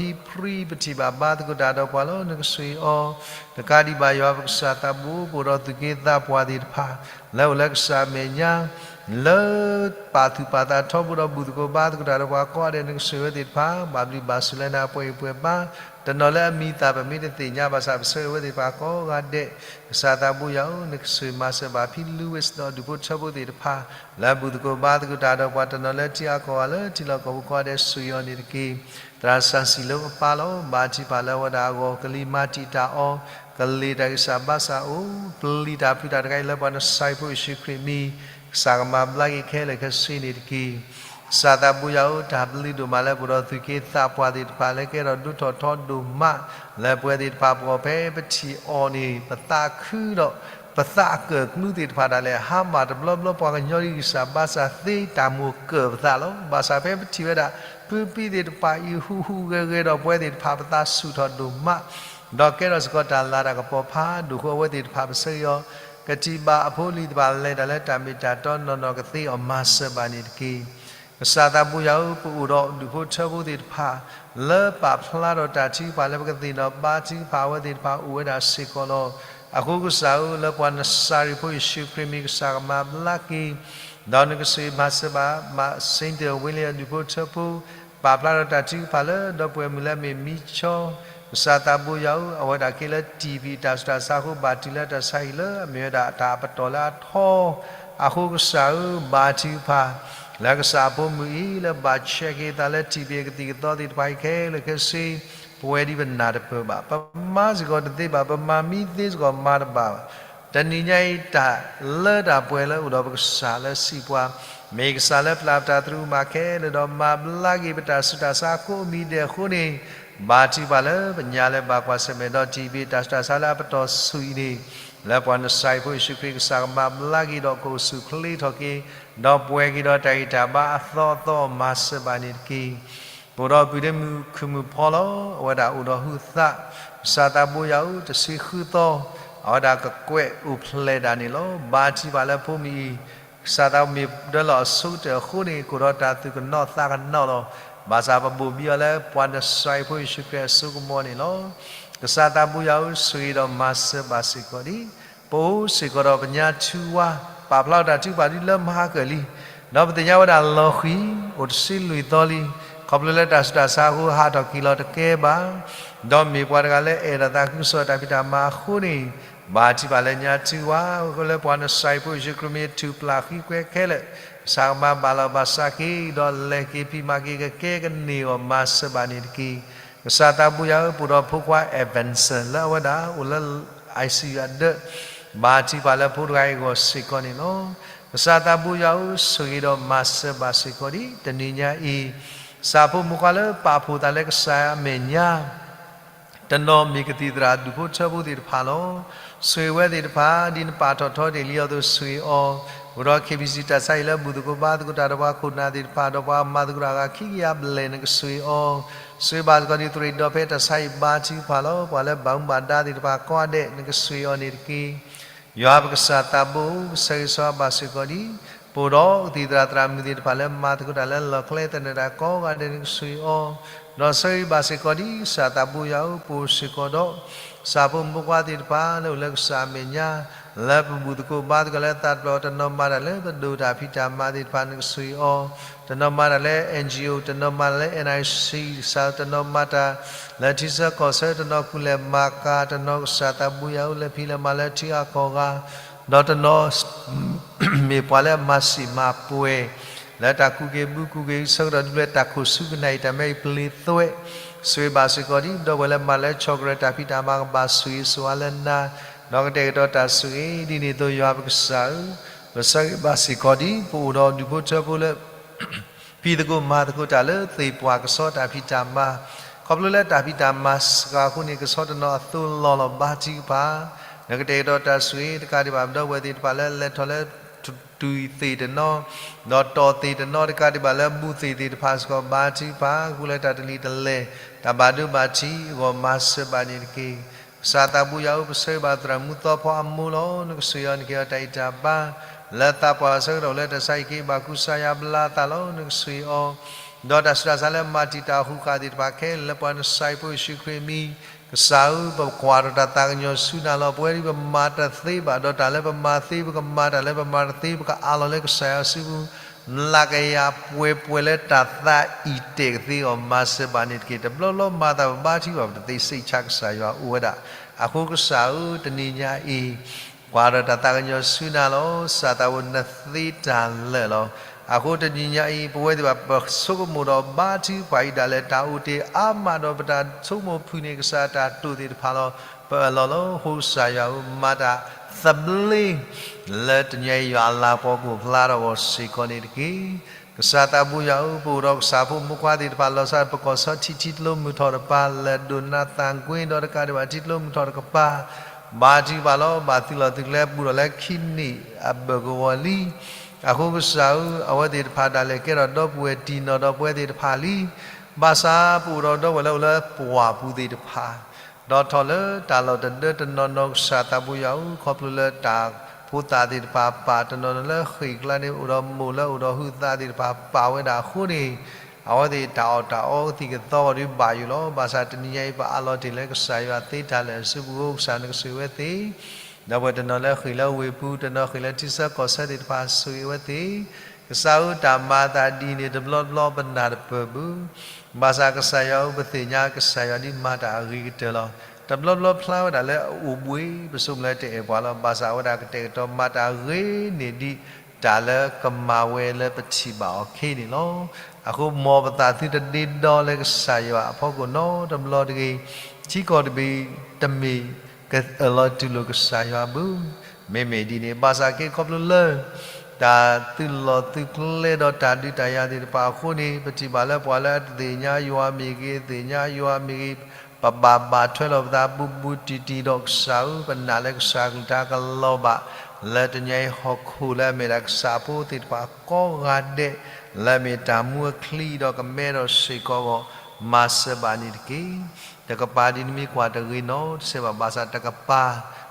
ထီဘိလီၤ ဖံဖှံပထံၣ်ဘၣ်ဘါသကိးတၢ်ဒီးပှၤလီၤ နကစၢ်ယွၤ တကးဒံးဘၣ် ယွၤပကစၢ်သးဘိ ပအိၣ်ဒီးသူၣ်က့သးပှၢ်သ့ၣ်တဖၣ် လၢအိၣ်လၢကစၢ်အမဲာ်ညါ လၢပာ်သူၣ်ပာ်သးထီဘိဒီးဘူၣ်သကိးဘါသကိးတၢ်ဒီးပှၤကိးဂၤဒဲး နကစၢ်ယွၤဝဲသ့ၣ်တဖၣ် ဘၣ်ဘျုးဘၣ်ဆိၣ်လၢနၤပှဲၤအံၤပှဲၤဘါ တနီၤလၢအမံၤအသၣ်ပမ့ၢ်တသ့ၣ်ညါဘၣ်ဆၣ် ပဆၢဂ့ၤဝဲသ့ၣ်တဖၣ်ကိးဂၤဒဲး ကစၢ်သးဘိယွၤဧၢ နကစၢ်မၤစၢၤဘၣ်ဖံ Louis ဒီးဒူၣ်ဖိထၢဖိသ့ၣ်တဖၣ် လၢဘူၣ်သကိးဘါသကိးတၢ်ဒီးပှၤတနီၤလၢထံအါကီၢ်ဂၤလၢထံလီၢ်ကီၢ်ပူၤကိးဂၤဒဲး စူၢ်ယွၤန့ၣ်တက့ၢ်. သရၣ်စၢ်စံၣ်လိအပၢ်လီၤ ဘါထုကဖၣ်လၢအဝဲဒၣ်အဂီၢ် ကလံၤမၤတံာ်တာ်အီၤ ကလံၤတၢ်ဂံၢ်စၢ်ဘါစၢ်အိၣ် ပျံၤတၢ်ဖုးတၢ်တခါအံၤလၢပှၤနစၢ်ဖိယ့ၣ်ၡူးခရံာ်မံၤ ကစၢ်ကမၤဘျါက့ၤခဲလၢာ်ခဲဆ့န့ၣ်တက့ၢ်. ကစၢ်သးဘိယွၤဧၢ တၢ်ဘျုးဒိၣ်မးလၢပအိၣ်ဒီးသူၣ်က့သးပှၢ်သ့ၣ်တဖၣ်လၢကဲထီၣ်ဒိၣ်ထီၣ်ထီဒိၣ်မး လၢပှၤသ့ၣ်တဖၣ်ပဂီၢ် ဖဲပထံၣ်အီၤန့ၣ် ပသးခုဒီး ပသးအကၢၣ်ကမှံသ့ၣ်တဖၣ်ဒၣ်လဲာ် ဟါမၢ်တဘျီဘျီ ပှၤကညီဒ်ဂံၢ်စၢ်ဘါစၢ်သ့ တၢ်မိၣ်ကၢၢ်ပသးလီၤ. ဘၣ်ဆၣ်ဖဲပထံၣ်ဝဲဒၣ် ဖုဖံသ့ၣ်တဖၣ်အံၤ ဟူးဟူးဂဲၤဂဲၤဒီးပှၤသ့ၣ်တဖၣ် ပသးဆူၣ်ထီၣ်ဒိၣ်မး ဒီးကဲထီၣ်စ့ၢ်ကီးတၢ်လၤတၢ်ကပီၤဖးဒိၣ်အဃိ အဝဲသ့ၣ်တဖၣ်ပဆၢဂ့ၤအီၤ ကထံၣ်ဘၣ်အဖိအလံၤတဖၣ်လဲၤတၢ်လၢတၢ်မ့ၢ်တၢ်တီနီၢ်နီၢ်ကသ့အီၤ မၤစၢၤဘၣ်န့ၣ်တက့ၢ်. ကစၢ်သးဘိယွၤဧၢ ပအိၣ်ဒီးဒူၣ်ဖိထၢဖိသ့ၣ်တဖၣ် လၢပာ်ဖျါထီၣ်တၢ်ထုကဖၣ်လၢပကသ့ၣ်နီၣ်ဘါထုကဖၣ်အဝဲသ့ၣ်တဖၣ်အိၣ်ဝဲဒၣ်စ့ၢ်ကီးလီၤ. အဃိကစၢ်ဧၢ လၢပှၤနစၤရ့းဖိယ့ၣ်ၡူးခရံာ်မံၤ ကစၢ်ကမၤဘျါက့ၤ ဒီးနကဆိၣ်ဂ့ၤမၤစၢၤဘၣ် မးစ့တၢၣ်ဝ့လ့ၣ်အဒူၣ်ဖိထၢဖိ, ပာ်ဖျါထီၣ်တၢ်ထုကဖၣ်လၢဒီပုၢ်ဝဲၢ်မုၣ်လၢအမ့ၢ်မံဆီ, ကစၢ်သးဘိယွၤဧၢ, အဝဲဒၣ်က့လၢ TB တၢ်ဆူးတၢ်ဆါအဃိ ဘၣ်တုၤလၢတၢ်ဆါဟံၣ်လၢအမ့ၢ်ဝဲဒၣ်တၢ်အပတီၢ်လၢအထီ, အဃိကစၢ်ဧၢ, ဘါထုကဖၣ် လၢကစၢ်အဖိမုၣ်အံၤ လၢဘၣ်ဆဲးက့ၤအသးလၢ TB အကသံၣ်ကသီသ့ၣ်တဖၣ်အံၤခဲလၢာ်ခဲဆ့, ပဝဲဒ်ပနၢ်တပၢၢ်ဘၣ်, ပမၤစ့ၢ်ကီးတသ့ဘၣ်, ပမၤမံသ့စ့ၢ်ကီးမၤတဘၣ်ဘၣ်. တနံၤညါအံၤ တၢ်လၢတၢ်ပှဲၤလၢအိၣ်ဒီးပကစၢ်လၢစံးပှၤ, မ့ၢ်ကစၢ်လၢပျၢ်ပတၢ်သရူးမၤခဲလၢာ်ဒီး မၤဘျါက့ၤပတၢ်ဆူးတၢ်ဆါကိးမံၤဒဲးအဃိန့ၣ်, ဘါထုကဖၣ်လၢပညါလၢဘၣ်ကွၢ်ဆၢၣ်မဲာ်ဒီး TB တၢ်ဆူးတၢ်ဆါလၢအပတီၢ်ဆူၣ်အံၤန့ၣ်, လၢပှၤနစၤရ့းဖိယ့ၣ်ၡူးခရံာ်ကစၢ်ကမၤဘျါက့ၤဒီးကအိၣ်ဆူၣ်ချ့ထီၣ်က့ၤ, ဒီးပှဲၤက့ၤဒီးတၢ်ဂံၢ်တၢ်ဘါအသီအသီအမၤစၢၤဘၣ်န့ၣ်တက့ၢ်. ပအိၣ်ဒီးပုၢ်ဒ့မုၣ်ခုၣ်မုၣ်ဖီလီၤ, အဝဲဒၣ်အိၣ်ဒီးဟုးသး, ကစၢ်သးဘိယွၤဧၢ, တဆံဃုသီ, အဝဲဒၣ်ကကွဲးအိၣ်ဖျဲၣ်ဒၣ်န့ၣ်လီၤ. ဘါထုကဖၣ်လၢဖိမုၣ်အံၤ, ကစၢ်သးမ့ၢ်ဒၢလီၤအဆိကတၢၢ်အဃိန့ၣ် ကအိၣ်ဒီးတၢ်သူၣ်ကနီၤသးကနီၤလီၤ. ဘၣ်ဆၣ်ပဘိၣ်ဘံအီၤလၢပှၤနစၤရ့းဖိယ့ၣ်ၡူးခရံာ်အစိကမီၤန့ၣ်လီၤ. ကစၢ်သးဘိယွၤဧၢ, ဆိၣ်ဂ့ၤဒီးမၤစၢၤဘၣ်စ့ၢ်ကီးဒံး ပအိၣ်စ့ၢ်ကီးဒီးပညါထုကဖၣ်, ပာ်ဖျါထီၣ်တၢ်ထုကဖၣ်ဒ်လၢမဟါကၢၢ်လံ, ဒီးပသ့ၣ်ညါဝဲဒၣ်လီၤဃံၤ, အိၣ်တဆံလွံၢ်သီလံ, ခီဖျိလၢတၢ်ဆူးတၢ်ဆါအဃိ ဟးထီၣ်က့ၤလီၤတကဲဘၣ်, ဒီးမ့ၢ်ပှၤတဂၤလၢအဲၣ်ဒိးသးခုကစီၣ်တၢ်ဖံးတၢ်မၤအဃိန့ၣ်, ဘါထုကဖၣ်လၢညါထုကဖၣ်, လၢပှၤနစၤရ့းဖိယ့ၣ်ၡူးခရံာ်မ့ၢ်ထူၣ်ပျၢ်ဃံကွဲခဲလၢာ်, ကစၢ်ကမၤဘၣ်လီၤဘၣ်စးက့ၤ, ဒီးလဲၤက့ၤဖံးမၤက့ၤကကဲကန့ၢ်အဂီၢ် မၤစၢၤဘၣ်န့ၣ်တက့ၢ်. ကစၢ်သးဘိယွၤဧၢ, ပအိၣ်ဒီးဖိခွါ Evanson လၢအဝဲဒၣ်အိၣ်လၢ ICU အဒၢး, ဘါထုကဖၣ်လၢဖိတဂၤအံၤအဂီၢ်စ့ၢ်ကီးန့ၣ်လီၤ. ကစၢ်သးဘိယွၤဧၢ, ဆိၣ်ဂ့ၤဒီးမၤစၢၤဘၣ်စ့ၢ်ကီးဒံး တနံၤညါအံၤ, ကစၢ်ဖိမုၣ်ခွါလၢပာ်ဖှိၣ်သးလၢကစၢ်အမဲာ်ညါ တနီၤမ့ၢ်ကသံၣ်သရၣ်ဒူၣ်ဖိထၢဖိသ့ၣ်တဖၣ်လီၤ. ဆိၣ်ဂ့ၤဝဲသ့ၣ်တဖၣ် ဒ်နပာ်ထီၣ်ထီတ့ၢ်လံအသိးဆိၣ်ဂ့ၤအီၤ, အိၣ်ဒီး KBC တၢ်ဆါဟံၣ်လၢဘူၣ်သကိးဘါသကိးတၢ်ဒီးပှၤခိၣ်နၢ်သ့ၣ်တဖၣ် ဒီးပှၤမၤသကိးတၢ်အဂၤခံကယၤဘျဲၣ် နကဆိၣ်ဂ့ၤအီၤ, ဆိၣ်ဂ့ၤဘၣ်စ့ၢ်ကီးဒ်သရ့ၣ်ဒီဖဲတၢ်ဆါဟံၣ်ဘါထုကဖၣ်လီၤ. ပှၤလၢဘၣ်မူဘၣ်ဒါသ့ၣ်တဖၣ်ကိးဂၤဒဲး နကဆိၣ်ဂ့ၤအီၤန့ၣ်တက့ၢ်. ယွၤပကစၢ်သးဘိဧၢ, ပဆၢဂ့ၤဆၢဝါဘၣ်စ့ၢ်ကီးဒံး ပအိၣ်ဒီးကသံၣ်သရၣ်သရၣ်မုၣ်သ့ၣ်တဖၣ်လၢမၤသကိးတၢ်လၢလီၢ်ကျဲသနၢၣ်တၢ်ကိးဂၤဒဲး နကဆိၣ်ဂ့ၤအီၤ, ဒီးဆၢဂ့ၤဘၣ်စ့ၢ်ကီးဒံး ကစၢ်သးဘိယွၤဧၢ, ပအိၣ်စ့ၢ်ကီးဒီး ကစၢ်ဖိမုၣ်ဖိခွါသ့ၣ်တဖၣ်လၢအိၣ်လၢကစၢ်အမဲာ်ညါ, လၢပဘူၣ်သကိးဘါသကိးလၢသးတဖျၢၣ် တနီၤမၤတၢ်လၢပဒိၣ်တၢ်ဖံးတၢ်မၤသ့ၣ်တဖၣ် နကဆိၣ်ဂ့ၤအီၤ, တနီၤမၤတၢ်လၢ NGO, တနီၤမၤတၢ်လၢ NIC, ကစၢ်တနီၤမၤတၢ်လၢထံဆၢကီၢ်ဆၢ, တနီၤကူလဲၤမၤကၤ, တနီၤကစၢ်သးဘိယွၤဧၢ, လဲၤဖံးလဲၤမၤလၢထံဂၤကီၢ်ဂၤ, ဒီးတနီၤ မ့ၢ်ပှၤလၢအမၤစံၣ်မၤပှဲၤ လၢတၢ်ကူၣ်က့ၤဘုကူၣ်က့ၤဆၢကတီၢ်ဒ်လဲၣ် တၢ်ခိၣ်ဆူကနၣ်အံၤ တၢ်မဲအံၤပျ့ၤသွဲး, ဆိၣ်ဂ့ၤဘၣ်စ့ၢ်ကီးဒ် ဒီပုၢ်ဝဲၢ်လၢမၤလၢဆီၣ်ကရၢၢ်တၢ်ဖံးတၢ်မၤကဘၣ်ဆိၣ်ဂ့ၤဆိၣ်ဝါလၢနၤ, ဒီးကတဲာ်ကတီၤတၢ်ဆိၣ်ဂ့ၤ ဒ်န့ၣ်အသိးယွၤပကစၢ်ဧၢ, ပဆၢဂ့ၤဘၣ်စ့ၢ်ကီးဒ် ပအိၣ်ဒီးဒူၣ်ဖိထၢဖိလၢ ဖံးသကိးမၤသကိးတၢ်လၢသ့ၣ်ပှၢ်ကဆီတၢ်ဖံးတၢ်မၤ, ခီဖျိလၢတၢ်ဖံးတၢ်မၤစှၤအဃိန့ၣ် ကဆီတနီၤအသိးလီၤလီၤ ဘါထုကဖၣ်, နကတဲာ်ကတီၤတၢ်ဆိၣ်ဂ့ၤ တကးဒံးဘၣ် ပဒီပုၢ်ဝဲၢ်သ့ၣ်တဖၣ်လၢလဲၤထီၣ်လၢ တုၤသ့ၣ်တနီၤ, ဒီးတီၢ်သ့ၣ်တနီၤ တကးဒံးဘၣ်လၢဘူၣ်သ့ၣ်သ့ၣ်တဖၣ်စ့ၢ်ကီး ဘါထုကဖၣ် ဃုလၢတၢ်တလံၤတလဲၤ တၢ်ဘၣ်ဒိဘၣ်ထံးအဂီၢ် မၤစၢၤဘၣ်န့ၣ်တက့ၢ်. ကစၢ်သးဘိယွၤဧၢ, ပဆၢဂ့ၤဘၣ်သရၣ်မုၣ်သီဖီအမိၢ်လီၤ. နကဆိၣ်ဂ့ၤအီၤ နကဟ့ၣ်အီၤတၢ်ဂံၢ်တၢ်ဘါ လၢသးပှၢ်အဆၢကတီၢ်လၢတၢ်ဆါဟံၣ်က့ၤ ဘၣ်ကူစါယွၤဘျါသးလီၤ. နကဆိၣ်ဂ့ၤအီၤ ဒီးတၢ်ဆူးတၢ်ဆါလၢမၤတံာ်တာ်ဟူးဃာ်သ့ၣ်တဖၣ်ခဲလၢာ် လၢပှၤနစၤရ့းဖိယ့ၣ်ၡူးခရံာ်အမံၤ, ကစၢ်ဧၢ, ပကွၢ်ထီၣ်တၢ်သးကညီၤဆူနၤလီၤ. ပဝဲဒၣ်ပမၤတသ့ဘၣ်ဒီးတၢ်လၢပမၤသ့, ပကမၤတၢ်လၢပမၤတသ့, ပကအးလီၤလၢကစၢ်ယွၤစုပူၤ နကယၤပှဲၤပှဲၤလၢတၢ်သးအံၤတဲာ်ကသ့အီၤ မၤစၢၤဘၣ်န့ၣ်တက့ၢ်. တဘျီဘျီမၤသးပဘါထုကဖၣ် ပတသ့စံးဆါ ကစၢ်ယွၤအိၣ်ဝဲဒၣ်. အဃိကစၢ်ဧၢ, တနံၤညါအံၤ ကွၢ်ထီၣ်တၢ်သးကညီၤဆူနၤလီၤ. ကစၢ်သးဝဲနသ့တၢ်လၢာ်လီၤ. အဃိတနံၤညါအံၤ ပဝဲသ့ၣ်တဖၣ် ပဆိကမိၣ်ဒီးဘါထုကဖၣ်အံၤဒၣ်လဲာ် တၢ်အိၣ်တ့ၢ်အါမးဒီးပတၢ်ဆိကမိၣ်ဖုၣ်န့ၢ်ကစၢ်တၢ်တိာ်သ့ၣ်တဖၣ်လီၤ. ပအၢၣ်လီၤလၢ အဃိကစၢ်ယွၤဧၢ, မၤတၢ်သဘျ့ လၢတနံၤညါအံၤ ယွၤအလၤကပီၤကအိၣ်ဖျါထီၣ်အဂီၢ်စ့ၢ်ကီးန့ၣ်တက့ၢ်. ကစၢ်သးဘိယွၤဧၢ, ပအိၣ်ဒီးကစၢ်ဖိမုၣ်ခွါသ့ၣ်တဖၣ် လီၤဆီဒၣ်ပကီၢ်ဆီထံး ထံကျိမုၢ်ထီၣ်တကပၤ လဲၤဒိးနၤသးကွ့ဒီးတကးဒံးဘၣ် ထံကျိမုၢ်ထီၣ်တကပၤ ဘါထုကဖၣ်လီၤ. ဘၣ်သုးလီၢ်သုးကျဲ ဘူးထီၣ်လၢခံနံၣ်အဘၢၣ်ကဝီၤလံ. အဃိကစၢ်ဧၢ, အဝဲသ့ၣ်တဖၣ်ဒၣ်လဲာ်ကဲထီၣ်ဒီပုၢ်ဝဲၢ်တံၢ်နီၢ်ဒီးပဝဲသ့ၣ်တဖၣ်လံ. ဘၣ်ဆၣ်ပအိၣ်ဒီးဒီပုၢ်ဝဲၢ်လၢအိၣ်လၢပှၢ်ပူၤသ့ၣ်တဖၣ် ဒီးထီၣ်လၢတၢ်လီၢ်တဒၢတနီၤနီၤ ကစၢ်သးဘိယွၤဧၢ, ခီဖျိလၢတၢ်ဖိသၣ်သ့ၣ်တဖၣ်ပာ်တနီၤနီၤလၢဃ့ၢ်ကျါန့ၣ် အိၣ်ဒီးမိၢ်လၢအိၣ်ဒီးဟုးသးသ့ၣ်တဖၣ်ပာ်ဝဲဒၣ်အဃိန့ၣ်, အဝဲသ့ၣ်တၢ်အီၣ်တၢ်အီကသံၣ်ကသီဂီၤဒုးဘၣ်ယိၣ်လီၤ. ဘၣ်ဆၣ်တနံၤညါအံၤ ပအးလီၤတ့ၢ်လၢကစၢ်ယွၤသ့တၢ်လၢာ်အစုပူၤအဃိ ကစၢ်နကဆိၣ်ဂ့ၤဝဲသ့ၣ် ဒီပုၢ်ဝဲၢ်တနီၤလၢဃ့ၢ်လၢဝ့ၢ်ပူၤ, တနီၤဃ့ၢ်လၢထံဆၢကီၢ်ဆၢသ့ၣ်တဖၣ် ဆိၣ်ဂ့ၤအဝဲသ့ၣ်, ကစၢ်ဧၢ တၢ်မၤအသးဒ်န့ၣ် တဘျီတဘျီပနၢ်တပၢၢ်ဘၣ်. ဘၣ်ဆၣ်ကစၢ်ယွၤဧၢ ပသ့ၣ်ညါကစၢ်ယွၤဒ်မၤတၢ်အဂ့ၤကတၢၢ်လီၤ. တဘျီဘျီဖျါဝဲဒၣ်လၢအအိၣ်ဘှံး ပဆိကမိၣ်လၢတအဲၣ်ပှၤလီၤ. ဘၣ်ဆၣ်အဝဲဒၣ်ကတဲာ်ကတီၤမၤတၢ်အဂ့ၤန့ၣ် ဒ်တၢ်လၢကမၤဝဲလၢပထံၣ်ဘၣ်အီၤခဲအံၤန့ၣ်လီၤ. အဃိမ်ပသးသုတဒ့ဒီလၢကစၢ်ယွၤအဖီခိၣ်နီတဘျီတဂ့ၤ. ထံကီၢ်တဘ့ၣ်တမ့ၢ်ကအၢၣ်လီၤတူၢ်လိာ်ကစၢ်ယွၤဘၣ်. မ့မ့ၢ်ဒ်န့ၣ် ဘၣ်ဆၣ်က့ၤခီဖျိလၢ တၢ်သုးလီၢ်သုးကျဲဒီးတၢ်ဒုးတၢ်ယၤသ့ၣ်တဖၣ်အဃိန့ၣ် ပထံၣ်ဘၣ်လၢပှၤလၢအတသ့ၣ်ညါယွၤမ့ၢ်ဂ့ၤ, သ့ၣ်ညါယွၤမ့ၢ်ဂ့ၤ, ပဘၣ်ဘၣ်ထွဲလီၤပသးဘူးဘူးတံၢ်တံၢ်ဒီးကစၢ်ဧၢ, ပနာ်လၢကစၢ်အကလုၢ်ကထါကလီၤဘၣ် လၢတနံၤအံၤဟီၣ်ခိၣ်လၢအမ့ၢ်ဒၣ်ကစၢ်အဖိသ့ၣ်တဖၣ်ကိးဂၤဒဲး လၢအမ့ၢ်တၢ်မူအချံဒီးကမဲဒီးစ့ၢ်ကီးအဂီၢ် မၤစၢၤဘၣ်န့ၣ်တက့ၢ်. တကပၤဒ်နမ့ၢ်ကွၢ်တဂ့ၤနီတစဲးဘၣ်, ဘၣ်ဆၣ်တကပၤ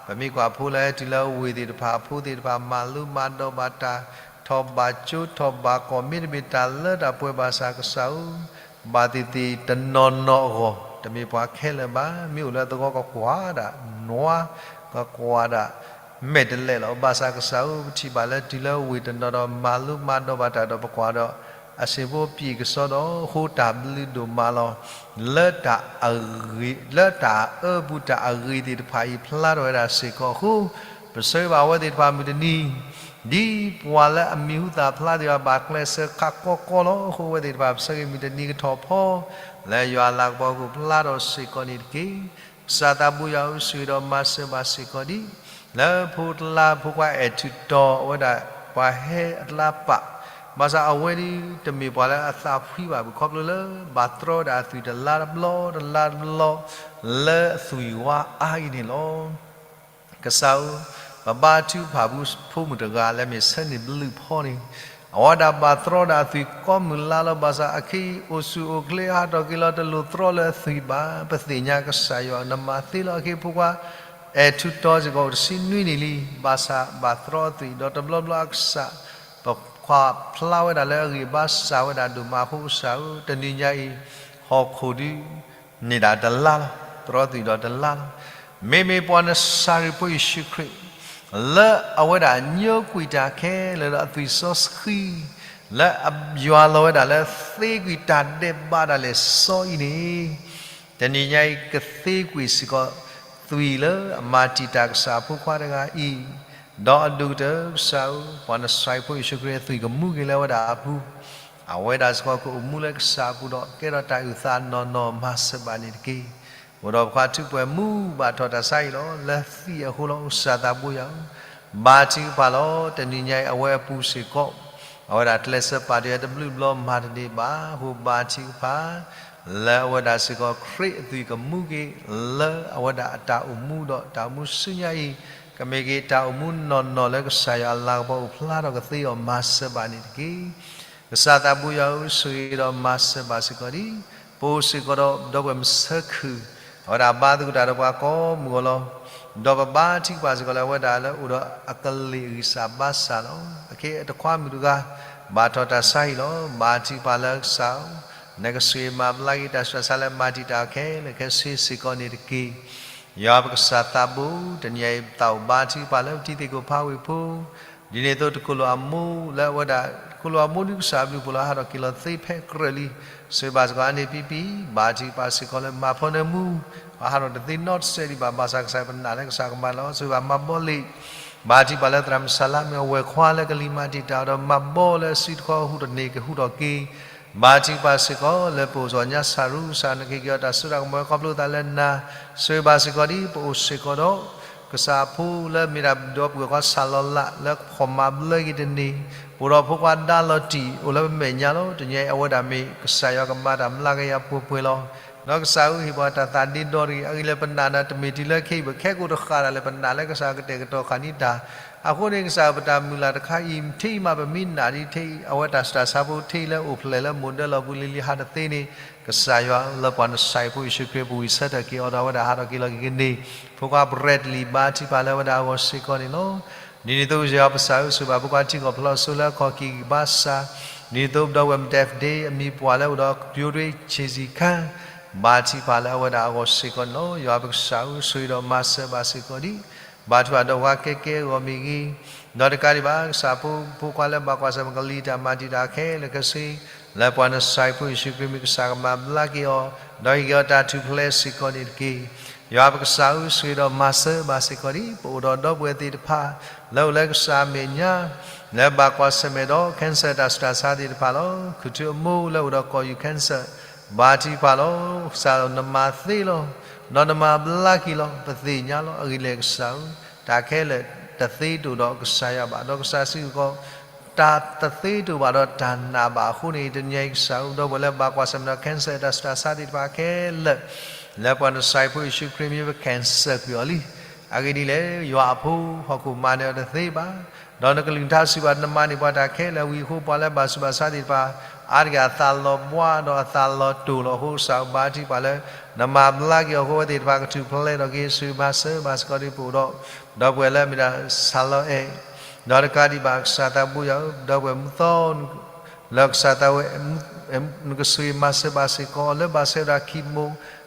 ပမ့ၢ်ကွၢ်ဖိလၢဟဲတုၤလၢအဝ့ၢ်သ့ၣ်တဖၣ် အဖိသ့ၣ်တဖၣ် မၤလိမၤဒိးဘၣ်တၢ် ထီၣ်ဘၣ်ကၠိထီၣ်ဘၣ်ကီၢ် မ့တမ့ၢ်တၢ်လၢတၢ်ပှဲၤဘၣ်ဆၣ် ကစၢ်ဧၢ ဘၣ်သ့ၣ်သ့ၣ်တနီၤနီၤအဂီၢ် တမ့ၢ်ပှၤခဲလၢာ်ဘၣ်. မ့ၢ်အိၣ်လၢသဝီကကွၢ်ဒၣ်နွါ, ကကွၢ်ဒၣ်မဲာ်တလဲးလီၤ. ဘၣ်ဆၣ်ကစၢ်ဧၢ ပထံၣ်ဘၣ်လၢတုၤလၢဝ့ၢ်တနီၤဒီး မၤလိမၤဒိးဘၣ်တၢ်ဒီးပကွၢ်ဒီး အဆ့ၣ်ဖိပျံၤကစီဒီး ဃိတၢ်ဘျုးဒိၣ်မးလီၤ. လၢတၢ်အဂ့ၤ, လၢတၢ်အၢပူၤတၢ်အဂ့ၤသ့ၣ်တဖၣ်အံၤဖျါထီၣ်ဝဲဒၣ်စ့ၢ်ကီးအဃိ ပဆၢဂ့ၤဘၣ်အဝဲသ့ၣ်တဖၣ်မုၢ်တနံၤ ဒ်ပှၤလၢအမံၤဟူသၣ်ဖျါသ့ၣ်တဖၣ် ဘၣ်ကျဲးစၢးခးကီကီလီၤ. အဃိအဝဲသ့ၣ်တဖၣ် ပဆၢဂ့ၤမုၢ်တနံၤကထီၣ်ဖီ လၢယွၤအလၤကပီၤကအိၣ်ဖျါထီၣ်စ့ၢ်ကီးန့ၣ်တက့ၢ်. ကစၢ်သးဘိယွၤဧၢ ဆိၣ်ဂ့ၤဒီးမၤစၢၤဘၣ်စ့ၢ်ကီးဒံး လၢဖိတလါဖိခွါအဲၣ်ထူၣ်တီၤအဝဲဒၣ် ပှၤဟဲအတလါပာ်, ဘၣ်ဆၣ်အဝဲဒၣ်တမ့ၢ်ပှၤလၢအသးဖှံဘၣ် ခီဖျိလၢ ဘၣ်တြီဝဲဒၣ်အသွံၣ်တလါတဘျီ တလါတဘျီ လၢအသွံၣ်ဝါအါအံၤန့ၣ်လီၤ. ကစၢ်ဧၢ, ပဘါထုကဖၣ်ပဖိမုၣ်တဂၤလၢမ့ၢ်ဆၢန့ၢ်ဘျုးဖီန့ၣ်, အဝဲဒၣ်ဘၣ်တြီဒၣ်အသွံၣ်ကိးမုၢ်လါလီၤ. ဘၣ်ဆၣ်အခဲအံၤ အိၣ်ဆူၣ်အိၣ်ချ့ဟးထီၣ်က့ၤလီၤ တလိၣ်တြီလၢအသွံၣ်ဘၣ်. ပသ့ၣ်ညါကစၢ်ယွၤနမၤသ့လီၤ. အခဲအံၤဖိခွါ အဲၣ်ထူၣ်တီၤစ့ၢ်ကီးအိၣ်တဆံနွံနံၣ်လံ, ဘၣ်ဆၣ်ဘၣ်တြီအသွံၣ်ဒီးတဘျီဘျီအကစၢ် ပခွါဖျါဝဲဒၣ်လၢအဂံၢ်အဘါစၢ်ဝဲဒၣ်ဒိၣ်မးအဃိ ကစၢ်ဧၢ တနံၤညါအံၤ ဟီၣ်ခိၣ်ဒုး န့ၢ်ဒၣ်တလါလီၤ. တြီသွံၣ်ဒီးတလါလီၤ. မ့မ့ၢ်ပှၤနစၤရ့းဖိယ့ၣ်ၡူးခရံာ် လၢအဝဲဒၣ်ညိကွံာ်တၢ်ခဲလၢာ်ဒီးအသွံၣ်စီဆှံ လၢအယွၤလီၤဝဲဒၣ်လၢသ့ကွံာ်တၢ်ဒဲးဘးဒၣ်လဲာ်စီအံၤန့ၣ် တနံၤညါအံၤကသ့ကွံာ်စ့ၢ်ကီးသွံၣ်လၢအမၤတံာ်တာ်ကစၢ်အဖိခွါတဂၤအံၤ, ဒီးအဒိၣ်ကတၢၢ်ကစၢ်ဧၢ, ပှၤနစၤရ့းဖိယ့ၣ်ၡူးခရံာ်အသွံၣ်ကမူက့ၤလၢအဝဲဒၣ်အပူၤ, အဝဲဒၣ်စ့ၢ်ကီးကအိၣ်မူလၢကစၢ်အပူၤဒီးကဲထီၣ်တၢ်အုၣ်သးနီၢ်နီၢ် မၤစၢၤဘၣ်န့ၣ်တက့ၢ်. အိၣ်ဒီးပှၤထူးပှဲၤမူဘၣ်ထီၣ်တၢ်ဆါအံၤလီၤ. လၢသံအဃိလီၤ. အိၣ်ကစၢ်သးဘိယွၤဧၢ, ဘါထုကဖၣ်လီၤ. တနံၤညါအံၤအဝဲအပူၤစ့ၢ်ကီး အဝဲဒၣ်ကျဲးစၢးပာ်တ့ၢ်တဘျုးဘျီမၤတန့ၢ်ဘၣ်အဃိ ဘါထုကဖၣ် လၢအဝဲဒၣ်စ့ၢ်ကီးခရံာ်အသွံၣ်ကမူက့ၤ လၢအဝဲဒၣ်အတၢ်အိၣ်မူဒီးတၢ်အိၣ်မူဆူညါအံၤ ကမ့ၢ်က့ၤတၢ်အိၣ်မူနီၢ်နီၢ်လၢကစၢ်ယွၤအလၤကပီၤအိၣ်ဖျါထီၣ်ကသ့အီၤ မၤစၢၤဘၣ်န့ၣ်တက့ၢ်. ကစၢ်သးဘိယွၤဧၢ, ဆိၣ်ဂ့ၤဒီးမၤစၢၤဘၣ်စ့ၢ်ကီးဒံး ပအိၣ်စ့ၢ်ကီးဒီးဒီပုၢ်ဝဲၢ်မုၣ်ဆၢခုၣ် အဝဲဒၣ်ဘါသကိးတၢ်ဒီးပှၤကိးမုၢ်အလီၢ်, ဒီးပဘါထုကဖၣ်စ့ၢ်ကီးလၢအဝဲဒၣ်လၢအိၣ်ဒီးအကလံၤအဂံၢ်စၢ်ဘါစၢ်လီၤ. အခဲအံၤတခွါမုၣ်တဂၤ ဘၣ်ထီၣ်တၢ်ဆါဟံၣ်လီၤ. ဘါထုကဖၣ်လၢကစၢ်ဧၢ, နကဆိၣ်ဂ့ၤမၤဘျါက့ၤတၢ်ဆူးတၢ်ဆါလၢမၤတံာ်တာ်ခဲလၢာ်ခဲဆ့စ့ၢ်ကီးန့ၣ်တက့ၢ်. ယွၤပကစၢ်သးဘိ, တနံၤအံၤပသးအိၣ်ဘါထုကဖၣ်လၢပတံၤသကိးဖးဝ့ၢ်ဖိ ဒ်န့ၣ်အသိးတကိၣ်လိာ်အမိၢ်လၢအဝဲဒၣ် တကိၣ်လိာ်အမိၢ်ဒုးကစၢ်အဘျုးအဖှိၣ်လီၤ ဟးထီၣ်က့ၤလီၤသ့ဖဲကြၢးလံ. ဆိၣ်ဂ့ၤဘၣ်စ့ၢ်ကီးအါန့ၢ်ပံပံ, ဘါထုကဖၣ်စ့ၢ်ကီးလၢမၤဖီနၢမူ, ပှၤဟးထီၣ်တသ့နီတစဲးဒံးဘၣ် ဘၣ်ဆၣ်ကစၢ်ပနာ်လၢကစၢ်ကမၤလီၤ. ဆိၣ်ဂ့ၤဘၣ်မၤဘီလံ ဘါထုကဖၣ်လၢသရၣ်မုၣ်စၢ်လါမ့ၢ်အဝဲၢ်ခွါလၢကလံၤမၤတံာ်တာ်အီၤဒီးမၤဘီလၢစုတခီဟူးတန့ၢ်ကဟူးထီၣ်က့ၤ, ဘါထုကဖၣ်စ့ၢ်ကီးလၢပအိၣ်စီၤညါစၢ်ရူစၢ် နကဟ့ၣ်က့ၤအီၤတၢ်စိတၢ်ကမီၤခီဖျိသးလၢနၤ, ဆိၣ်ဂ့ၤဘၣ်စ့ၢ်ကီးဒ်ပအိၣ်စ့ၢ်ကီးဒီး ကစၢ်အဖိလၢမ့ၢ်ဒၣ်ဒီပုၢ်ဝဲၢ်ခွါစၢ်လီၤလးလၢကဖီၣ်မၤဘျါက့ၤတန့ၢ်, ပအိၣ်ဒီးဖိခွါဒါလီၤတံၢ် အိၣ်လၢပမဲာ်ညါလီၤ. တနံၤအံၤအဝဲဒၣ်မ့ၢ်ကစၢ်ယွၤကမၤတၢ်မျးကယၤပှဲၤပှဲၤလီၤ. ဒီးကစၢ်ဧၢ ဟ့ၣ်ပှၤတၢ်သးဒ့ဒီတဂ့ၤ အဂ့ၢ်လၢပနာ်နၤတမ့ၢ်တုၤလၢခဲအံၤဘၣ် ခဲကိာ်တဃၣ်ဒၣ်လဲာ် ပနာ်လၢကစၢ်ကတဲာ်ကတီၤဃာ်န့ၢ်တၢ်, အဃိန့ၣ် ကစၢ်ဧၢ ပတၢ်မုၢ်လၢ်တခါအံၤ ထဲအံၤမးပမ့ၢ်နာ်ဒ်ထဲအံၤ အဝဲတၢ်စိတၢ်ဆါဖိထဲအံၤလၢအိၣ်ဖျဲၣ်လၢမိၢ်ဒၢလီၢ်ပူၤလံလံဟးတသ့န့ၣ် ကစၢ်ယွၤလၢပှၤနစၤရ့းဖိယ့ၣ်ၡူးခရံာ်ပဝံၢ်ဆၢထၢၣ်က့ၤအီၤဒီးအဝဲဒၣ်ဟးထီၣ်က့ၤလီၤက့ၤကန့ၢ် ဖိခွါ Bradley ဘါထုကဖၣ်လၢအဝဲဒၣ်အဂီၢ်စ့ၢ်ကီးန့ၣ်လီၤ. ဒ်န့ၣ်အသိး ယွၤပကစၢ်ဧၢ ဆိၣ်ဂ့ၤဘၣ်ဖိခွါထံကီၢ်ဖျီၣ်စိလၢအခီၣ်က့ၤကဘါစၢ်, ဒ်န့ၣ်အသိး ဒီပုၢ်ဝဲၢ် Dave Day အမံၤပှၢ်လၢအိၣ်ဒီး ကၠိဒွ့ဆံးဆံးခါ ဘါထုကဖၣ်လၢအဝဲဒၣ်အဂီၢ်စ့ၢ်ကီးန့ၣ်လီၤ. ယွၤပကစၢ်ဧၢ ဆိၣ်ဂ့ၤဒီးမၤစၢၤဘၣ်စ့ၢ်ကီးဒံး ဘါထုကဖၣ်ဒီးပှၤကဲကဲအဂီၢ်မ့ၢ်ဂ့ၤ, ဒီးတကးဒံးဘၣ် ကစၢ်ဖိမုၣ်ဖိခွါလၢဘၣ်ကွၢ်ဆၢၣ်မဲာ်ကလံၤတၢ်မၤတံာ်တာ်ခဲလၢာ်ခဲဆ့, လၢပှၤနစဲးဖိယ့ၣ်ၡူးခရံာ်မ့ၢ်ကစၢ်ကမၤဘျါက့ၤအီၤ, ဒီးဟ့ၣ်က့ၤအီၤတၢ်ထူၣ်ဖျဲးစ့ၢ်ကီးန့ၣ်တက့ၢ်. ယွၤပကစၢ်ဧၢ, ဆိၣ်ဂ့ၤဒီးမၤစၢၤဘၣ်စ့ၢ်ကီးဒံး ပအိၣ်ဒီးဒီပုၢ်ဝဲၢ်သ့ၣ်တဖၣ် လၢအိၣ်လၢကစၢ်အမဲာ်ညါ လၢဘၣ်ကွၢ်ဆၢၣ်မဲာ်ဒီး cancer တၢ်ဆူးတၢ်ဆါသ့ၣ်တဖၣ်လီၤ. ခုၣ်ထူအမိၢ်လၢအိၣ်ဒီးကီၢ်ယူၢ် cancer ဘါထုကဖၣ်လီၤ. ကစၢ်နမၤသ့လီၤ, ဒီးနမၤဘျါက့ၤလီၤ. ပသ့ၣ်ညါလီၤ အဂ့ၢ်လဲၣ်ကစၢ်ဧၢ, တၢ်ခဲလၢာ်တသ့တအိၣ်ဒီးကစၢ်ယွၤဘၣ်, ဒီးကစၢ်စံးကီး တၢ်တသ့တအိၣ်ဘၣ်ဒီးတၢ်နာ်ဘၣ်အဃိန့ၣ် တနံၤအံၤကစၢ်ဧၢ, ဒီပုၢ်ဝဲၢ်လၢဘၣ်ကွၢ်ဆၢၣ်မဲာ်ဒီး cancer တၢ်ဆူးတၢ်ဆါသ့ၣ်တဖၣ်ခဲလၢာ် လၢပှၤနစဲးဖိယ့ၣ်ၡူးခရံာ်မ့ၢ်ပ cancer ကွံာ်အီၤလံ. အဂ့ၢ်ဒ်လဲၣ်, ယွၤအဖိဟီၣ်ခိၣ်မၤနၢၤအီၤတသ့ဘၣ်, ဒီးနကလုၢ်ကထါစံးဘၣ် နမၤန့ၢ်ပှၤတၢ်ခဲလၢာ်ဝံၤအဃိ ပှၤလၢဘၣ်ဆူးဘၣ်ဆါသ့ၣ်တဖၣ် အါတက့ၢ်အသးလီၤဘှါဒီးအသးလီၤတိာ်လီၤ. အဃိကစၢ်ဧၢ, ဘါထုကဖၣ်လၢ နမၤဘျါက့ၤအီၤအဃိ အဝဲသ့ၣ်တဖၣ်ကထူၣ်ဖျဲးဒီးက့ၤ ဆိၣ်ဂ့ၤမၤစၢၤဘၣ်စ့ၢ်ကီးဒံးပအိၣ်ဒီး ဒီပုၢ်ဝဲၢ်လၢအမ့ၢ်ဒၣ် ဆၢလီၤအဲၣ် ဒီးတကးဒံးဘၣ် ကစၢ်သးဘိယွၤဧၢ, ဒီပုၢ်ဝဲၢ်မုၢ်သီ လၢကစၢ်သးဝဲ နကဆိၣ်ဂ့ၤမၤစၢၤဘၣ်စ့ၢ်ကီး လၢဘၣ်ဆဲးဝဲဒၣ် chemo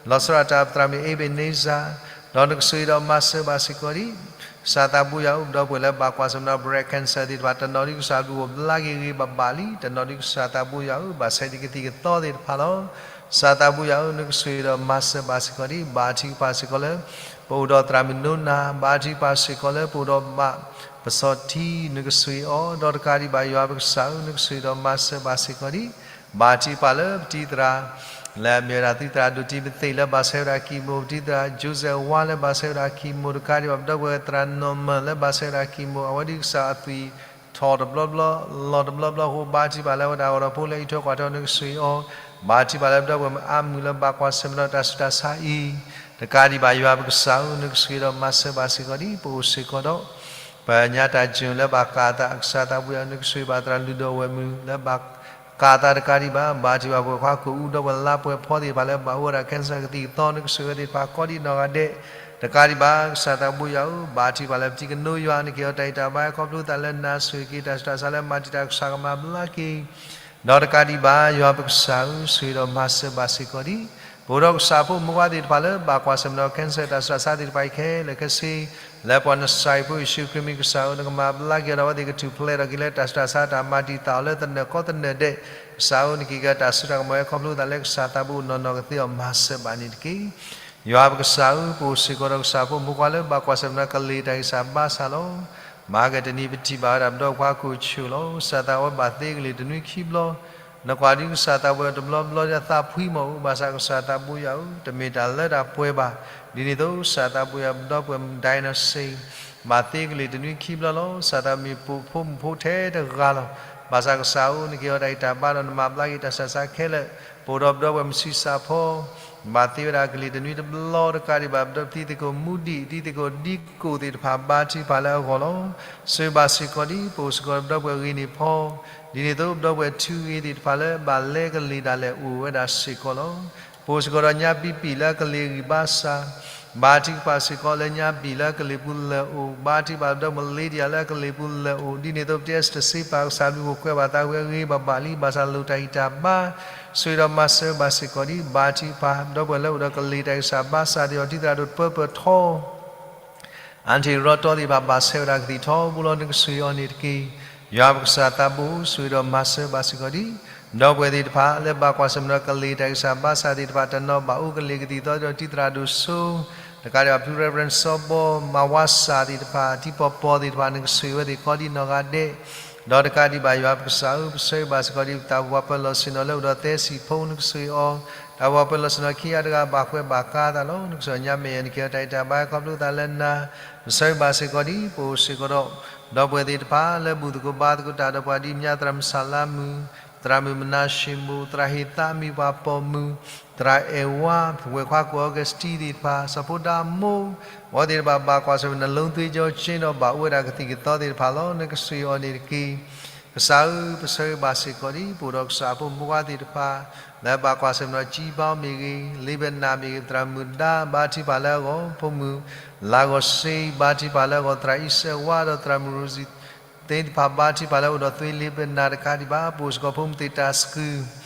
လီၤဆီဒၣ်တၢ် ပသရၣ်မုၣ် Ebenezer ဒီးနကဆိၣ်ဂ့ၤဒီးမၤစၢၤဘၣ်စ့ၢ်ကီးဒံး ကစၢ်သးဘိယွၤဧၢ, ဒီပုၢ်ဝဲၢ်လၢဘၣ်ကွၢ်ဆၢၣ်မဲာ်ဒီး breast cancer သ့ၣ်တဖၣ် တနီၤဒံးကစၢ်ဘျုးအိၣ်ဘျါက့ၤဂ့ၤဘၣ်ဘၣ်လံ, တနီၤဒံးကစၢ်သးဘိယွၤဧၢ, ဘၣ်ဆဲးဒံးကသံၣ်ကသီသ့ၣ်တဖၣ်လီၤ. ကစၢ်သးဘိယွၤဧၢ, နကဆိၣ်ဂ့ၤဒီးမၤစၢၤဘၣ်စ့ၢ်ကီးဒံး ဘါထုကဖၣ်စ့ၢ်ကီးလၢ ပအိၣ်ဒီးသရၣ်မုၣ်နိနၤ, ဘါထုကဖၣ်စ့ၢ်ကီးလၢပအိၣ်ဒီးဘၣ်ပစီၤထံ နကဆိၣ်ဂ့ၤအီၤ, ဒီးတကးဒံးဘၣ် ယွၤပကစၢ်ဧၢ, နကဆိၣ်ဂ့ၤဒီးမၤစၢၤဘၣ်စ့ၢ်ကီးဒံး ဘါထုကဖၣ်လၢပတံၤသရၣ် လၢအမ့ၢ်ဝဲဒၣ်သုသရၣ်ဒိၣ်တံၤပသ့ၣ်လၢဘၣ်ဆဲးဝဲဒၣ် chemo, ပတံၤသရၣ် Joseph ဝါလၢဘၣ်ဆဲးဝဲဒၣ် chemo, တကးဒံးဘၣ် ပဒီပုၢ်ဝဲၢ်သရၣ်နီၢ်မၢၢ်လၢဘၣ်ဆဲးဝဲဒၣ် chemo, အဝဲဒံးကစၢ်အသွံၣ်ထီၣ်တဘျီဘျီ လီၤတဘျီဘျီအဃိ ဘါထုကဖၣ်လၢအဝဲဒၣ်အိၣ်ဒီးဖိလၢအအံးထွဲကွၢ်ထွဲ နကဆိၣ်ဂ့ၤအီၤ, ဘါထုကဖၣ်လၢပဒီပုၢ်ဝဲၢ်မုၣ်အါမုၢ်လၢဘၣ်ကွၢ်ဆၢၣ်မဲာ်ဒီးတၢ်ဆူးတၢ်ဆါအံၤ, တကးဒံးဘၣ် ယွၤပကစၢ်ဧၢ, နကဆိၣ်ဂ့ၤဒီးမၤစၢၤဘၣ်စ့ၢ်ကီးဒံး ပအိၣ်စ့ၢ်ကီးဒီး ပညါတၢ်စၢၤလၢဘၣ်ကးအသး ကစၢ်သးဘိယွၤဧၢ, နကဆိၣ်ဂ့ၤဘၣ်သရၣ်လုၢ်ဒိၣ်ဝဲၢ်မုၣ်လၢဘၣ်ကးအသးတကးဒံးဘၣ်, ဘါထုကဖၣ်ပဝဲခွါကိာ်အူ ဒီပုၢ်ဝဲၢ်လါပှဲၤဖီသ့ၣ်တဖၣ်လၢဘၣ်အိၣ်ဝဲဒၣ် cancer ကသံၣ်ကသီ နကဆိၣ်ဂ့ၤဝဲသ့ၣ်တဖၣ်ကိးဒံးနီၢ်ဂၤဒဲး, တကးဒံးဘၣ် ကစၢ်သးဘိယွၤဧၢ, ဘါထုကဖၣ်လၢပတံၤကနိယွၤ နကဟ့ၣ်အီၤတၢ်ဂံၢ်တၢ်ဘါ ခီဖျိသးလၢနၤဆိၣ်ဂ့ၤက့ၤ တၢ်ဆူးတၢ်ဆါလၢမၤတံာ်တာ်ကစၢ်ကမၤဘျါက့ၤ ဒီးတကးဒံးဘၣ် ယွၤပကစၢ်ဧၢ, ဆိၣ်ဂ့ၤဒီးမၤစၢၤဘၣ်စ့ၢ်ကီးဒံး ပအိၣ်ဒီးကစၢ်ဖိမုၣ်ဖိခွါသ့ၣ်တဖၣ်လၢဘၣ်ကွၢ်ဆၢၣ်မဲာ်ဒီး cancer တၢ်ဆူးတၢ်ဆါသ့ၣ်တဖၣ်အံၤခဲလၢာ်ခဲဆ့, လၢပှၤနစဲးဖိယ့ၣ်ၡူးခရံာ်မ့ၢ်ကစၢ်ဧၢ, နကမၤဘျါက့ၤအီၤဒီးအဝဲသ့ၣ်ကထူၣ်ဖျဲးထီၣ်က့ၤလၢတၢ်ဆူးတၢ်ဆါတၢ်မၤတံာ်တာ်အီၤလၢသနၢၣ်ကီသနၢၣ်ဒဲး, ကစၢ်ဧၢ, နကဟ့ၣ်က့ၤတၢ်စိတၢ်ကမီၤဝဲ ခီဖျိသးလၢကစၢ်သးဘိအနီၢ်နီၢ်ကသ့အီၤမၤစၢၤဘၣ်န့ၣ်တက့ၢ်. ယွၤပကစၢ်ဧၢ, ပအိၣ်စ့ၢ်ကီးဒီးကစၢ်ဖိမုၣ်ဖိခွါလၢဘၣ်ကွၢ်ဆၢၣ်မဲာ်ဒီးကလံၤတၢ်ဂံၢ်စၢ်ဘါစၢ်လီၤ. မၤကတနံၤပထံၣ်ဘၣ်ဝဲဒၣ်ပဒီပုၢ်ဝဲၢ်ခွါကိာ်ဆူၣ်လီၤ. ကစၢ်သးဝဲဘၣ်သ့ကလံၤတနွံခံဘျီ, နကွၢ်ဒ်ကစၢ်သးဘိယွၤတဘျီဘျီဒ်အသးဖှံမီၢ်အိၣ်, ဘၣ်ဆၣ်ကစၢ်သးဘိယွၤဧၢ, တမ့ၢ်တၢ်လၢတၢ်ပှဲၤဘၣ်. ဒ်န့ၣ်အသိး ကစၢ်သးဘိယွၤ ပဒီပုၢ်ဝဲၢ်မုၣ် Dynasty ဘၣ်သ့ကလံၤတနွံခံဘျီလီၤ. ကစၢ်သးမ့ၢ်ပဖိမုၣ်ဖိထဲတဂၤလီၤ. ဘၣ်ဆၣ်ကစၢ်ဧၢ, နကဟ့ၣ်အီၤတၢ်ဂံၢ်တၢ်ဘါဒီးနမၤဘျါက့ၤတၢ်ဆူးတၢ်ဆါခဲလၢာ်, ပအိၣ်ဒီးပဒီပုၢ်ဝဲၢ်မုၣ်ဆံးစၢ်ဖီ ဘၣ်သ့ဝဲဒၣ်ကလံၤတနွံတဘျီတကးဒံးဘၣ်, ပဒီပုၢ်ဝဲၢ်တံၤသကိးမူဒံၣ်, တံၤသကိးဒံကိၣ်သ့ၣ်တဖၣ် ဘါထုကဖၣ်လၢအဂီၢ်လီၤ. ဆိၣ်ဂ့ၤဘၣ်စ့ၢ်ကီးဒံး ပအိၣ်စ့ၢ်ကီးဒီးပဒီပုၢ်ဝဲၢ်ဂ့ၤန့ၢ်ဖီ, ဒ်န့ၣ်အသိး ပဒီပုၢ်ဝဲၢ်ထူဂ့ၤသ့ၣ်တဖၣ်လၢဘၣ်လဲကလံၤဒၣ်လဲာ်အိၣ်ဝဲဒၣ်စ့ၢ်ကီးလီၤ. ပအိၣ်စ့ၢ်ကီးဒီးညါပံာ်ပံာ်လၢကလံၤဂံၢ်ဘါစၢ်, ဘါထုကဖၣ်စ့ၢ်ကီးလၢညါပံာ်လၢကလံၤပူၤလၢာ်အိၣ်, ဘါထုကဖၣ်ပဒီပုၢ်ဝဲၢ် Lydia လၢကလံၤပူၤလၢာ်အိၣ်, ဒ်န့ၣ်အသိး ပတဲစတစ့ပာ်ကစၢ်ဘျုးအိၣ်ကွဲးဘၣ်သးဝဲဂ့ၤဘၣ်ဘၣ်လံ, ဘၣ်ဆၣ်လိၣ်တၢ်ဂံၢ်တၢ်ဘါ, ဆိၣ်ဂ့ၤဒီးမၤစၢၤဘၣ်စ့ၢ်ကီးဒံး, ဘါထုကဖၣ် ပဒီပုၢ်ဝဲၢ်လၢအိၣ်ဒီးကလံၤတၢ်ဂံၢ်စၢ်ဘါစၢ်ဒီး တံၤသရၣ်ဒိၣ်တပၢပၢၢ်ထီ အၣ်ထံၣ်ရီတီသ့ၣ်တဖၣ် ဘၣ်ဆဲးဝဲဒၣ်ကသံၣ်ထီဘိလီၤ, နကဆိၣ်ဂ့ၤအီၤန့ၣ်တက့ၢ်. ယွၤပကစၢ်သးဘိ ဆိၣ်ဂ့ၤဒီးမၤစၢၤဘၣ်စ့ၢ်ကီးဒံး, ဒီပုၢ်ဝဲၢ်သ့ၣ်တဖၣ် လၢဘၣ်ကွၢ်ဆၢၣ်မဲာ်ဒီးကလံၤတၢ်ဂံၢ်စၢ်ဘါစၢ်သ့ၣ်တဖၣ် တနီၤဘၣ်အိၣ်ကလံၤကသံၣ်သီဒီး တံၤသရၣ်ဒိၣ်စိ တကးဒံးဘၣ် ဖု Reverend စီၤဘီ မၤဝါစၢ်သ့ၣ်တဖၣ် တံၤပီၢ်ပီၢ်သ့ၣ်တဖၣ် နကဆိၣ်ဂ့ၤဝဲသ့ၣ်ကိးဒံးနီၢ်ဂၤဒဲး, ဒီးတကးဒံးဘၣ် ယွၤပကစၢ်ဧၢ, ပဆၢဂ့ၤဘၣ်စ့ၢ်ကီးဒံး တၢ်အိၣ်ဖှိၣ်ပၢၤလီၢ်ဆ့ၣ်နီၤလၢအိၣ်ဒီးသဲစံၣ်ဖိ နကဆိၣ်ဂ့ၤအီၤ, တၢ်အိၣ်ဖှိၣ်ပၢၤလီၢ်ဆ့ၣ်နီၤခံဂၤတဂၤ ဘၣ်ကွဲးဘၣ်ကါသးလီၤ, နကစၢ်ညါမဲာ်ညါ နကဟ့ၣ်အီၤတၢ်ဂံၢ်တၢ်ဘါ ခီဖျိသးလၢနၤ, ပဆၢဂ့ၤဘၣ်စ့ၢ်ကီးဒံး ပအိၣ်စ့ၢ်ကီးဒီး ဒီပုၢ်ဝဲၢ်သ့ၣ်တဖၣ် လၢဘူၣ်သကိးဘါသကိးတၢ်ဒီးပှၤဒ်အမ့ၢ် သရၣ်မုၣ်ဆၣ်လါမုၣ်, သရၣ်မုၣ်မနၤၡ့ၣ်မိၢ်, သရၣ်ဟ့ၣ်သးမံၤပှၤပိာ်မုၣ်, သရၣ်အဲၣ်ဝါ, ပဝဲၢ်ခွါကိာ်အီကူးစတံသ့ၣ်တဖၣ်, စီၤဖိဒါမိၢ်, အဝဲသ့ၣ်တဖၣ်ဘၣ်ကွၢ်ဆၢၣ်မဲာ် နလိသွ့ကၠိကၠ့ဒီး ဘၣ်အိၣ်ဝဲဒၣ်ကသံၣ်ကသီသ့ၣ်တဖၣ်လီၤ, နကဆိၣ်ဂ့ၤအီၤန့ၣ်တက့ၢ်. ကစၢ်ဧၢ, ပဆၢဂ့ၤဘၣ်စ့ၢ်ကီးဒံး ပအိၣ်ဒီးကစၢ်ဖိမုၣ်ဖိခွါသ့ၣ်တဖၣ် လၢဘၣ်ကွၢ်ဆၢၣ်မဲာ်ဒီး ကၠံဘါမ့ၢ်ဂ့ၤ, လ့ဘနၣ်မ့ၢ်ဂ့ၤ, သရၣ်မုၣ်ဒါ ဘါထုကဖၣ်လၢအဂီၢ်, ဖိမုၣ်လၤဂီၤစ့ ဘါထုကဖၣ်လၢအဂီၢ်, သရၣ်အံၣ်စဲးဝါဒီးသရၣ်မုၣ်ရိစံသ့ၣ်တဖၣ် ဘါထုကဖၣ်လၢအအိၣ်ဒီးသွ့လ့ဘနၣ်တကးဒံးဘၣ်, ပအိၣ်စ့ၢ်ကီးဖိမုၣ်သ့ၣ်တၢ်စကု,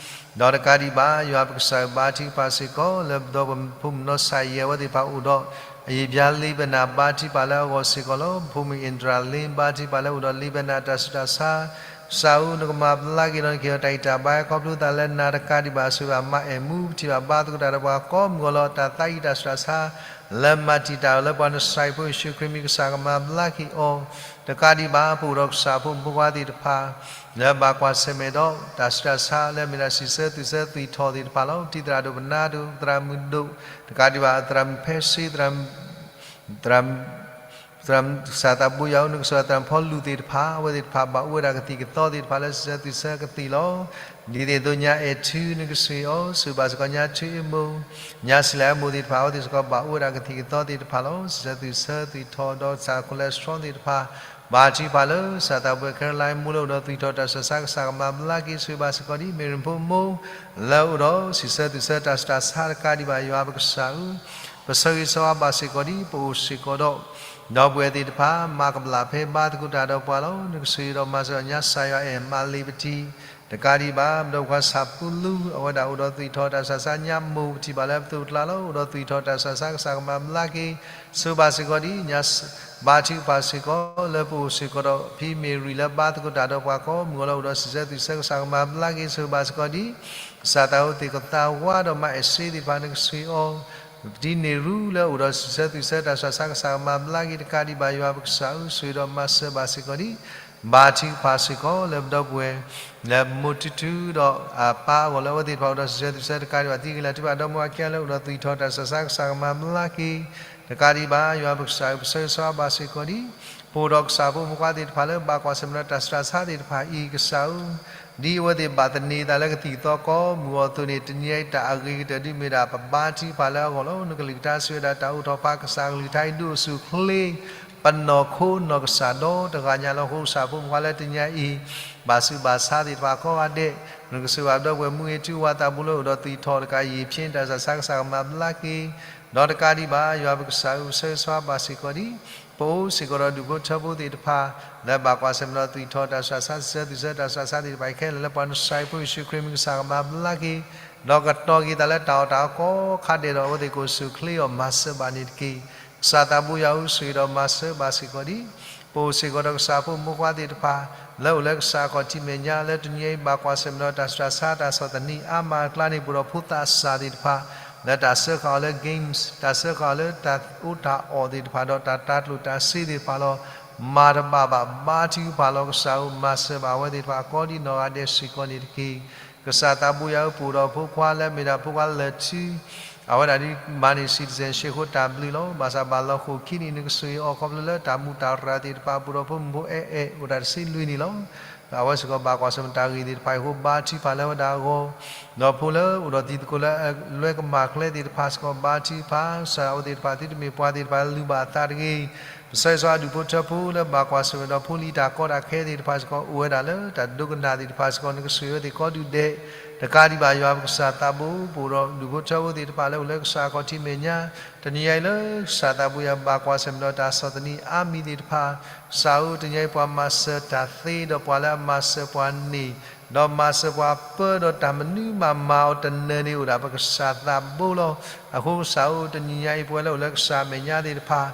ဒီးတကးဒံးဘၣ် ယွၤပကစၢ်ဧၢ, ဘါထုကဖၣ်စ့ၢ်ကီး လၢပဒီပုၢ်ဝဲၢ်ဖိမုၣ်နီၢ်ဆၣ်ယဲၢ်ဝဲသ့ၣ်တဖၣ်အိၣ်ဒီး အယံာ်ဘျါလ့ဘနၤ ဘါထုကဖၣ်လၢအဂီၢ်စ့ၢ်ကီးလီၤ. ဖိမုၣ်အ့ဒြၤလ့ ဘါထုကဖၣ်လၢအိၣ်ဒီးလ့ဘနၤတၢ်ဆူးတၢ်ဆါ, ကစၢ်ဧၢ နကမၤဘျါက့ၤဒီးနကဟ့ၣ်အီၤတၢ်ဂံၢ်တၢ်ဘါ ခီဖျိသးလၢနၤတကးဒံးဘၣ် ဆိၣ်ဂ့ၤဘၣ်မၤအဲၣ်မူပထံၣ်ဘၣ် ဘါသကိးတၢ်ဒီးပှၤကိးမုၢ်ဂီၤလီၤ. တၢ်သးအံၤတၢ်ဆူးတၢ်ဆါ လၢမၤတံာ်တာ်အီၤလၢပှၤနစၤရ့းဖိယ့ၣ်ၡူးခရံာ်မံၤ ကစၢ်ကမၤဘျါက့ၤအီၤ တကးဒံးဘၣ် ပအိၣ်ဒီးကစၢ်ဖိမုၣ်ဖိခွါသ့ၣ်တဖၣ် လၢဘၣ်ကွၢ်ဆၢၣ်မဲာ်ဒီး တၢ်ဆူးတၢ်ဆါလၢအမ့ၢ်ဒၣ်စံးဆၢသွံၣ်ဆၢသွံၣ်ထီၣ်သ့ၣ်တဖၣ်လီၤ. တံၤသရၣ်ဒိၣ်ပနါဒိၣ် သရၣ်မုၣ်ဒိၣ် တကးဒံးဘၣ် သရၣ်မုၣ်ဖဲစ့ သရၣ် သရၣ် ကစၢ်သးဘိယွၤဧၢ နကဆိၣ်ဂ့ၤသရၣ်ဖီလူးသ့ၣ်တဖၣ် အဝဲသ့ၣ်တဖၣ်ဘၣ်အိၣ်ဝဲဒၣ်ကသံၣ်ကသီသ့ၣ်တဖၣ်လၢစံးဆၢသွံၣ်ဆၢကသ့ၣ်လီၤ. ဒ်သိးညါအဲၣ်ထူ နကဆိၣ်ဂ့ၤအီၤ ဆိၣ်ဂ့ၤဘၣ်စ့ၢ်ကီးညါထူအ့မိၢ် ညါစံလၤအ့မိၢ်သ့ၣ်တဖၣ် အဝဲသ့ၣ်စ့ၢ်ကီးဘၣ်အိၣ်ဝဲဒၣ်ကသံၣ်ကသီသ့ၣ်တဖၣ်လီၤ. စံးဆၢသွံၣ်ဆၢသွံၣ်ထီၣ်ဒီးကစၢ် cholesterol သ့ၣ်တဖၣ် ဘါထုကဖၣ်လၢ ကစၢ်သးဘိယွၤ Caroline မိၢ်လၢအိၣ်ဒီးသွံၣ်ထီၣ်တၢ်ဆူးတၢ်ဆါ ကစၢ်ကမၤဘျါက့ၤ ဆိၣ်ဂ့ၤဘၣ်စ့ၢ်ကီးဒ် Mary ဖိမိၢ် လၢအိၣ်ဒီးစံးဆၢသွံၣ်ဆၢတၢ်ဆူးတၢ်ဆါတကးဒံးဘၣ် ယွၤပကစၢ်ဧၢ ပဆၢဂ့ၤဆၢဝါဘၣ်စ့ၢ်ကီးဒ် ပအိၣ်စ့ၢ်ကီးဒီး ဒီပုၢ်ဝဲၢ်သ့ၣ်တဖၣ် မၤကဘျၣ်ဖဲဘါသကိးတၢ်ဒီးပှၤလီၤ. နကဆိၣ်ဂ့ၤဒီးမၤစၢၤညါစၢ်ယွၤအဲၣ်မးလ့ၤပထံၣ် တကးဒံးဘၣ် ပဒီပုၢ်ဝဲၢ်ခွါဆၣ်ဖူလူ အဝဲဒၣ်အိၣ်ဒီးသွံၣ်ထီၣ်တၢ်ဆူးတၢ်ဆါ ညါမိၢ်ပထံၣ်ဘၣ်လၢပသိးပကျါလီၤ. အိၣ်ဒီးသွံၣ်ထီၣ်တၢ်ဆူးတၢ်ဆါ ကစၢ်ကမၤဘျါက့ၤ ဆိၣ်ဂ့ၤဘၣ်စ့ၢ်ကီးဒ်ညါ ဘါထုကဖၣ်စ့ၢ်ကီး လၢပအိၣ်စ့ၢ်ကီးဒီးဖံမ့ၢ်ရံၤလၢဘါသကိးတၢ်ဒီးပှၤကိးမုၢ်ဂီၤလၢအိၣ်ဒီးစံးဆၢသွံၣ်ဆၢ ကစၢ်ကမၤဘျါက့ၤ ဆိၣ်ဂ့ၤဘၣ်စ့ၢ်ကီးဒ် ကစၢ်သးအိၣ်သ့ၣ်ကသးဝါဒီးမၤအဲၣ်စ့သ့ၣ်တဖၣ် နကဆိၣ်ဂ့ၤအီၤ ဒ်န့ၣ်ရူလၢအိၣ်ဒီးစံးဆၢသွံၣ်ဆၢတၢ်ဆူးတၢ်ဆါ ကစၢ်ကမၤဘျါက့ၤ တကးဒံးဘၣ် ယွၤပကစၢ်ဧၢ ဆိၣ်ဂ့ၤဒီးမၤစၢၤဘၣ်စ့ၢ်ကီးဒ် ဘါထုကဖၣ်စ့ၢ်ကီး လၢပဒီပုၢ်ဝဲၢ် လၢမိၢ်ထူထူဒီးအပၢ်အဂီၢ်လၢအဝဲသ့ၣ်တဖၣ်အိၣ်ဒီးစံးဆၢသွံၣ်ဆၢတကးဒံးဘၣ် သံဂ့ၤလၢာ်ထုကဖၣ်ဒီမါဝၤခံဂၤလၢအိၣ်ဒီးသွံၣ်ထီၣ်တၢ်ဆူးတၢ်ဆါ ကစၢ်ကမၤဘျါက့ၤ တကးဒံးဘၣ် ယွၤပကစၢ်ဧၢ ပဆၢဂ့ၤဆၢဝါဘၣ်စ့ၢ်ကီးဒ် ပအိၣ်ဒီးကစၢ်ဖိမုၣ်ဖိခွါသ့ၣ်တဖၣ်လၢဘၣ်ကွၢ်ဆၢၣ်မဲာ်ဒီးတၢ်ဆူးတၢ်ဆါသ့ၣ်တဖၣ်အံၤ ကစၢ်ဧၢ ဒ်အဝဲသ့ၣ်ဘၣ်သန့ၤသးလၢကသံၣ်ကသီကိးမုၢ်ဂီၤအသိးန့ၣ် တနံၤအံၤတၢ်အဂ့ၤကတၢၢ်ဒ်မ့ၢ်ဒၣ် ပဘါထုကဖၣ်လၢအဂီၢ်လီၤ. နကလုၢ်ကထါစံးဝဲဒၣ် တၢ်အိၣ်ထီၣ်ဖးကစၢ်ကလုၢ်ကထါအံၤဒိၣ်အဆူၣ်ချ့ ပနီၢ်ခိနီၢ်ကစၢ်ဒီတဂၤညါလီၤ. အဃိကစၢ်ဖိမုၣ်ဖိခွါလၢတနံၤအံၤ ဘၣ်ဆူးဘၣ်ဆါသ့ၣ်တဖၣ်ကိးဂၤဒဲး နကဆိၣ်ဂ့ၤဘၣ်ပဒီပုၢ်ဝဲၢ်မုၢ်ဂ့ၤထူဝါသးဘူးလၢအိၣ်ဒီးသွံၣ်ထီၣ်တကးယံာ်ဖျဲးန့ၢ်တၢ်ဆူးတၢ်ဆါ ကစၢ်ကမၤဘျါက့ၤ ဒီးတကးဒံးဘၣ် ယွၤပကစၢ်ဧၢ ပဆၢဂ့ၤဆၢဝါဘၣ်စ့ၢ်ကီးဒ် ပအိၣ်စ့ၢ်ကီးဒီးဒူၣ်ဖိထၢဖိသ့ၣ်တဖၣ် လၢဘၣ်ကွၢ်ဆၢၣ်မဲာ်ဒီးသွံၣ်ထီၣ်တၢ်ဆူးတၢ်ဆါ စံးဆၢသွံၣ်ဆၢတၢ်ဆူးတၢ်ဆါသ့ၣ်တဖၣ်အံၤခဲလၢာ်လၢပှၤနစၤရ့းဖိယ့ၣ်ၡူးခရံာ်မံၤ ကစၢ်ကမၤဘျါက့ၤ ဒီးကတီၤက့ၤသးလၢတၢ်အီၣ်တၢ်အီကိးခါဒဲးဒီး အဝဲသ့ၣ်ကအိၣ်ဆူၣ်ချ့အီၤ မၤစၢၤဘၣ်န့ၣ်တက့ၢ်. ကစၢ်သးဘူးယွၤဧၢ ဆိၣ်ဂ့ၤဒီးမၤစၢၤဘၣ်စ့ၢ်ကီးဒ် ပအိၣ်စ့ၢ်ကီးဒီးကစၢ်ဖိမုၣ်ဖိခွါသ့ၣ်တဖၣ် လၢအိၣ်လၢကစၢ်အခီၣ်ထံးမဲာ်ညါ လၢတနံၤအံၤဘၣ်ကွၢ်ဆၢၣ်မဲာ်ဒီးတၢ်ဆူးတၢ်ဆါ တၢ်ဆီၣ်သနံးအါမးအကျါန့ၣ် ပအိၣ်ဒီးဖိသၣ်စၢ်သ့ၣ်တဖၣ် လၢတၢ်စၢဃာ်အီၤလၢ games တၢ်စၢဃာ်အီၤလၢတၢ်အီၣ်တၢ်အီသ့ၣ်တဖၣ်ဒီးတၢ်တၤကျိၣ်တၢ်စ့သ့ၣ်တဖၣ်လီၤ. မၤတဘၣ်ဘၣ် ဘါထုကဖၣ်လီၤ. ကစၢ်ဧၢ မၤစၢၤဘၣ်အဝဲသ့ၣ်တဖၣ် ကိးဒ်နီၢ်ဂၤဒဲးစ့ၢ်ကီးန့ၣ်တက့ၢ်. ကစၢ်သးဘူးယွၤဧၢ ပအိၣ်ဒီးဖိခွါလၢအမ့ၢ်ဒၣ်ဖိခွါလၢၢ်ထူ အဝဲဒၣ်ဒ်မၤန့ၢ် citizenship အဃိတၢ်ဘျုးလီၤ. ဘၣ်ဆၣ်ဘၣ်လီၤဃိာ်ခံနံၣ် နကဆိၣ်ဂ့ၤအီၤခီဖျိလၢတၢ်မူးတၢ်ရၢ်သ့ၣ်တဖၣ် ပအိၣ်ဒီးဖိမုၣ်ဖိအဲၣ်အဲၣ် အိၣ်တၢ်တဆံလွံၢ်နံၣ်လီၤ. အဝဲစ့ၢ်ကီးဘၣ်ကွၢ်ဆၢၣ်မဲာ်တၢ်ဂ့ၢ်သ့ၣ်တဖၣ်အံၤအဃိ ဘါထုကဖၣ်လၢဝဲဒၣ်အဂီၢ် ဒီးဖိလၢအိၣ်ဒီးတံၤသကိးလၢအလွဲကမၣ်ကျဲသ့ၣ်တဖၣ်စ့ၢ်ကီး ဘါထုကဖၣ် ကစၢ်အဝဲသ့ၣ်တဖၣ်သုတမ့ၢ်ပှၤသ့ၣ်တဖၣ်လၢလုၢ်ဘၣ်အသးတဂ့ၤ ပဆၢဂ့ၤဆၢဝါဒူၣ်ဖိထၢဖိလၢဘၣ်ကွၢ်ဆၢၣ်မဲာ်ဒီးဖိလံၤတၢ်ကီတၢ်ခဲသ့ၣ်တဖၣ်စ့ၢ်ကီး အိၣ်ဝဲဒၣ်လၢတၢ်ဒိကနၣ်သ့ၣ်တဖၣ်စ့ၢ်ကီး နကဆိၣ်ဂ့ၤအဝဲသ့ၣ်ကိးဒူၣ်ဒဲး တကးဒံးဘၣ် ယွၤပကစၢ်သးဘိ ပအိၣ်ဒီးဒူၣ်ဖိထၢဖိသ့ၣ်တဖၣ်လၢအိၣ်လၢကစၢ်အခီၣ်ထံးမဲာ်ညါ တနံၤအံၤလၢကစၢ်သးဘိယွၤဘၣ်ကွၢ်ဆၢၣ်မဲာ်ဒီးတၢ်ဆီၣ်သနံးအါမံၤသ့ၣ်တဖၣ် ကစၢ်ဧၢ တနံၤအံၤပှၤမၤစၢၤတၢ်သ့ဒီးပှၤလၢအမၤစၢၤပှၤန့ၣ် ဒီးမၤစၢၤပှၤပၢဒီးတၢ်မနုၤမးမၤအီၤတနၢၤန့ၣ်အိၣ်ဒၣ်ပကစၢ်သးဘိလီၤ. အဃိကစၢ်ဧၢ တနံၤညါအံၤပဝဲလၢအိၣ်လၢကစၢ်အမဲာ်ညါသ့ၣ်တဖၣ်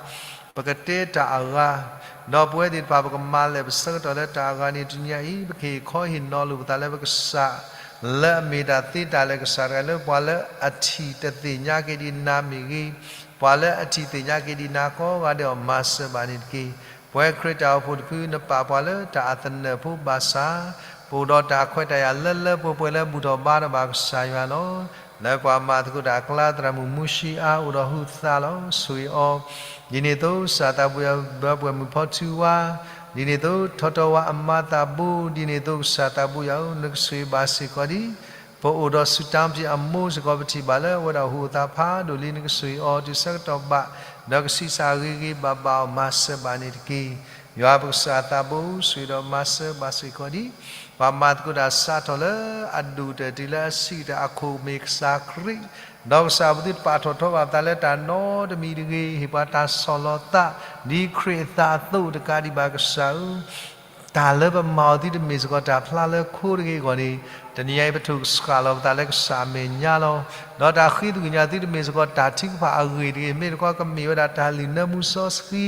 ပကတဲတၢ်အဂၤ ဒီးပဝဲသ့ၣ်တဖၣ် ပကမၤလၢာ်ပဆၢကတီၢ်လၢတၢ်အဂၤန့ၣ် တနံၤညါအံၤ ပကဟ့ၣ်ခီဟ့ၣ်နီၤလိာ်ပသးလၢပကစၢ် လၢအမ့ၢ်တၢ်သ့တၢ်လၢာ်ကစၢ်တဂၤ လၢပှၤလၢအထံၣ်တသ့ၣ်ညါက့ၤဒံးနၤမ့ၢ်ဂ့ၤ, ပှၤလၢအထံၣ်သ့ၣ်ညါက့ၤဒံးနၤကိးဂၤဒဲးအီၤ မၤစၢၤဘၣ်န့ၣ်တက့ၢ်. ပဝဲခရံာ်တၢ်အိၣ်ဖှိၣ်တဖု နပာ်ပှၤလၢတၢ်အသနၢၣ်ဖိဘၣ်ဆၣ် ပအိၣ်ဒီးတၢ်ခွဲးတၢ်ယာ်လၢလၢပှဲၤပှဲၤလၢဘူၣ်ထီၣ်ဘါထီၣ်ဘၣ်ကစၢ်ယွၤလီၤ. လၢပှၤမၤသကိးတၢ်အကျါ သရၣ်မုၣ်မူၡံအါ အိၣ်ဒီးဟုးသးလီၤ. ဆိၣ်ဂ့ၤအီၤ ဒ်န့ၣ်အသိး ကစၢ်သးဘိယွၤ ဘၢပှဲၤမုၣ်ဖီထူဝါ, ဒ်န့ၣ်အသိး ထီထီဝါအမါသးဘိ, ဒ်န့ၣ်အသိး ကစၢ်သးဘိယွၤဧၢ, နကဆိၣ်ဂ့ၤဘၣ်စ့ၢ်ကီးဒ် ပအိၣ်ဒီးစူၢ်တၢ်ဖံးအမိၢ်စ့ၢ်ကီး ပထံၣ်ဘၣ်လၢအဝဲဒၣ်ဟူးအသးဖးဒိၣ်လံ နကဆိၣ်ဂ့ၤအီၤ တုၤဆၢကတီၢ်ဘၣ် ဒီးကဆံးစၢ်ဂ့ၤဂ့ၤဘၣ်ဘၣ်အီၤ မၤစၢၤဘၣ်န့ၣ်တက့ၢ်. ယွၤပကစၢ်အသးဘိ ဆိၣ်ဂ့ၤဒီးမၤစၢၤဘၣ်စ့ၢ်ကီးဒ် ပှၤမၤသကိးတၢ်စးထီၣ်လၢအဒိၣ်ကတၢၢ်တုၤလၢအဆံးကတၢၢ်အခိၣ်မ့ၢ်ကစၢ်ခရံာ်, ဒီးကစၢ်ပသုတပာ်ထီၣ်ထီဘၣ်ပသးလၢတၢ်နီတမံၤတဂ့ၤ, ဟ့ၣ်ပှၤတၢ်ဆီၣ်လီၤသး ဒ်ခရံာ်အသးအသိးတကးဒံးဘၣ်ကစၢ်ဧၢ တၢ်လၢပမၤအီၤသုတမ့ၢ်စ့ၢ်ကီးတၢ်ဖျါလၢခိတဂ့ၤအဂီၢ်န့ၣ်, တနံၤညါအံၤ ပထိၣ်ကဆှၣ်လီၤပသးလၢကစၢ်အမဲာ်ညါလီၤ. ဒီးတၢ်ဃ့သကွံာ်ညါသုတမ့ၢ်စ့ၢ်ကီးတၢ်ထုကဖၣ်အဂ့ၢ်တဂ့ၤ, မ့ၢ်တခီကမ့ၢ်ဝဲဒၣ်တၢ်လုၢ်နၢမူစီဆှံ,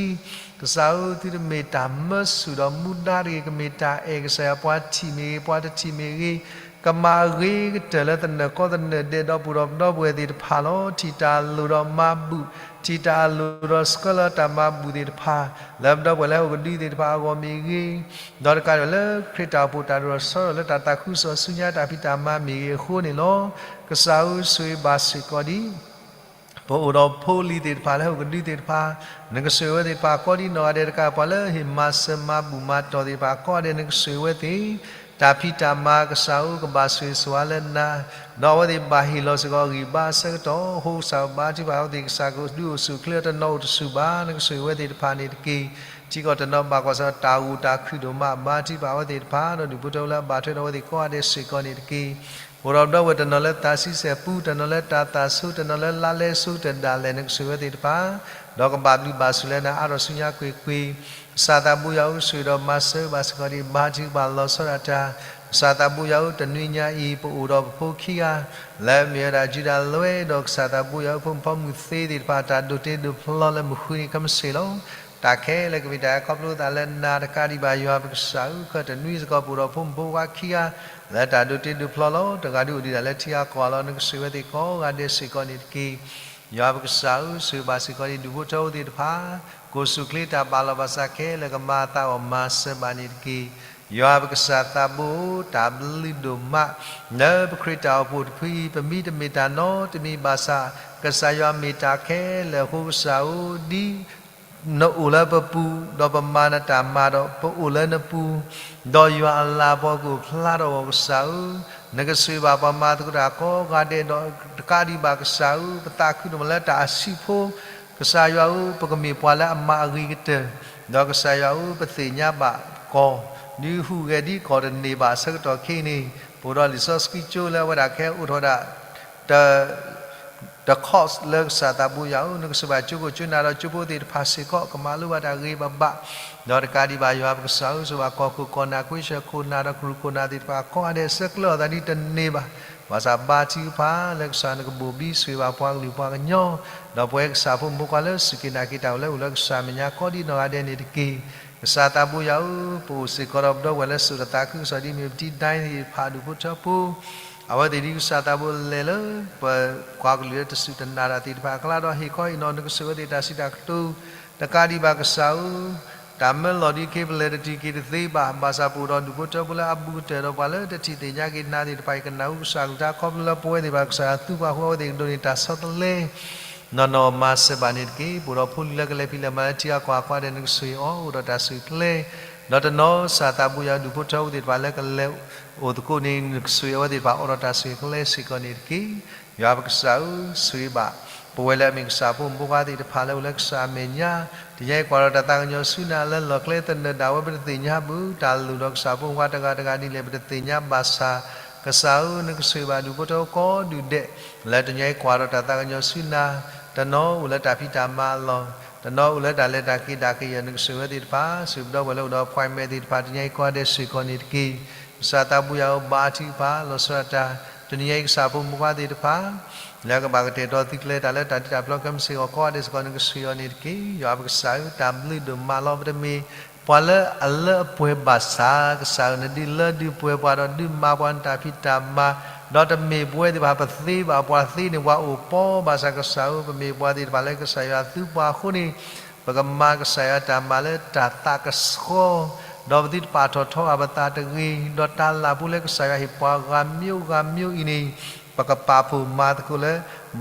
ကစၢ်ဧၢ, သုတမ့ၢ်တၢ်မၢဆူၣ်ဒီးမူဒါတဂ့ၤ, ကမ့ၢ်တၢ်အဲၣ်ကစၢ်ယွၤ ပှၤထံၣ်မ့ၢ်ဂ့ၤ, ပှၤတထံၣ်မ့ၢ်ဂ့ၤ, ကမၤအဂ့ၤကတၢၢ်လၢသနၢၣ်ကီသနၢၣ်ဒဲး ဒီးပအိၣ်ဒီးပဒီပုၢ်ဝဲၢ်သ့ၣ်တဖၣ်လီၤ. ထံၣ်တၢ်အလိၣ်ဒီးမၤဘူၣ်, ထံၣ်တၢ်အလိၣ်ဒီးဆှၢလီၤတၢ်မၤဘူၣ်သ့ၣ်တဖၣ် လၢပဒီပုၢ်ဝဲၢ်လၢဟီၣ်ကဒုသ့ၣ်တဖၣ်အဂီၢ်မ့ၢ်ဂ့ၤ, ဒီးတကးဒံးဘၣ်လၢခရံာ်တၢ်အိၣ်ဖှိၣ်တၢ်ဒိၣ်ထီၣ်ထီထီၣ် လၢတၢ်သးခုကစီၣ်ဆူညါတၢ်ဖံးတၢ်မၤမ့ၢ်ဂ့ၤအဃိန့ၣ်လီၤ. ကစၢ်ဧၢ, ဆိၣ်ဂ့ၤဘၣ်စ့ၢ်ကီးဒံး ပအိၣ်ဒီးဖိလံၤသ့ၣ်တဖၣ်လၢဟီၣ်ကဒုသ့ၣ်တဖၣ်, နကဆိၣ်ဂ့ၤဝဲသ့ၣ်တဖၣ်ကိးဒံးနီၢ်ဂၤဒဲးတကး, ပှၤလၢဟ့ၣ်မၤစၢၤမၤဘူၣ်မၤတီၢ်သ့ၣ်တဖၣ်ကိးဂၤဒဲး နကဆိၣ်ဂ့ၤဝဲသ့ၣ်, တၢ်ဖံးတၢ်မၤ ကစၢ်ဧၢ ကဘၣ်ဆိၣ်ဂ့ၤဆိၣ်ဝါလၢနၤ, ဒီးအဝဲသ့ၣ်ဘၣ်ဟ့ၣ်လီၤစ့ၢ်ကီးအဂံၢ်အဘါအဆၢကတီၢ်, အဃိကစၢ်ဘါထုကဖၣ်အဝဲသ့ၣ် ကစၢ်ကဒုးအိၣ်ဆူၣ်အိၣ်ချ့ တနီၤအိၣ်တဆူၣ်ဘၣ်, နကဆိၣ်ဂ့ၤဝဲသ့ၣ်တဖၣ်န့ၣ်တက့ၢ်. ထံကီၢ်တနီၤဘၣ်ကွၢ်ဆၢၣ်တၢ်ဂိၢ်တၢ်ခုၣ်ဒိၣ်မး, ဘါထုကဖၣ်အဝဲသ့ၣ်တဖၣ်, ဒီးဒူၣ်ဖိထၢဖိလၢအဘၣ်ထွဲဒီးအဝဲသ့ၣ်ကိးဂၤဒဲးစ့ၢ်ကီးန့ၣ်တက့ၢ်. အိၣ်ဒီးပဒီပုၢ်ဝဲၢ်တနီၤလၢသးဆံဆဲၣ်ပူ, တနီၤလၢတၢ်သးဆိ, တနီၤလၢလါလဲဆိကတၢၢ်ဒၣ်လဲာ် နကဆိၣ်ဂ့ၤဝဲသ့ၣ်တဖၣ်, ဒီးကဘၣ်ဘျုးဘၣ်ဆိၣ်လၢနၤအါထီၣ်ဆူညါကွ့ၢ်ကွ့ၢ်. ကစၢ်သးဘိယွၤဧၢ, ဆိၣ်ဂ့ၤဒီးမၤစၢၤဘၣ်စ့ၢ်ကီးဒံး, ဘါထုကဖၣ်လီၤဆီဒၣ်တၢ်. ကစၢ်သးဘိယွၤဧၢ, တနွံညါအံၤ ပအိၣ်ဒီးပဖိခံဂၤ လၢအမ့ၢ်ဝဲဒၣ် ကၠူဒၤလွဲ ဒီးကစၢ်သးဘိယွၤဧၢ, ဖိမုၣ်ဖိမုၣ်သ့သ့ၣ်တဖၣ် တၢ်ဒိးတ့ဒိးဖျီလၢမုၢ်ဃုနံၤခဲမုၢ်ဆ့ၣ်လီၤ. တၢ်ခဲလၢာ်ကမ့ၢ်တၢ်အဲၣ်ခီဖျိသးလၢနၤတကးဒံးဘၣ် ယွၤပကစၢ်ဧၢ, ခဲတနွံစ့ၢ်ကီး ပအိၣ်ဒီးဖိမုၣ်ဖိခွါခံဂၤ လၢတၢ်ဒိးတ့ဒိးဖျီလီၤ. တဂၤဒုးအိၣ်ဒံးဒၣ်လၢထံဂၤကီၢ်ဂၤလီၤ. နကဆိၣ်ဂ့ၤဝဲသ့ၣ်ကိးဂၤဒဲးစ့ၢ်ကီးန့ၣ်တက့ၢ်. ယွၤပကစၢ်ဧၢ, ဆိၣ်ဂ့ၤဘၣ်စ့ၢ်ကီးဒံး ဒူၣ်ဖိထၢဖိသ့ၣ်တဖၣ်, ကိၣ်ဆူၣ်ချ့တၢ်ဘၣ်လီၤဘၣ်စးခဲလၢာ် ကမၤအသးအီၤမၤစၢၤဘၣ်န့ၣ်တက့ၢ်. ယွၤပကစၢ်သးဘိဧၢ, တၢ်ဘျုးဒိၣ်မး လၢပခရံာ်တၢ်အိၣ်ဖှိၣ်တဖုအံၤ ပမံတမ့ၢ်တၢ်နီတမံၤဘၣ်ဆၣ်, ကစၢ်ယွၤမ့ၢ်တၢ်ခဲလၢာ်အဃိ ကစၢ်ဧၢ, ဒ်နအိၣ်လၢပပူၤ, ဒီးပမၤနတၢ်မၤဒီး ပအိၣ်လၢနပူၤ, ဒီးယွၤအလၤကပီၤကအိၣ်ဖျါထီၣ်အဂီၢ် ကစၢ်ဧၢ, နကဆိၣ်ဂ့ၤဘၣ်ပှၤမၤသကိးတၢ်ကိးဂၤဒဲး, ဒီးတကးဒံးဘၣ်ကစၢ်ဧၢ, ပသးခုဒိၣ်မးလၢတၢ်အဆံးဖိ, ကစၢ်ယွၤဧၢ, ပကမ့ၢ်ပှၤလၢအမၤအဂ့ၤကတၢၢ်, ဒီးကစၢ်ယွၤဧၢ, ပသ့ၣ်ညါဘၣ်ကီၢ်, ဒုးဟူးဂဲၤဒ်ကီၢ်တန့ၢ်ဘၣ်အဆၢကတီၢ်ခဲအံၤန့ၣ်, ပအိၣ်ဒီးလံာ်စီဆှံကၠိလၢအဝဲဒၣ်ကဟဲအိၣ်ထီၣ်ဒၣ် တ တခီၣ်လၢကစၢ်သးဘိယွၤဧၢ, နကဆိၣ်ဂ့ၤဘၣ်ကၠိခိၣ်ကၠိနၢ်ဒီးကၠိဖိသ့ၣ်တဖၣ်စ့ၢ်ကီး ကမၤလိဘၣ်တၢ်ဂ့ၤဘၣ်ဘၣ်, ဒီးတကးဒံးဘၣ်ယွၤပကစၢ်ဧၢ, ဆိၣ်ဂ့ၤဘၣ်ကီၢ်ခိၣ်ကီၢ်နၢ် ကွ့ဆၢၣ်ခိၣ်နၢ်ဒီးကရူၢ်ခိၣ်နၢ်သ့ၣ်တဖၣ်ကိးဂၤဒဲး ဆၢကျၢၤအီၤသးဒ်တန့ၢ်ဘၣ်, ဘၣ်ဆၣ်ဘါထုကဖၣ်လၢကစၢ်နကဘိၣ်ဘံဆိၣ်ဂ့ၤဘၣ်ပှၤကလုာ်ပှၤကညီ, ဒီးပဝဲကစၢ်ဖိမုၣ်ဖိခွါလၢစူၢ်က့ၤနာ်က့ၤတၢ်အိၣ်လၢအိၣ်လၢကစၢ်အမဲာ်ညါကိးဒံးနီၢ်ဂၤဒဲးန့ၣ်တက့ၢ်. ကစၢ်သးဘိယွၤဧၢ, ပအိၣ်စ့ၢ်ကီးဒီးပဒီပုၢ်ဝဲၢ်လၢစိာ်တၢ်သးခုကစီၣ်ဒ်မ့ၢ်ပတံၤဒၣ်သ့ၣ်တဖၣ် ဒူၣ်ဖိထၢဖိ အဝဲသ့ၣ်ဒ်ကစၢ်သးဘိလဲၤလၢပပှၤကလုာ်လၢတစူၢ်တနာ်တၢ်သ့ၣ်တဖၣ်အကျါဒီးဟ့ၣ်ခီဟ့ၣ်နီၤ နကဆိၣ်ဂ့ၤဝဲသ့ၣ်တၢ်စံးတၢ်ကတိၤ, တကးဒံးဘၣ်ကစၢ်ဧၢ, တၢ်မၢလီၤဒုးခ့ပလဲၤတတုၤက့ၤတသ့ဘၣ်, ဘၣ်ဆၣ်ပအိၣ်ဒီးဒူၣ်ဖိထၢဖိလၢအဘူးကတၢၢ်ဒီးပှၤလၢတထံၣ် သ့ၣ်ညါက့ၤနၤသ့ၣ်တဖၣ်အံၤ ကနၢ်ဟူကစၢ်အကလုၢ်တၢ်ခီဖျိလၢပဝဲသ့ၣ်တဖၣ် ကစၢ်ယွၤသူပှၤဃုာ်အဝဲသ့ၣ်ကဒိးန့ၢ်တၢ်ဆီတလဲ နီၢ်နီၢ်မၤစၢၤဘၣ်န့ၣ်တက့ၢ်. ပအိၣ်ဒီးဖိလံၤလၢကလဲၤဖံးလဲၤမၤလၢထံဂၤကီၢ်ဂၤကိးဂၤဒဲး နကဆိၣ်ဂ့ၤအီၤ အိၣ်ဒီးတၢ်ဆိၣ်ဂ့ၤကျဲ, ဒီးတနီၤကစၢ်သးဘိယွၤဒူၣ်ဖိထၢဖိသ့ၣ်တဖၣ်လၢကလဲၤအိၣ်သကိးန့ၣ် နကဆိၣ်ဂ့ၤအဝဲသ့ၣ်တဖၣ်အိၣ်ဒီးတၢ်ဆိၣ်ဂ့ၤကျဲစ့ၢ်ကီးန့ၣ်တက့ၢ်. ယွၤပကစၢ်ဧၢ, ဆိၣ်ဂ့ၤဘၣ် ပဝဲလၢအမ့ၢ်ကစၢ်ဖိမုၣ်ဖိခွါသ့ၣ်တဖၣ်လၢအိၣ်လၢကစၢ်အမဲာ်ညါ, တနံၤအံၤကွၢ်ဒီးတၢ်သးကညီၤဆူနၤလၢလီၢ်ကျဲသနၢၣ်ဒၣ်ဝဲ ပတသ့ၣ်ညါဘၣ် တၢ်လိၣ်ဒီးကစၢ်ဖိမုၣ်ဖိခွါတဂၤတဂၤဒ်လဲၣ် ပတသ့ၣ်ညါဘၣ်ဆၣ် ကစၢ်ဧၢ, နကဆိၣ်ဂ့ၤဘၣ်ဒူၣ်ဖိထၢဖိကိးဒူၣ်ဒဲး လၢတနံၤအံၤကွၢ်ဒီးတၢ်သးကညီၤဆူနၤ, တနီၤအိၣ်လၢတၢ်ဖံးတၢ်မၤအလီၢ်, တနီၤအိၣ်လၢတၢ်လဲၤတၢ်က့ၤတၢ်ကယၢၢ် နကဆိၣ်ဂ့ၤဝဲသ့ၣ်တဖၣ်, ဆိၣ်ပဒီပုၢ်ဝဲၢ်လၢအိၣ်ဒီး appointment သ့ၣ်တဖၣ် တနံၤအံၤကိးဂၤဒဲးစ့ၢ်ကီးန့ၣ်တက့ၢ်. ကစၢ်သးဘိယွၤဧၢ, ဘါထုကဖၣ်လီၤဆီဒၣ်တၢ်, တနံၤအံၤကစၢ်ဖိမုၣ်ဖိခွါသ့ၣ်တဖၣ် လၢကဘၣ်ကတဲာ်ကတီၤသုကျဲတၢ်လၢတၢ်ဒုးတၢ်ဖျီခဲမုၢ်ဆ့ၣ်အဂီၢ်ကိးဂၤဒဲးစ့ၢ်ကီး နကဆိၣ်ဂ့ၤအီၤန့ၣ်တက့ၢ်. ယွၤပကစၢ်ဧၢ, တၢ်ဘျုးဒိၣ်မးလီၤ. ပတမ့ၢ်ပှၤလၢအလၢအပှဲၤဘၣ်ဆၣ် ကစၢ်ဧၢ, နဒုးလၢဒုးပှဲၤပှၤဒီးဒုးမၤပှၤနတၢ်ဖံးတၢ်မၤ, ဒီးတမ့ၢ်ပဝဲသ့ၣ်တဖၣ်ပသ့ဘၣ်, ပှၤသ့န့ၣ်ပှၤအိၣ်ပီဘၣ်ဆၣ် ကစၢ်ဧၢ, ပမ့ၢ်ပှၤသ့ၣ်တဖၣ်လၢကစၢ်ယွၤသူပှၤအဃိန့ၣ် ပကမၤကစၢ်ယွၤတၢ်မၤလၢတၢ်သးကဆှီ, ဒီးပသုတပာ်ထီၣ်ထီအီၤပသးတဂ့ၤ, ဒီးတၢ်လၢ်ဖိလၢကစၢ်ယွၤဟ့ၣ်ပှၤဂၤမံၤဂၤမံၤအံၤန့ၣ် ပကပာ်ဖှိၣ်မၤသကိးလၢ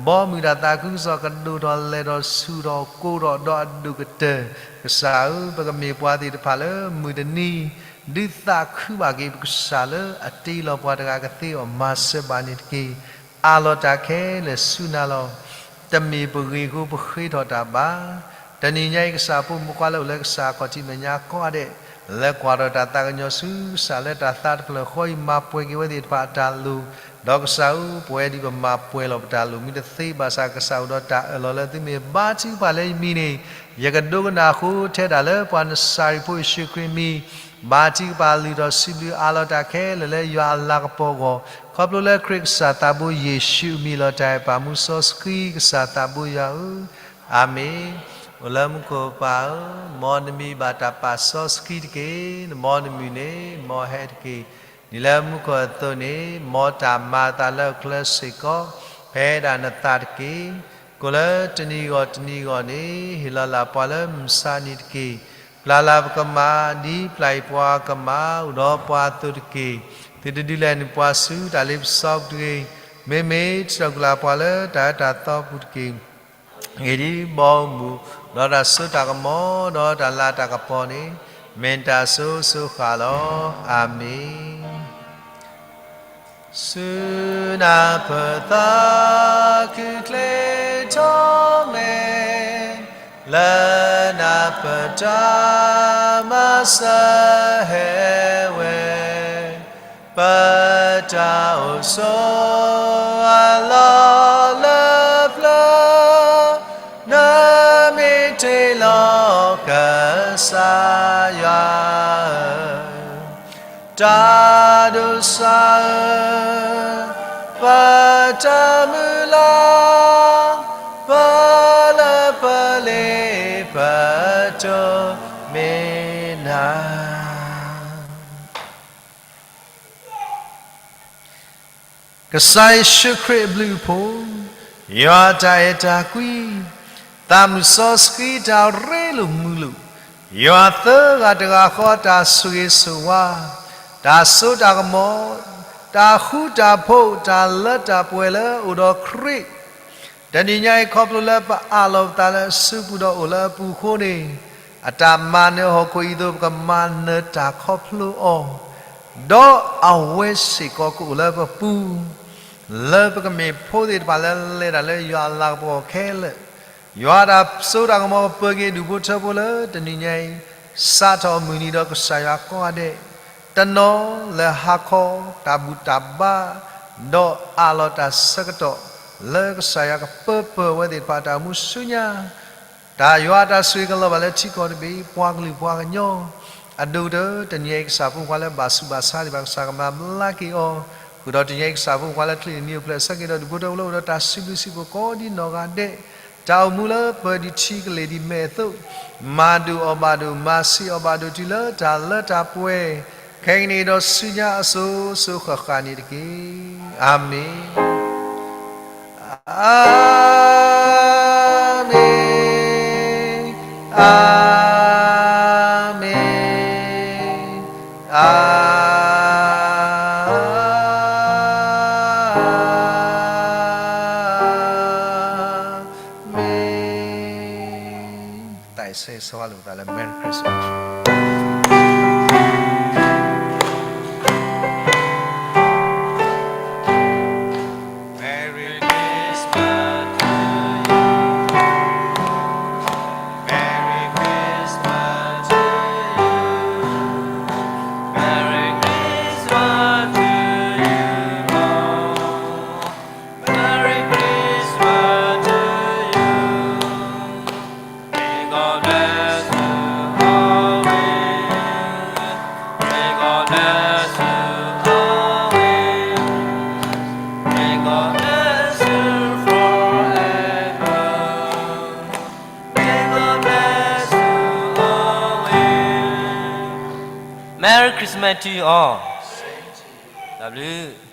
ဘီမုၢ်တၢ်သးခုကစီၣ်ကဒိၣ်ထီၣ်လဲၢ်ထီၣ်ဆူၣ်ထီၣ်ကိၢ်ထီၣ်ဒီးအဒိၣ်ကတၢၢ်, ကစၢ်ဧၢ, ပကမ့ၢ်ပှၤသ့ၣ်တဖၣ်လၢမုၢ်တနံၤ ဒုးသးခုဘၣ်က့ၤပကစၢ်လၢအတ့လီၤပှၤတဂၤကသ့အီၤ မၤစၢၤဘၣ်န့ၣ်တက့ၢ်. အးလီၤတၢ်ခဲလၢာ်ဆူနၤလီၤ. တမ့ၢ်ပဂ့ၢ်အဃိပဃ့ထီၣ်တၢ်ဘၣ်. တနံၤညါအံၤ ကစၢ်ဖိမုၣ်ဖိခွါလၢအိၣ်လၢကစၢ်အခီၣ်ထံးမဲာ်ညါကိးဂၤဒဲး လၢကွၢ်ထီၣ်တၢ်သးကညီၤဆူကစၢ်လၢတၢ်သးတဖျၢၣ်ဃီအံၤ မၤပှဲၤက့ၤဝဲသ့ၣ်တဖၣ်အတၢ်လိၣ်, ဒီးကစၢ်ဧၢ, ပဝဲဒၣ်ပမၤပှဲၤလီၤပတၢ်လိၣ်မံၤတသ့ဘၣ်ဆၣ် ကစၢ်အိၣ်ဒီးတၢ်အၢၣ်လီၤလၢသုမ့ၢ်ဘါထုကဖၣ်လၢယမံၤန့ၣ် ယကဒိကနၣ်အဃိ ထဲဒၣ်လၢပှၤနစၤရ့းဖိယ့ၣ်ၡူးခရံာ်မံၤ ဘါထုကဖၣ်လုၢ်ထီၣ်စံးဘျုးအးလီၤတၢ်ခဲလၢာ်လၢယွၤအလၤကပီၤအဂီၢ်, ခီဖျိလၢခရံာ်ကစၢ်သးဘိယ့ၣ်ၡူးအမံၤလီၤတၢ်အဲၣ်ပာ်မူစီဆှံကစၢ်သးဘိယွၤဧၢ, အၤမ့ၣ်. အိၣ်လၢမူခိၣ်ပၢ်ဧၢ, မ်နမံၤဘၣ်တၢ်ပာ်စီဆှံတက့ၢ်. နမ်နမုၢ်န့ၣ်, မ်ဟဲတက့ၢ်. ဒ်လၢမူခိၣ်အသိးန့ၣ်, မ်တၢ်မၤအသးလၢအချၢစ့ၢ်ကီး, ဖဲဒၣ်နသးတက့ၢ်. ကိၣ်လၢတနံၤဂီၢ်တနံၤဂီၢ်န့ၣ်, ဟ့ၣ်လီၤလၢပှၤလၢမုၢ်ဆါနံၤတက့ၢ်. ပျၢ်လၢပကမၤ, ဒ်ပျၢ်အံၤပှၤကမၤအိၣ်ဒီးပှၤအသိးတက့ၢ်. သုတဒုးလဲၤနုာ်ပှၤဆူတၢ်လ့ပစီပူၤတဂ့ၤ. မ့မ့ၢ်ထုးထီၣ်ကွံာ်လၢပှၤလၢတၢ်အၢတၢ်သီပူၤတက့ၢ်. အဂ့ၢ်ဒ်အံၤ, ဘီမုၢ်, ဒီးတၢ်စိတၢ်ကမီၤ, ဒီးတၢ်လၤတၢ်ကပီၤန့ၣ်, မ့ၢ်တၢ်စိၤစိၤဃၣ်ဃၣ်လီၤ. အၤမ့ၣ်. ဆူနၢ်ပၢၢ်သးခုချ့ထီၣ်မဲာ်, လၢနၢ်ပၢၢ်တၢ်မၤစၢၤဟဲဝဲ, ပတၢ်အိၣ်ဆိးအလီၢ်လၢပျၢၤ, နမ့ၢ်တ့ၢ်လီၤကစၢ်ယွၤဧၢ, တၢ်ဒိးစၢ်ဧၢ, ပတၢ်မုၢ်လၢ်, ပလၢပလ့ၤပတိၢ်မ့ၢ်နၤ. ကစၢ်ယ့ၣ်ၡူးခရံာ်အဘျုးအဖှိၣ်, ယွၤအတၢ်အဲၣ်တၢ်ကွံ, သးမုၢ်စီဆှံတၢ်ရ့လိာ်မုာ်လိာ်, ယွၤသၢဂၤတဂၤဃီတၢ်ဆိၣ်ဂ့ၤဆိၣ်ဝါ, တၢ်စိတၢ်ကမီၤ, တၢ်ဃူတၢ်ဖိး, တၢ်လၢတၢ်ပှဲၤလၢအအိၣ်ဒီးခရံာ် တနံၤညါအံၤ ခီဖျိလၢပအးလီၤပသးလၢအစုပူၤဒီးအိၣ်လၢအပူၤအဃိန့ၣ်, အတၢ်မၤနၢၤဟီၣ်ခိၣ်အံၤအသိး ပကမၤနၢၤတၢ်ခီဖျိအီၤ, ဒီးအဝဲစ့ၢ်ကီးကအိၣ်လၢပပူၤ, လၢပကမ့ၢ်ဖိသ့ၣ်တဖၣ်လၢလဲၤတၢ်လၢယွၤအလၤကပီၤခဲလၢာ်, ယွၤတၢ်စိတၢ်ကမီၤကပၢၤက့ၤဒူၣ်ဖိထၢဖိလၢတနံၤညါအံၤ, စးထီၣ်မုၢ်နံၤဒီးကစၢ်ယွၤကိးဂၤဒဲး, တနီၤလၢဟါခီတၢ်ဘူၣ်တၢ်ဘါ, ဒီးအးလီၤတၢ်ဆၢကတီၢ်, လၢကစၢ်ယွၤကပၢပၢၢ်ဝဲသ့ၣ်တဖၣ်တၢ်အိၣ်မူဆူညါ, တၢ်ယွၤအတၢ်ဆိၣ်ဂ့ၤကလီၤဘၣ်လၢထံကီၢ်တဘ့ၣ်, ပှၤကလုာ်ပှၤကညီ, အဒိၣ်ကတၢၢ် တနံၤအံၤကစၢ်ဖိခွါလၢဘၣ်ဆူးဘၣ်ဆါသ့ၣ်တဖၣ် ကစၢ်ကမၤဘျါက့ၤအီၤ, ဃုာ်ဒီးတနံၤအံၤကစၢ်ဖိခွါလၢချံးနံၤအိၣ်ဖျဲၣ်ဆၢက့ၤဒီးဒူၣ်ဖိထၢဖိလၢအိၣ်ဒီးတၢ်စံးဘျုးစံးဖှိၣ်ကိးဒ်နီၢ်ဂၤဒဲး, တၢ်အိၣ်မူလၢပၢၤဒံးထံကလ့ၢ်ဒံးမဲာ်အသိး, မၤဒိၣ်အီၤဘၣ်ဒိၣ်, မၤဆံးအီၤဘၣ်ဒိၣ်တုၤလၢတၢ်လၢတၢ်ပှဲၤ, ခဲကနံၣ်အံၤဒီးဆူညါအစိၤစိၤဃၣ်ဃၣ်န့ၣ်တက့ၢ်. အၤမ့ၣ်, အၤမ့ၣ်, အၤမ့ၣ်, အၤ မ့ၢ်, တၢ်အံၤဆၢဂ့ၤဆၢဝါလိာ်ပသးလၢ Merry Christmas. Merry Christmas to you. Merry Christmas to you. Merry Christmas to you all. Merry Christmas to you. May God bless you always. May God bless you always. May God bless you forever. May God bless you always. Merry Christmas to you all. တၢ်ဘျုး